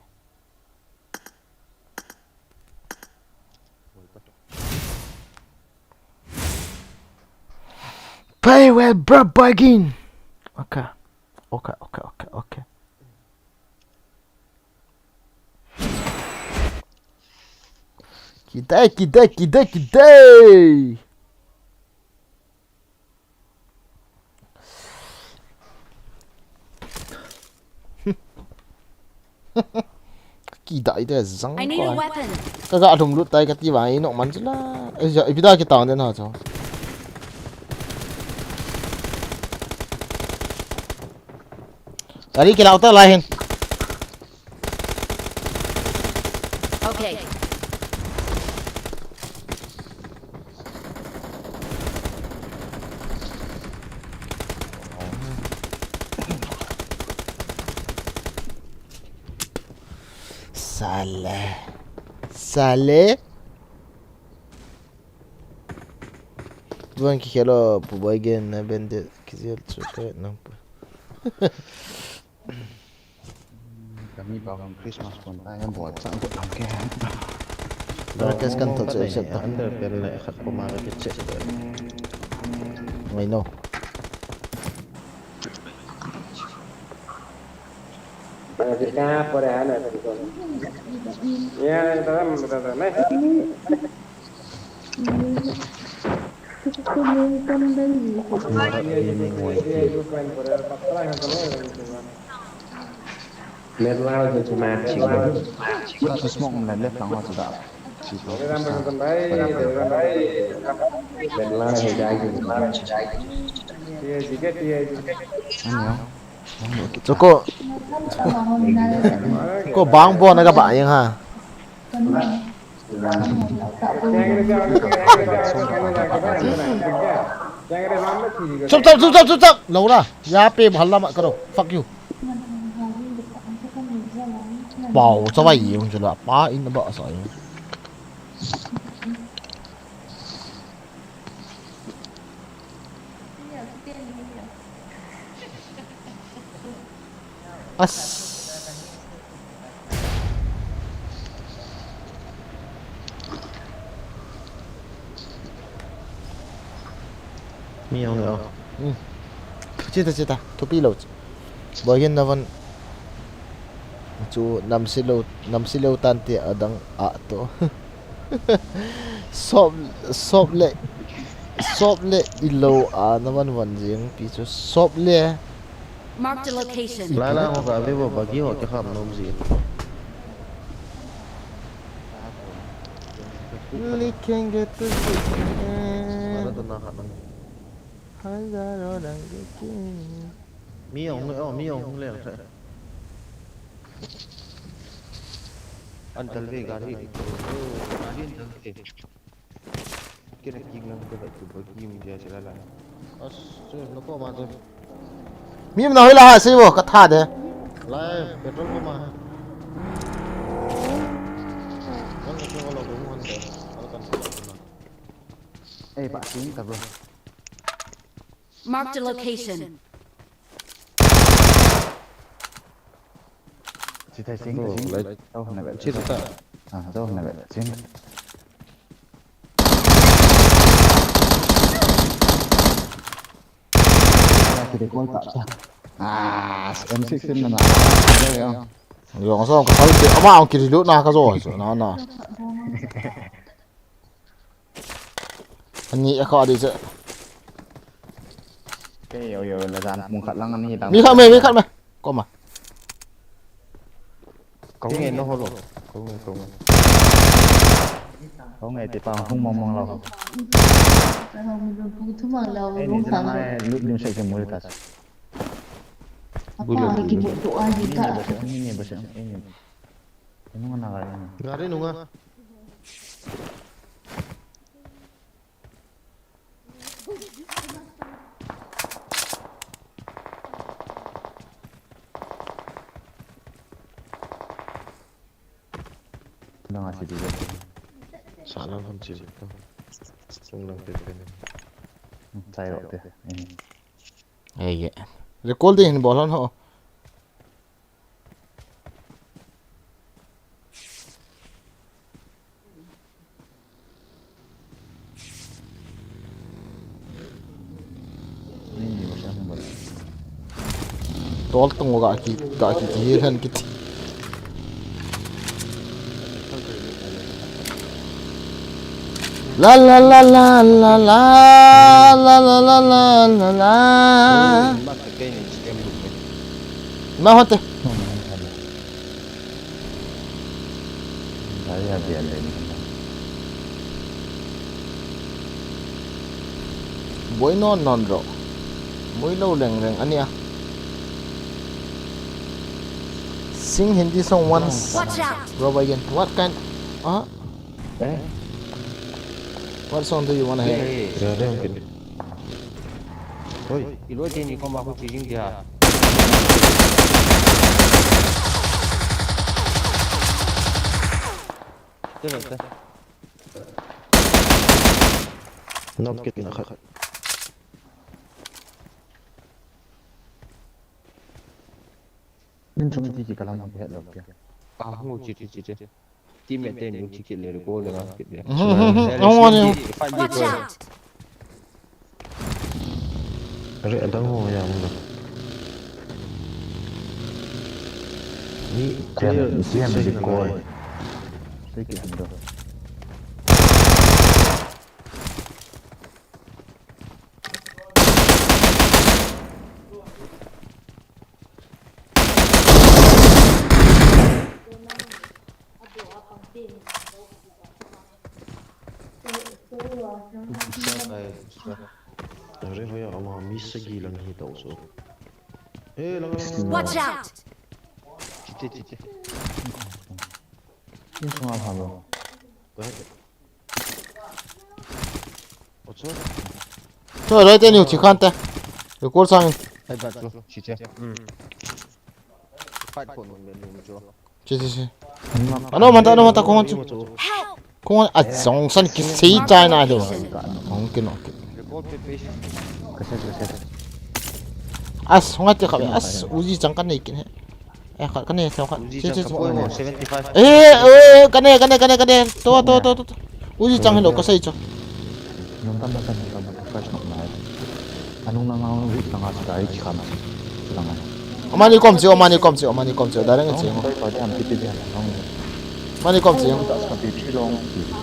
Play well, bro, bargain. Okay. Okay, okay, okay, okay. Kidai, kidai, kidai, kidai. Kidai de jang. I need a ko. Weapon. Kaga lhum lut tai kati vang ino man chula. Ai ja, ipi da kitang den ha cho. Gari kilau ta lai hin. Okay. Sale. Sale. Tuan ki khelo pu boy gen na bende kizil chu ka nang pu. Kami ba kong Christmas pun ta yang buat sa buat ang ke. Broadcast kan thot sa set ta. Under pel le khat ko ma ka check. Mai no. Kita pore ana ko. Ya, ta ta ta na. Let's go to match. Smoke na left lang ho da. Let's go to match. Anyo. Chuko. Ko bang bo na ka ba yang ha. Chup chup chup chup chup chup. Laura, ya pe bhal lama karo. Fuck you. Pau, chawai yung chula. Pa in ba sa yung. As. Mi hong lo. Hmm. Chita, chita. Thupi lo. Boy, hin na van. Chu namsi lo, namsi lo tan ti adang a to. Sop, sop le, sop le ilo a na van van jing pi chu sop le. Marked a location. Lala ho ka vivo bagi ho ke kham nom ji. Really can't get to this man. Mara to na khat lang. Hazaro dang ke ki. Mi ong, oh, mi ong le. An tal ve gari. Gari an tal ve. Kena king lang ko da tu ba ki mi ja chala la. As, chu, no ko ma chu. Mi na hoi la ha se wo, ka tha de. Lai, petrol ko ma. Wang ko lo ko mo han de. Wala kan ko ma. Eh, ba sing ka bro. Marked a location. Chithai sing, oh, sing. Lai. Tao hna vet. Chithai ta. Ah, tao hna vet. Sing. Ya, kita call tak ta. Ah, M sixteen na na. Ada ya. Yo, ngasa ka pal te. Ama ang kiri lu na ka zo. Na na. Ani a kha di che. Ke yo yo la jan mung khat lang ani dang. Mi khat me, mi khat me. Ko ma. Ko nge no holo. Ko nge, ko nge. Ko nge ti pa hung mong mong lo. Ka hung mong mong thu mang lo. Eh, ni mong jana thang lo. Ngai lut lim sai ke mul ta. Apa ki bu tu a hi ta. Ni ni ba sa, ni ni. Nunga na gari. Gari nunga. Nang a si di. Sa lang hon si. Sung lang te te. Chai ro te. Eh, ye. Recall ding hin bol hon ho. Tol tung ga ki, ga ki, ki hel hen ki ti. La la la la la la la. Ma hote. Gari a bia le ni. Boi non non ro. Moi lo leng leng ania. Sing Hindi song once. Watch out! Bro, again. What kind? Ah? Eh? What song do you wanna hear? Eh, eh. Oi. Iloi teni koma khu chi jing dia. Te te. Knock kit na khat. Min chung ti ki kalam ki het lo kya. Ah, ngo chi chi chi chi. Teammate te nung chi kit le ko le nga kit le. Mhm, mhm, mhm. Ang wani. Watch out! Are adang ho ya mo. Ni clear, clear, clear ko. Take it, bro. Are hoya ama mi sagi lang hi tau so. Eh, lang. Watch out! Chite, chite. Ni sunga phalo. Go ahead. What's up? Choi, loi teni u chi khan te. Recall sang in. Ai, bat chu, chi che. Hmm. Fight ko nun be nun chu. Chi, chi, chi. Ano mata, ano mata, kong chu. Help! Kong a jong san kisei chai na lo. Kong kino ki. Recall pe pe. Ka se, ka se. As, hong ati kha be. As, Uzi chang kan nei kin he. Eh, khat, kane, theu khat. Uzi che, chang che, ka che. Poi mo, seventy five. Eh, eh, kane, kane, kane, kane. To, to, to, to, to. Uzi chang hilo, kasei cho. Nung tam, tam, tam, tam, flash nok nai. Anung lang, anung lang, Uzi chang a, chita, i chi kham. Lang a. Amani kom che, amani kom che, amani kom che, darang che. Toi, toi, am, pi, pi, pi, am, am. Amani kom che. Ka pi, pi, long.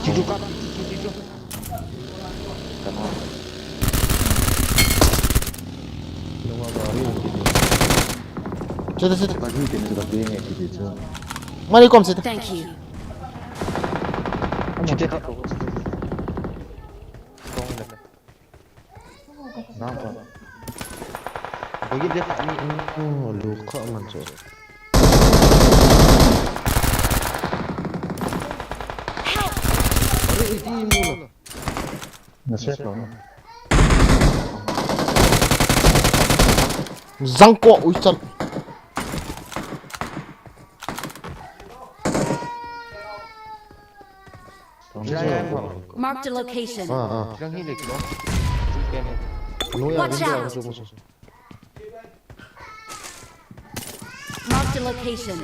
Chi chu ka, chi chu, chi chu. Chita, chita. Mari kom chita. Thank you. Na safe lou na. Zangko, ui, chal. Marked a location. Ah, ah. Watch out! Marked a location.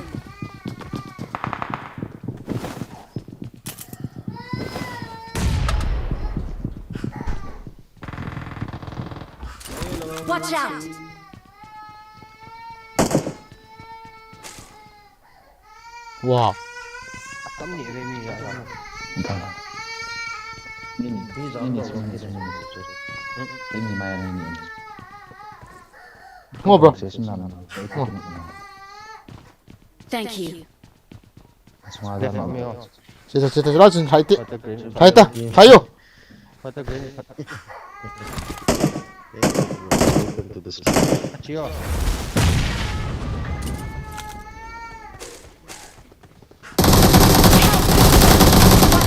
Watch out! Wow. Tam ni re ni ya. Ni ni ni ni ni ni. Ni ni mai ni ni. Ngo, bro. Ngo. Thank you. Sita, sita, sita, la chin, hai te. Hai ta, hai yo.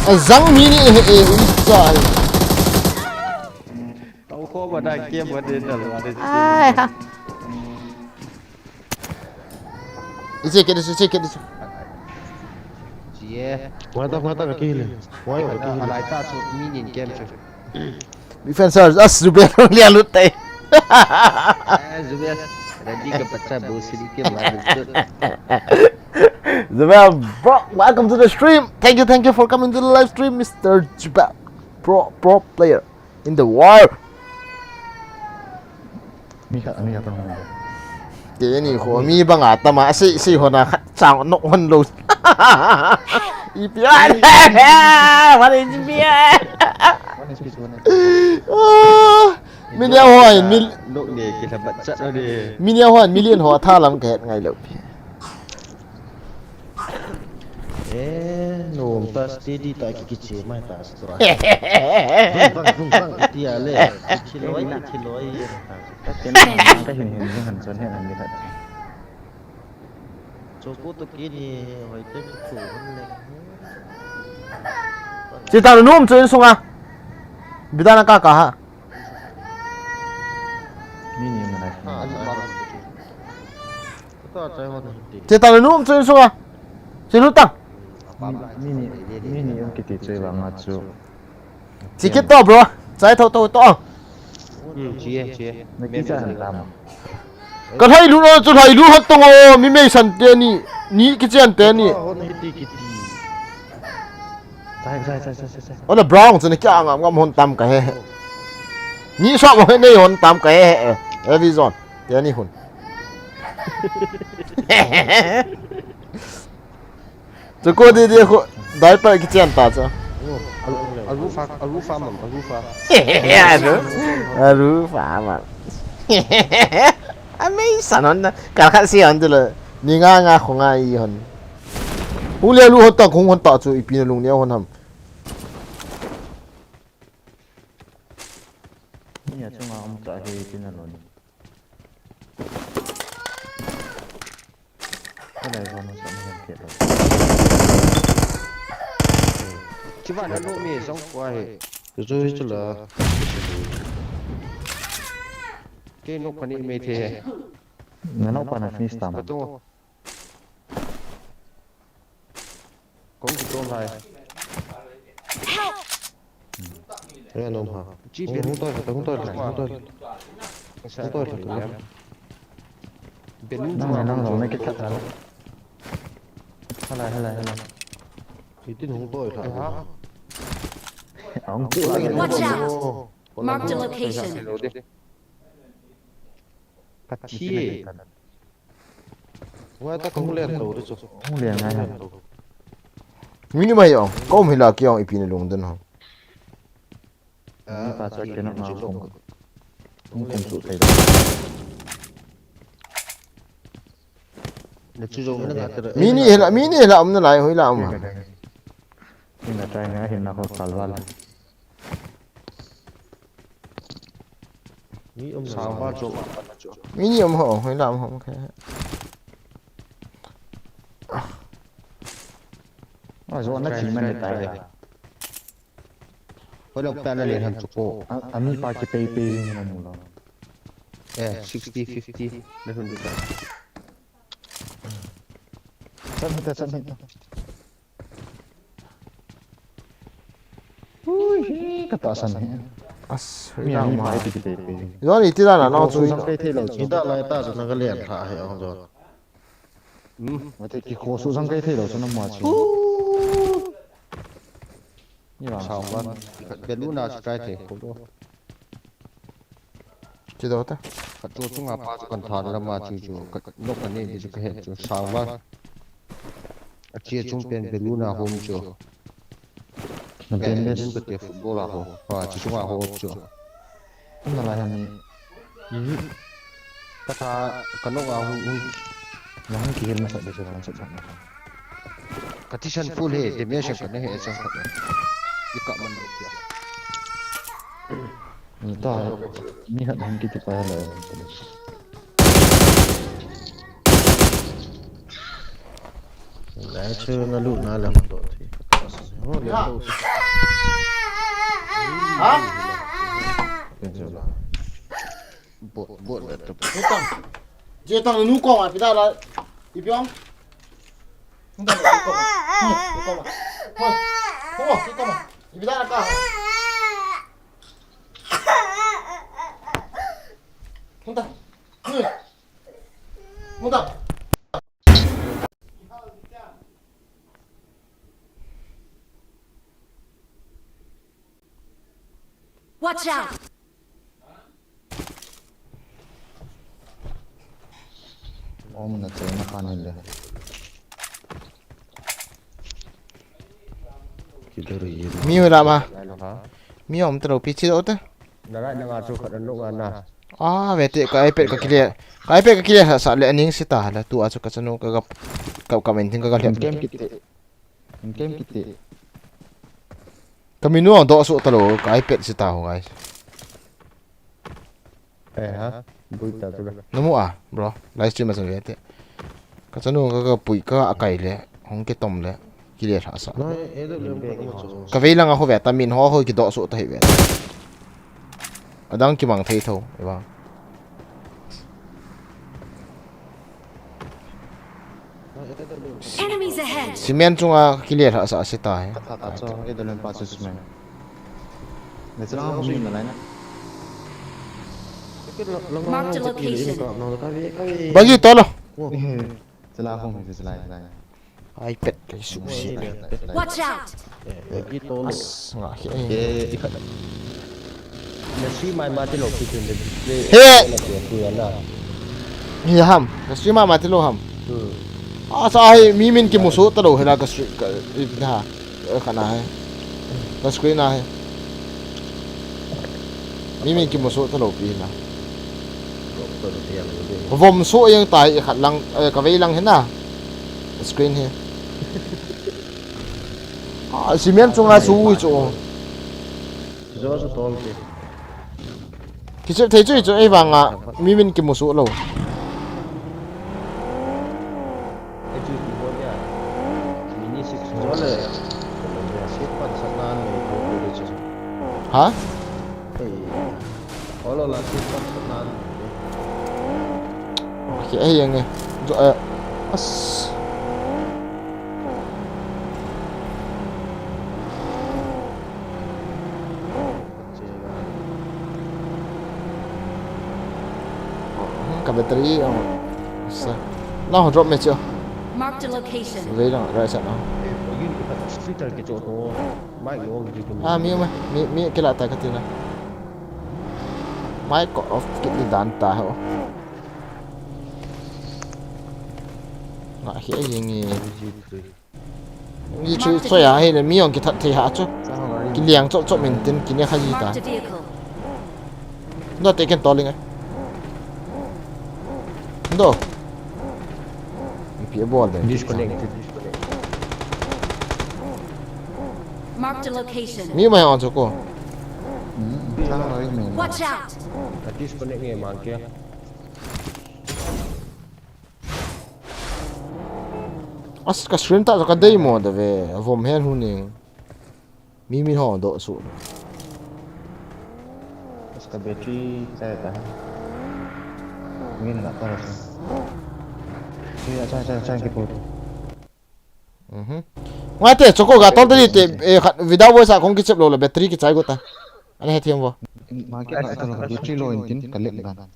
Azang mi ni, eh, eh, ui, chai. Tau kho ba dai kem ba de dal ba de. Ai ha. Iche ke de, iche ke de. Chie. Wata, wata ka kile. Wai ka kile. Alai ta chu mi nin kem chu. Mi fan sir, as Zubair lia lut tai. Eh, Zubair. Ready ka pacha bo sili ke ba. Zubair, bro, welcome to the stream. Thank you, thank you for coming to the live stream, Mister Zubair. Pro, pro player in the world. Mi khat, mi khat tong. Teni kho mi banga tama, sei, sei hona khat chang nok hon lou. Ipi a. What is ipi a? One H P, one H P. Oh, mi nia hoi, mil-, nok ne ke la bat chat ne. Mi nia hoi, million ho tha lam ka het ngai lou. Eh, nom ta steady ta ki kiche mai ta sto. Vang, vang, vang, vang, tia le. Kiloi, kiloi. Ka hin, hin, hin, han chon he nan ni khat. Choco to kini, hoi te ki tu han le. Chita nom chu insunga. Bidana ka ka ha. Mi ni ma nai. Chita le nom chu insunga. Chi lu tang. Mi, mi ni, mi ni um kiti chu vanga chu. Chi kit to, bro. Chai tho to to. Hmm, chi e, chi e. Na ki cha han tam. Ka lhai lu no chu lhai lu hot tong o, mi mei san te ni, ni kichen te ni. Chai, chai, chai, chai, chai, chai. Ona brown chu ni kya ngam ngam hon tam ka he he. Ni sa mo he nei hon tam ka he he. Every zone. Te ni hun. Chu ko de de ko dai pa kichen ta cha. Alu, alu fa, alu fa mam, alu fa. Alu, alu fa mam. Amei san hon na. Kal khat si hon tu le. Ni nga nga kho nga i hon. Hu le lu hon ta, khung hon ta chu ipi na lung ni hon ham. Ni a chunga um cha he ipi na lo ni. Ka lai ko na sa ni ke to. Chiva na lo mi song kwa he. Chu chu chu la. Ei, nok kani mei the. Na nok pa na finish tam. Ka tung. Kong ki tung hai. Help! Re nom ha. Chi hung, ben. Hung toi, hung toi, hung toi. Sa hung toi, hung toi. Ben nang, nang, nang, nang, nang, kit khat na. Hala, hala, hala. Itin hung toi, ha. Hung toi. Watch out! Mark the location. Ka thi. Wa ta kong len to de chu. Kong len ngai ha. Mini mai ong, kom hila ki ong ipi na lung den ho. Ni pa cha ke na ma kong. Kong kong su thei. Na chu jong na ka. Mini hila, mini hila um na lai hoi la um. Ni na try na hin na ko kalwal. Mi um sao ba chu. Mi ni um ho, hoi lam ho, okay. Ah, zo na chi man ni tai. Hoi lok ta na le han chu ko. A, a mi pa ki pei pei ni na mu lo. Eh, sixty fifty. Na hun ta. Chan hita, chan hita. Ui, hi, ka ta san hi. As, mi, mi pa iti kite pe. Zon iti da na, na, chu. Sang kai thei lo, chu da lai ta, chu na ka lian tha he, ong zon. Hmm. Mate ki kho su sang kai thei lo, chu na ma chu. Ni vang. Sao ba. Beluna chu kai thei, ko do. Chi do ta. Ka chu chunga pa chu kan than lama chu chu, ka nok ka nei chu ka he chu, sao ba. A chia chung pen Beluna hom chu. Na pen le. Ka te football a ho. Ha, chi chunga ho chu. Na la ya ni. Mhm. Ka tha, ka nok a hung, hung. Na hung ki hel na sa de sa na sa na. Ka thisan full he, damage ka na he chang ka. I ka man lo ya. Ni ta, ni hat hung ki ti pa la. Lai chu na lu na lam to thi. Ho le to. Ha? Bot, bot le to. Jetang. Jetang nu ko ma pida la. Ipi ong? Hunda nu ko ma. Nu ko ma. Ho. Ho, nu ko ma. Ipi da ka. Hunda. Hunda. Watch out! Om na chena khan le. Kidar ye. Mi hula ma. Mi om tro pichi do te. Na rai na nga chu khat an lo nga na. Ah, ve te ka iPad ka kile. Ka iPad ka kile sa, sa le aning sita la tu a chu ka chanu ka, ka, ka, ka men thing ka, ka lem. Kem kit te. Kem kit te. Ka minu ang do su ta lo, ka iPad sita ho, guys. Eh, ha? Bui ta tu la. Na mu a, bro. Live stream a chun ve te. Ka chanu ka, ka pui ka a kai le. Hong ke tom le. Kile lha sa. Ka vei lang a ho ve ta min ho ho ki do su ta hi ve. Adang ki mang thei tho, e ba. Enemies ahead! Cement chunga kile lha sa se ta he. Ka tha ta cho, e da len pa chu cement. Le chlang hom ni na lai na. Mark the location. Bagi to lo. Chala hom ni chala lai. iPad ka su si. Watch out! Bagi to lo. As, nga hi. Eh, i khat. Na sui mai ma ti lo ki tin de display. He! Na ti tu ya na. Hi ham. Na sui mai ma ti lo ham. Hmm. A sa hi mi min ki musu ta lo hi la ka sui ka i na. Eh, ka na hi. Ka screen na hi. Mi min ki musu ta lo pi na. Vom su yang tai i khat lang, eh, ka vei lang hi na. Screen hi. A, cement chunga su ui chu. Zo zo tol ke. Kichep thei chu chu ei vanga mi min kimu su lo. Ei chu ti bo ya. Mini six zo le. Sit pan sa nan me ko ko de chu. Ha? Ei. Olo la sit pan sa nan. Ke ai yang e. Jo, eh. As. Ka battery ang. Sa. Na ho drop me chu. Marked a location. Vei lang, right side na. Street ke cho to. Mai yo ji ko. Ah, mi ma, mi, mi kila ta ka tina. Mai ko off kit ni dan ta ho. Nga hi ai yang e. Ni chu choi a hi le mi ong kithat thei ha chu. Kiliang chop chop min tin kine kha ji ta. Marked a vehicle. No te ken toling ai. No. Pi bol de. Disconnect. Marked a location. Mi mai ong chu ko. Hmm, sang loi mi. Watch out. Ka disconnect nge mang ke. As ka stream ta ka dei mo da ve. Vom hen hu ning. Mi min ho do su. As ka battery chai ta. Min la ta su. Ni la chai chai chai ki po. Mhm. Ngai te, choko ga tol te ni te, eh, khat video voice a kong kichep lo le battery kichai go ta. Ana he thiam vo. Ma ke ka ta lo battery lo in tin ka lek dan.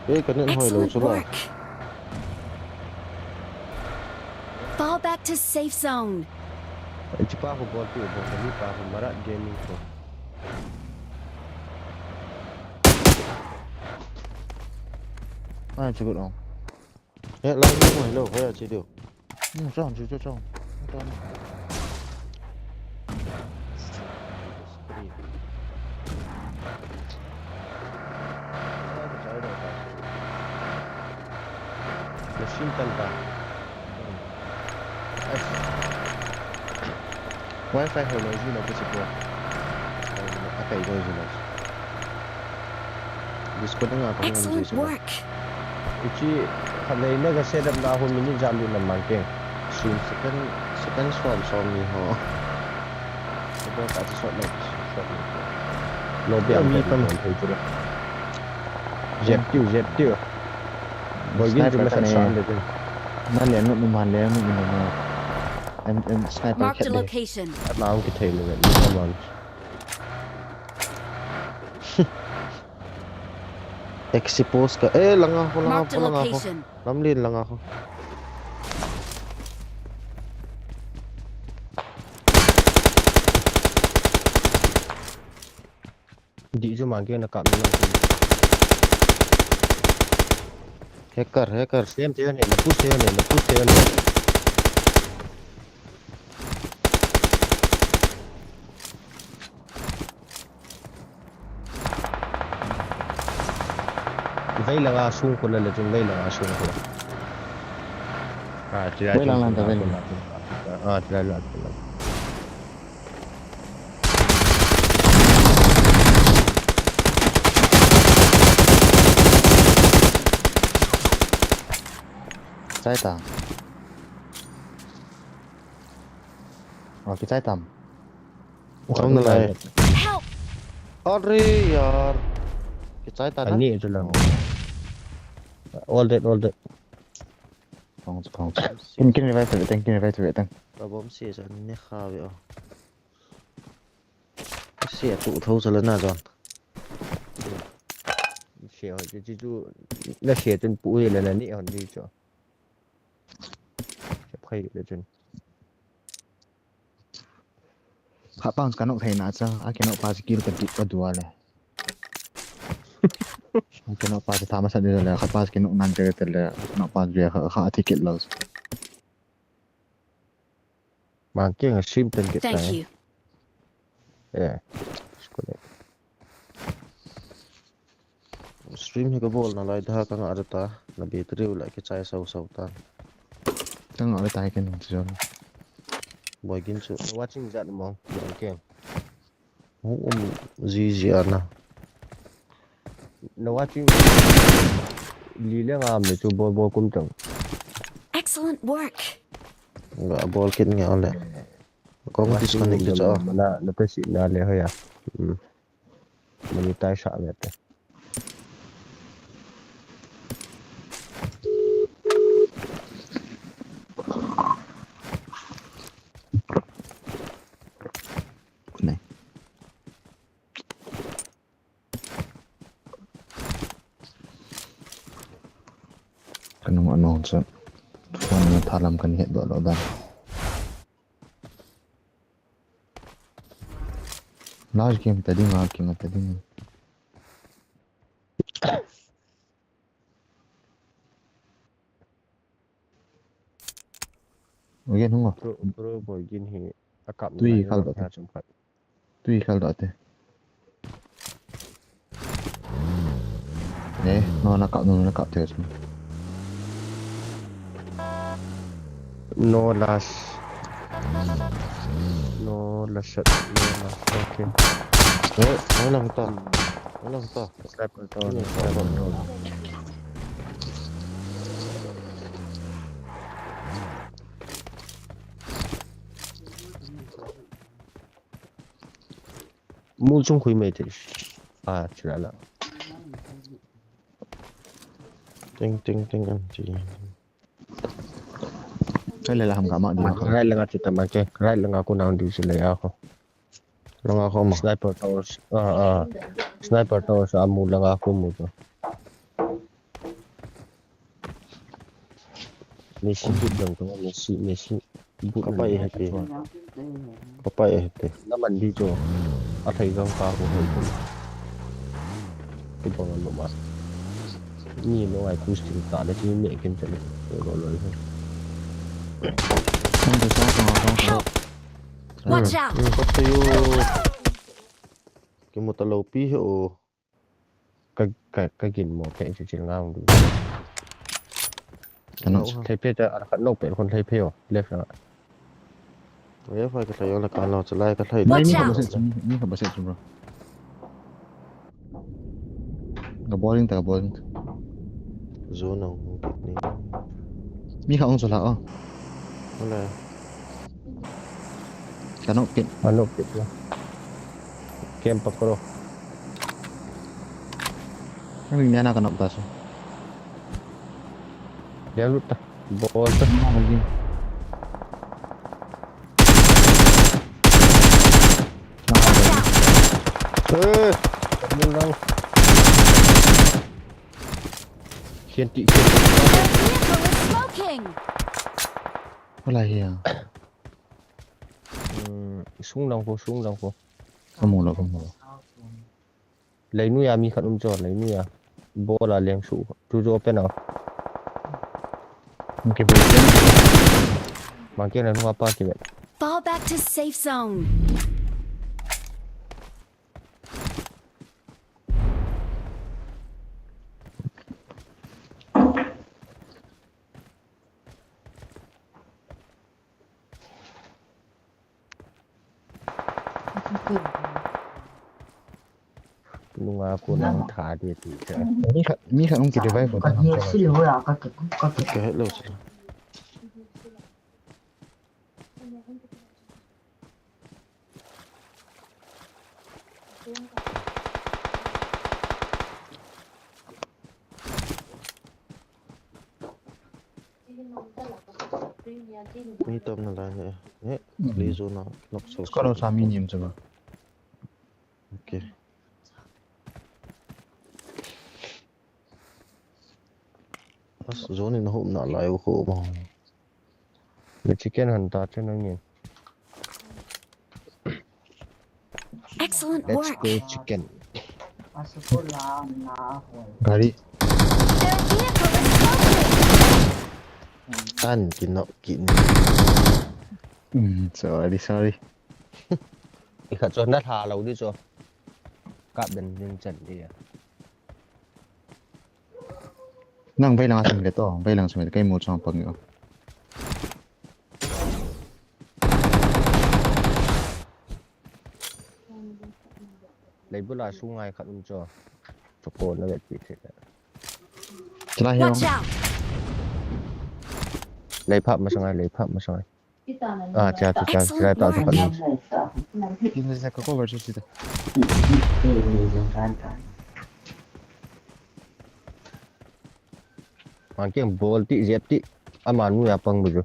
Ei, ka net hoi lo chu la. Excellent work. Fall back to safe zone. Ei, chi pa ko bol pi, bol ka ni pa ko Marat Gaming ko. Ai, chu ko. He, lai ni mo hello, hoya chi diu. Hmm, chong, chu, chu, chong. Chong. Machine tan ta. Wi-Fi hoi lo ji lo ka chi ko. Akai lo ji lo. Disconnect nga ka hung ji. Excellent work. Ichi khalei na ka setup na ho minute jam di na mang ke. Sun second, second som som ni ho. Bo ka chi sot na, sot na. Lo bia mi pan thei chu la. Jep tiu, jep tiu. Boy gin chu ma san san de. Ma le nu, ma le nu, ma le. Em, em, sniper. Marked a location. Atna ang kithei le, ni man. Expose ka. Eh, langa ho, langa ho, langa ho. Marked a location. Lamlen langa ho. Di chu mang ke na kap ni. Hacker, hacker. Same te ne, na push te ne, na push te ne. Vei langa sung ko la le chun vei langa sung ko. Ah, tira vei lang lang ta vei lang. Ah, tira la. Chai ta. Okay, chai tam. Help! Are yaar. Kichai ta na? Ani chu lang. All dead, all dead. Kong, kong. Kin, kin revive ve tang, kin revive ve tang. Problem si sa ni kha ve o. Si a tu tho sa la na jon. Si o, ji, ji tu, na si tun pu hi la na ni on ji chu. Phai le chun. Kha pa ka nok thei na cha, a ki nok pa kill ka di ka dua le. A ki nok pa tha ma sa di le, kha pa ki nok nan te te le, nok pa ge kha, kha thi kit lo. Mang ke nga sim ten kit. Thank you. Eh. Stream hi ka bol na lai da ka nga ta, na battery u la kichai sau sau ta. Ka nga ta ke nung chu. Boy gin chu. Watching jat mo, boy ke. Mu um ji ji ana. Na watching li le nga me chu boy boy kum tang. Excellent work. Ga bol kit nge ole. Kong disconnect di cha. Mana na ta si na le hoya. Hmm. Mani tai sa le te. Kanung ano sa phone na thalam kan het do lo dan. Last game ta ding a, game ta ding. Again, hung. Pro, pro boy gin hi akap. Tui khal da. Tui khal da te. Eh, no, na kap, no, na kap te. No last. No last shot. No last. Okay. Eh, no lang ta. No lang ta. Sniper tower. Sniper tower. Mul chung khui mai te. Ah, chira la. Ting, ting, ting, an ti. Kai le la ham ka ma di. Right langa chu ta ma ke. Right langa ko nang di si le ya ko. Langa ko ma. Sniper tower. Ah, ah. Sniper tower sa mu langa ko mu to. Messi boot dang to, Messi, Messi boot. Kapai hete. Kapai hete. Na man di cho. A thai gang ka ko hoi ko. Ki bang lo ma. Ni lo ai push tin ta le ki me ken chale. Lo lo lo. Watch out! Ki mu ta lo pi he o. Ka, ka, ka gin mo, ka in chichil nga hung du. Ka nok. Thei phe ta, a khat nok pe khun thei phe o, left na. Left ai ka thei o la ka nok, chalai ka thei. Watch out! Mi khat ba se chu, mi khat ba se chu, bro. Ka boring ta, ka boring ta. Zo na hung kit ni. Mi khat hung chu la o. Wala. Ka nok kit. Ka nok kit la. Kem pakro. Ang niya na ka nok ta so. Dia lut ta. Bol ta. Eh, kamu lang. Khian ti, khian ti. Their vehicle is smoking. Wala hi ya. Hmm, sung lang ko, sung lang ko. Kamu lo, kamu lo. Lei nuia mi khat um cho, lei nuia. Bol a leng su. Tu jo pen a. Mangke bol pen. Mangke na nua pa ki vet. Fall back to safe zone. Nunga ko nang tha de ti cha. Mi khat, mi khat hung ki revive ko. Ka hello sila. Mi tom na lai he. Eh, hmm. Li zu na nok so. Ko lo sa mi nim chu ba. Okay. As zone in hum na lai u khu ma. Le chicken han ta chen nangin. Excellent work. Let's go chicken. Gari. Their vehicle is smoking. An kinok kin. Hmm, sorry, sorry. I khat cho na tha lo di cho. Kap den din chan di a. Nang vei lang a sum le to, vei lang sum le kai mu chang pang yo. Lei bula su ngai khat um cho. Cho ko na vet pi the. Chila hi. Watch out! Lei pha masang ai, lei pha masang ai. Ah, cha, cha, cha, cha, ta, ta, ta. Excellent work. Kin le ka cover chu ti ta. Mang kiang bol ti, jep ti. Ama nu ya pang bu ju.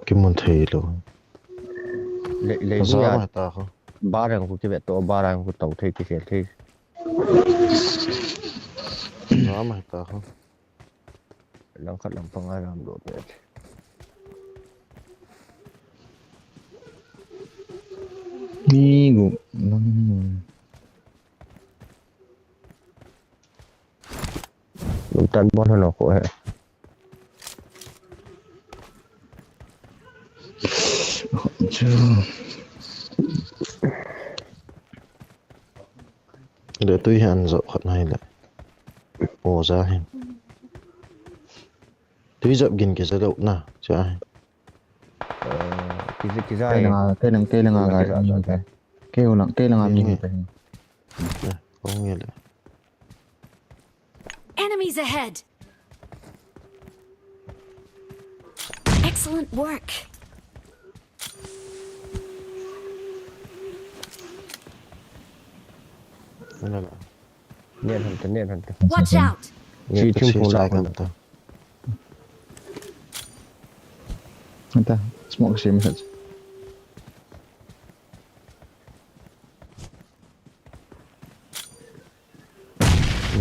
Kimun thei lou. Le, le bu ya. Za ma ta ho. Barang ku kivet to, barang ku tau thei, kikhel thei. Za ma ta ho. Langkhat lampang a ram lo pe. Ni gu lang. Lungtan bon hano ko he. Chu. Le tui han zo khat nai le. O za hin. Tui zap gin ke za lo na, cha hin. Eh, kija, kija. Kei langa, kei lang, kei langa ga. Kei lang, kei langa mi. Kong ye le. Enemies ahead. Excellent work. Nien han ta, nien han ta. Watch out. Chi thim phung la kan ta. Anta, smoke sim sat.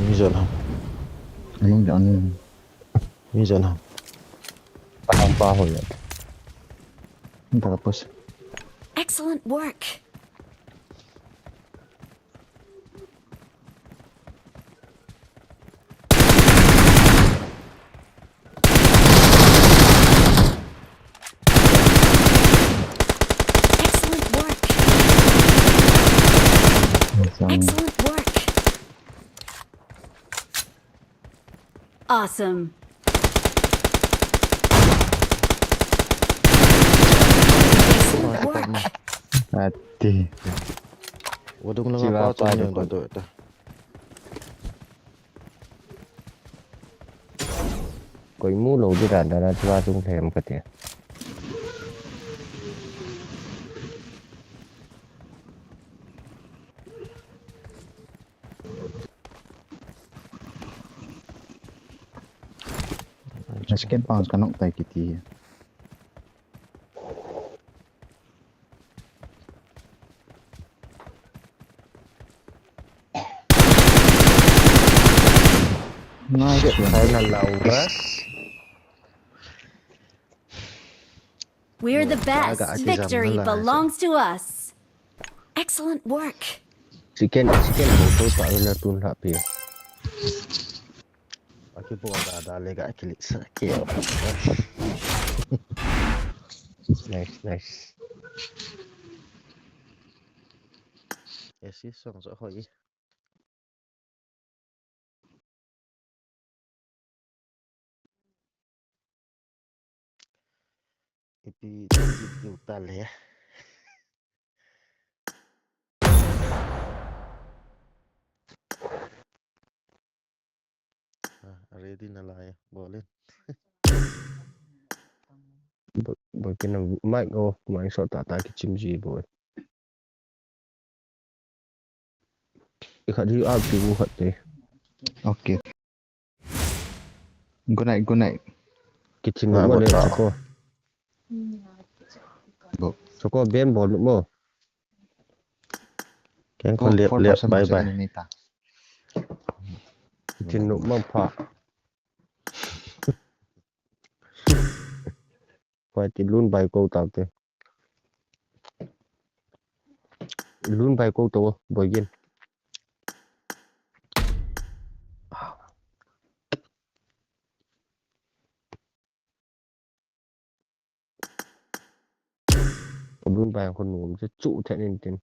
Mi jan ham. Anong dyan? Mi jan ham. Patang pa ho yan. Tapos. Excellent work. Excellent work. Excellent work. Awesome. Excellent work. Ati. Wadung lang apa tu yang tu tu. Koi mu lou di dan dan a chua chung them ka ti. Second pounds ka nok tai kiti. Nice. Final la ubas. We're the best. Victory belongs to us. Excellent work. Chicken, chicken, botol pa ina tun ha pi. Aki po ada ada le ga kili sa ke. Nice, nice. Esi song so hoi. Ipi, ipi, ipi utal ya. Ah, ready na lai, bolin. Bo, bo kina mic off, mic so ta ta kichim ji bo. Ikhat hi up to khat te. Okay. Good night, good night. Kitchen mo le chako. Bo. Chako ben bol mo. Ken ko lep lep bye bye. Kitchen mo pha. Koi ti lun bai ko tau te. Lun bai ko to boi gin. Lun bai ko nu chu chu the nin tin.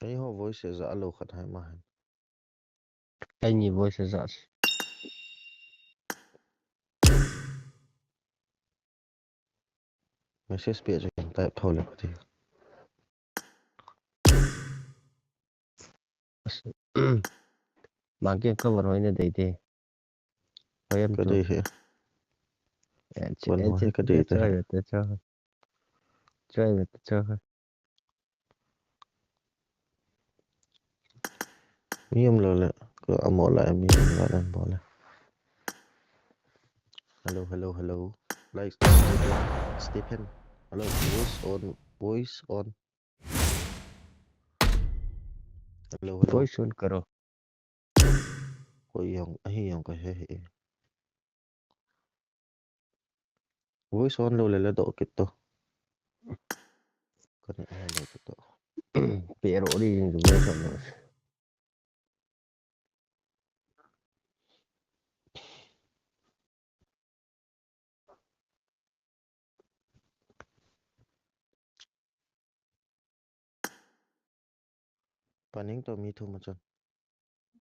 Keiho voice ja lou khat hai ma hen. Keini voice ja. Message pe chu hin type tho le kati. Mangke ka van hoi na dei te. Hoi em Ka tu. dei he. Eh, ch-, Van eh, hoi ch-, ka dei ch-, te. Choi ve te, choi. Choi ve te, choi. Mi um lo le, ko amo la mi um la dan bo le. Hello, hello, hello. Like, Stephen. Stephen. Hello, voice on, voice on. Hello, hello. Voice on karo. Koi jong, ahi jong ka he he. Voice on lo le le doh kit to. Ka ne he lo kit to. Pero ri jing voice on lo. Paning to mi thum a chun.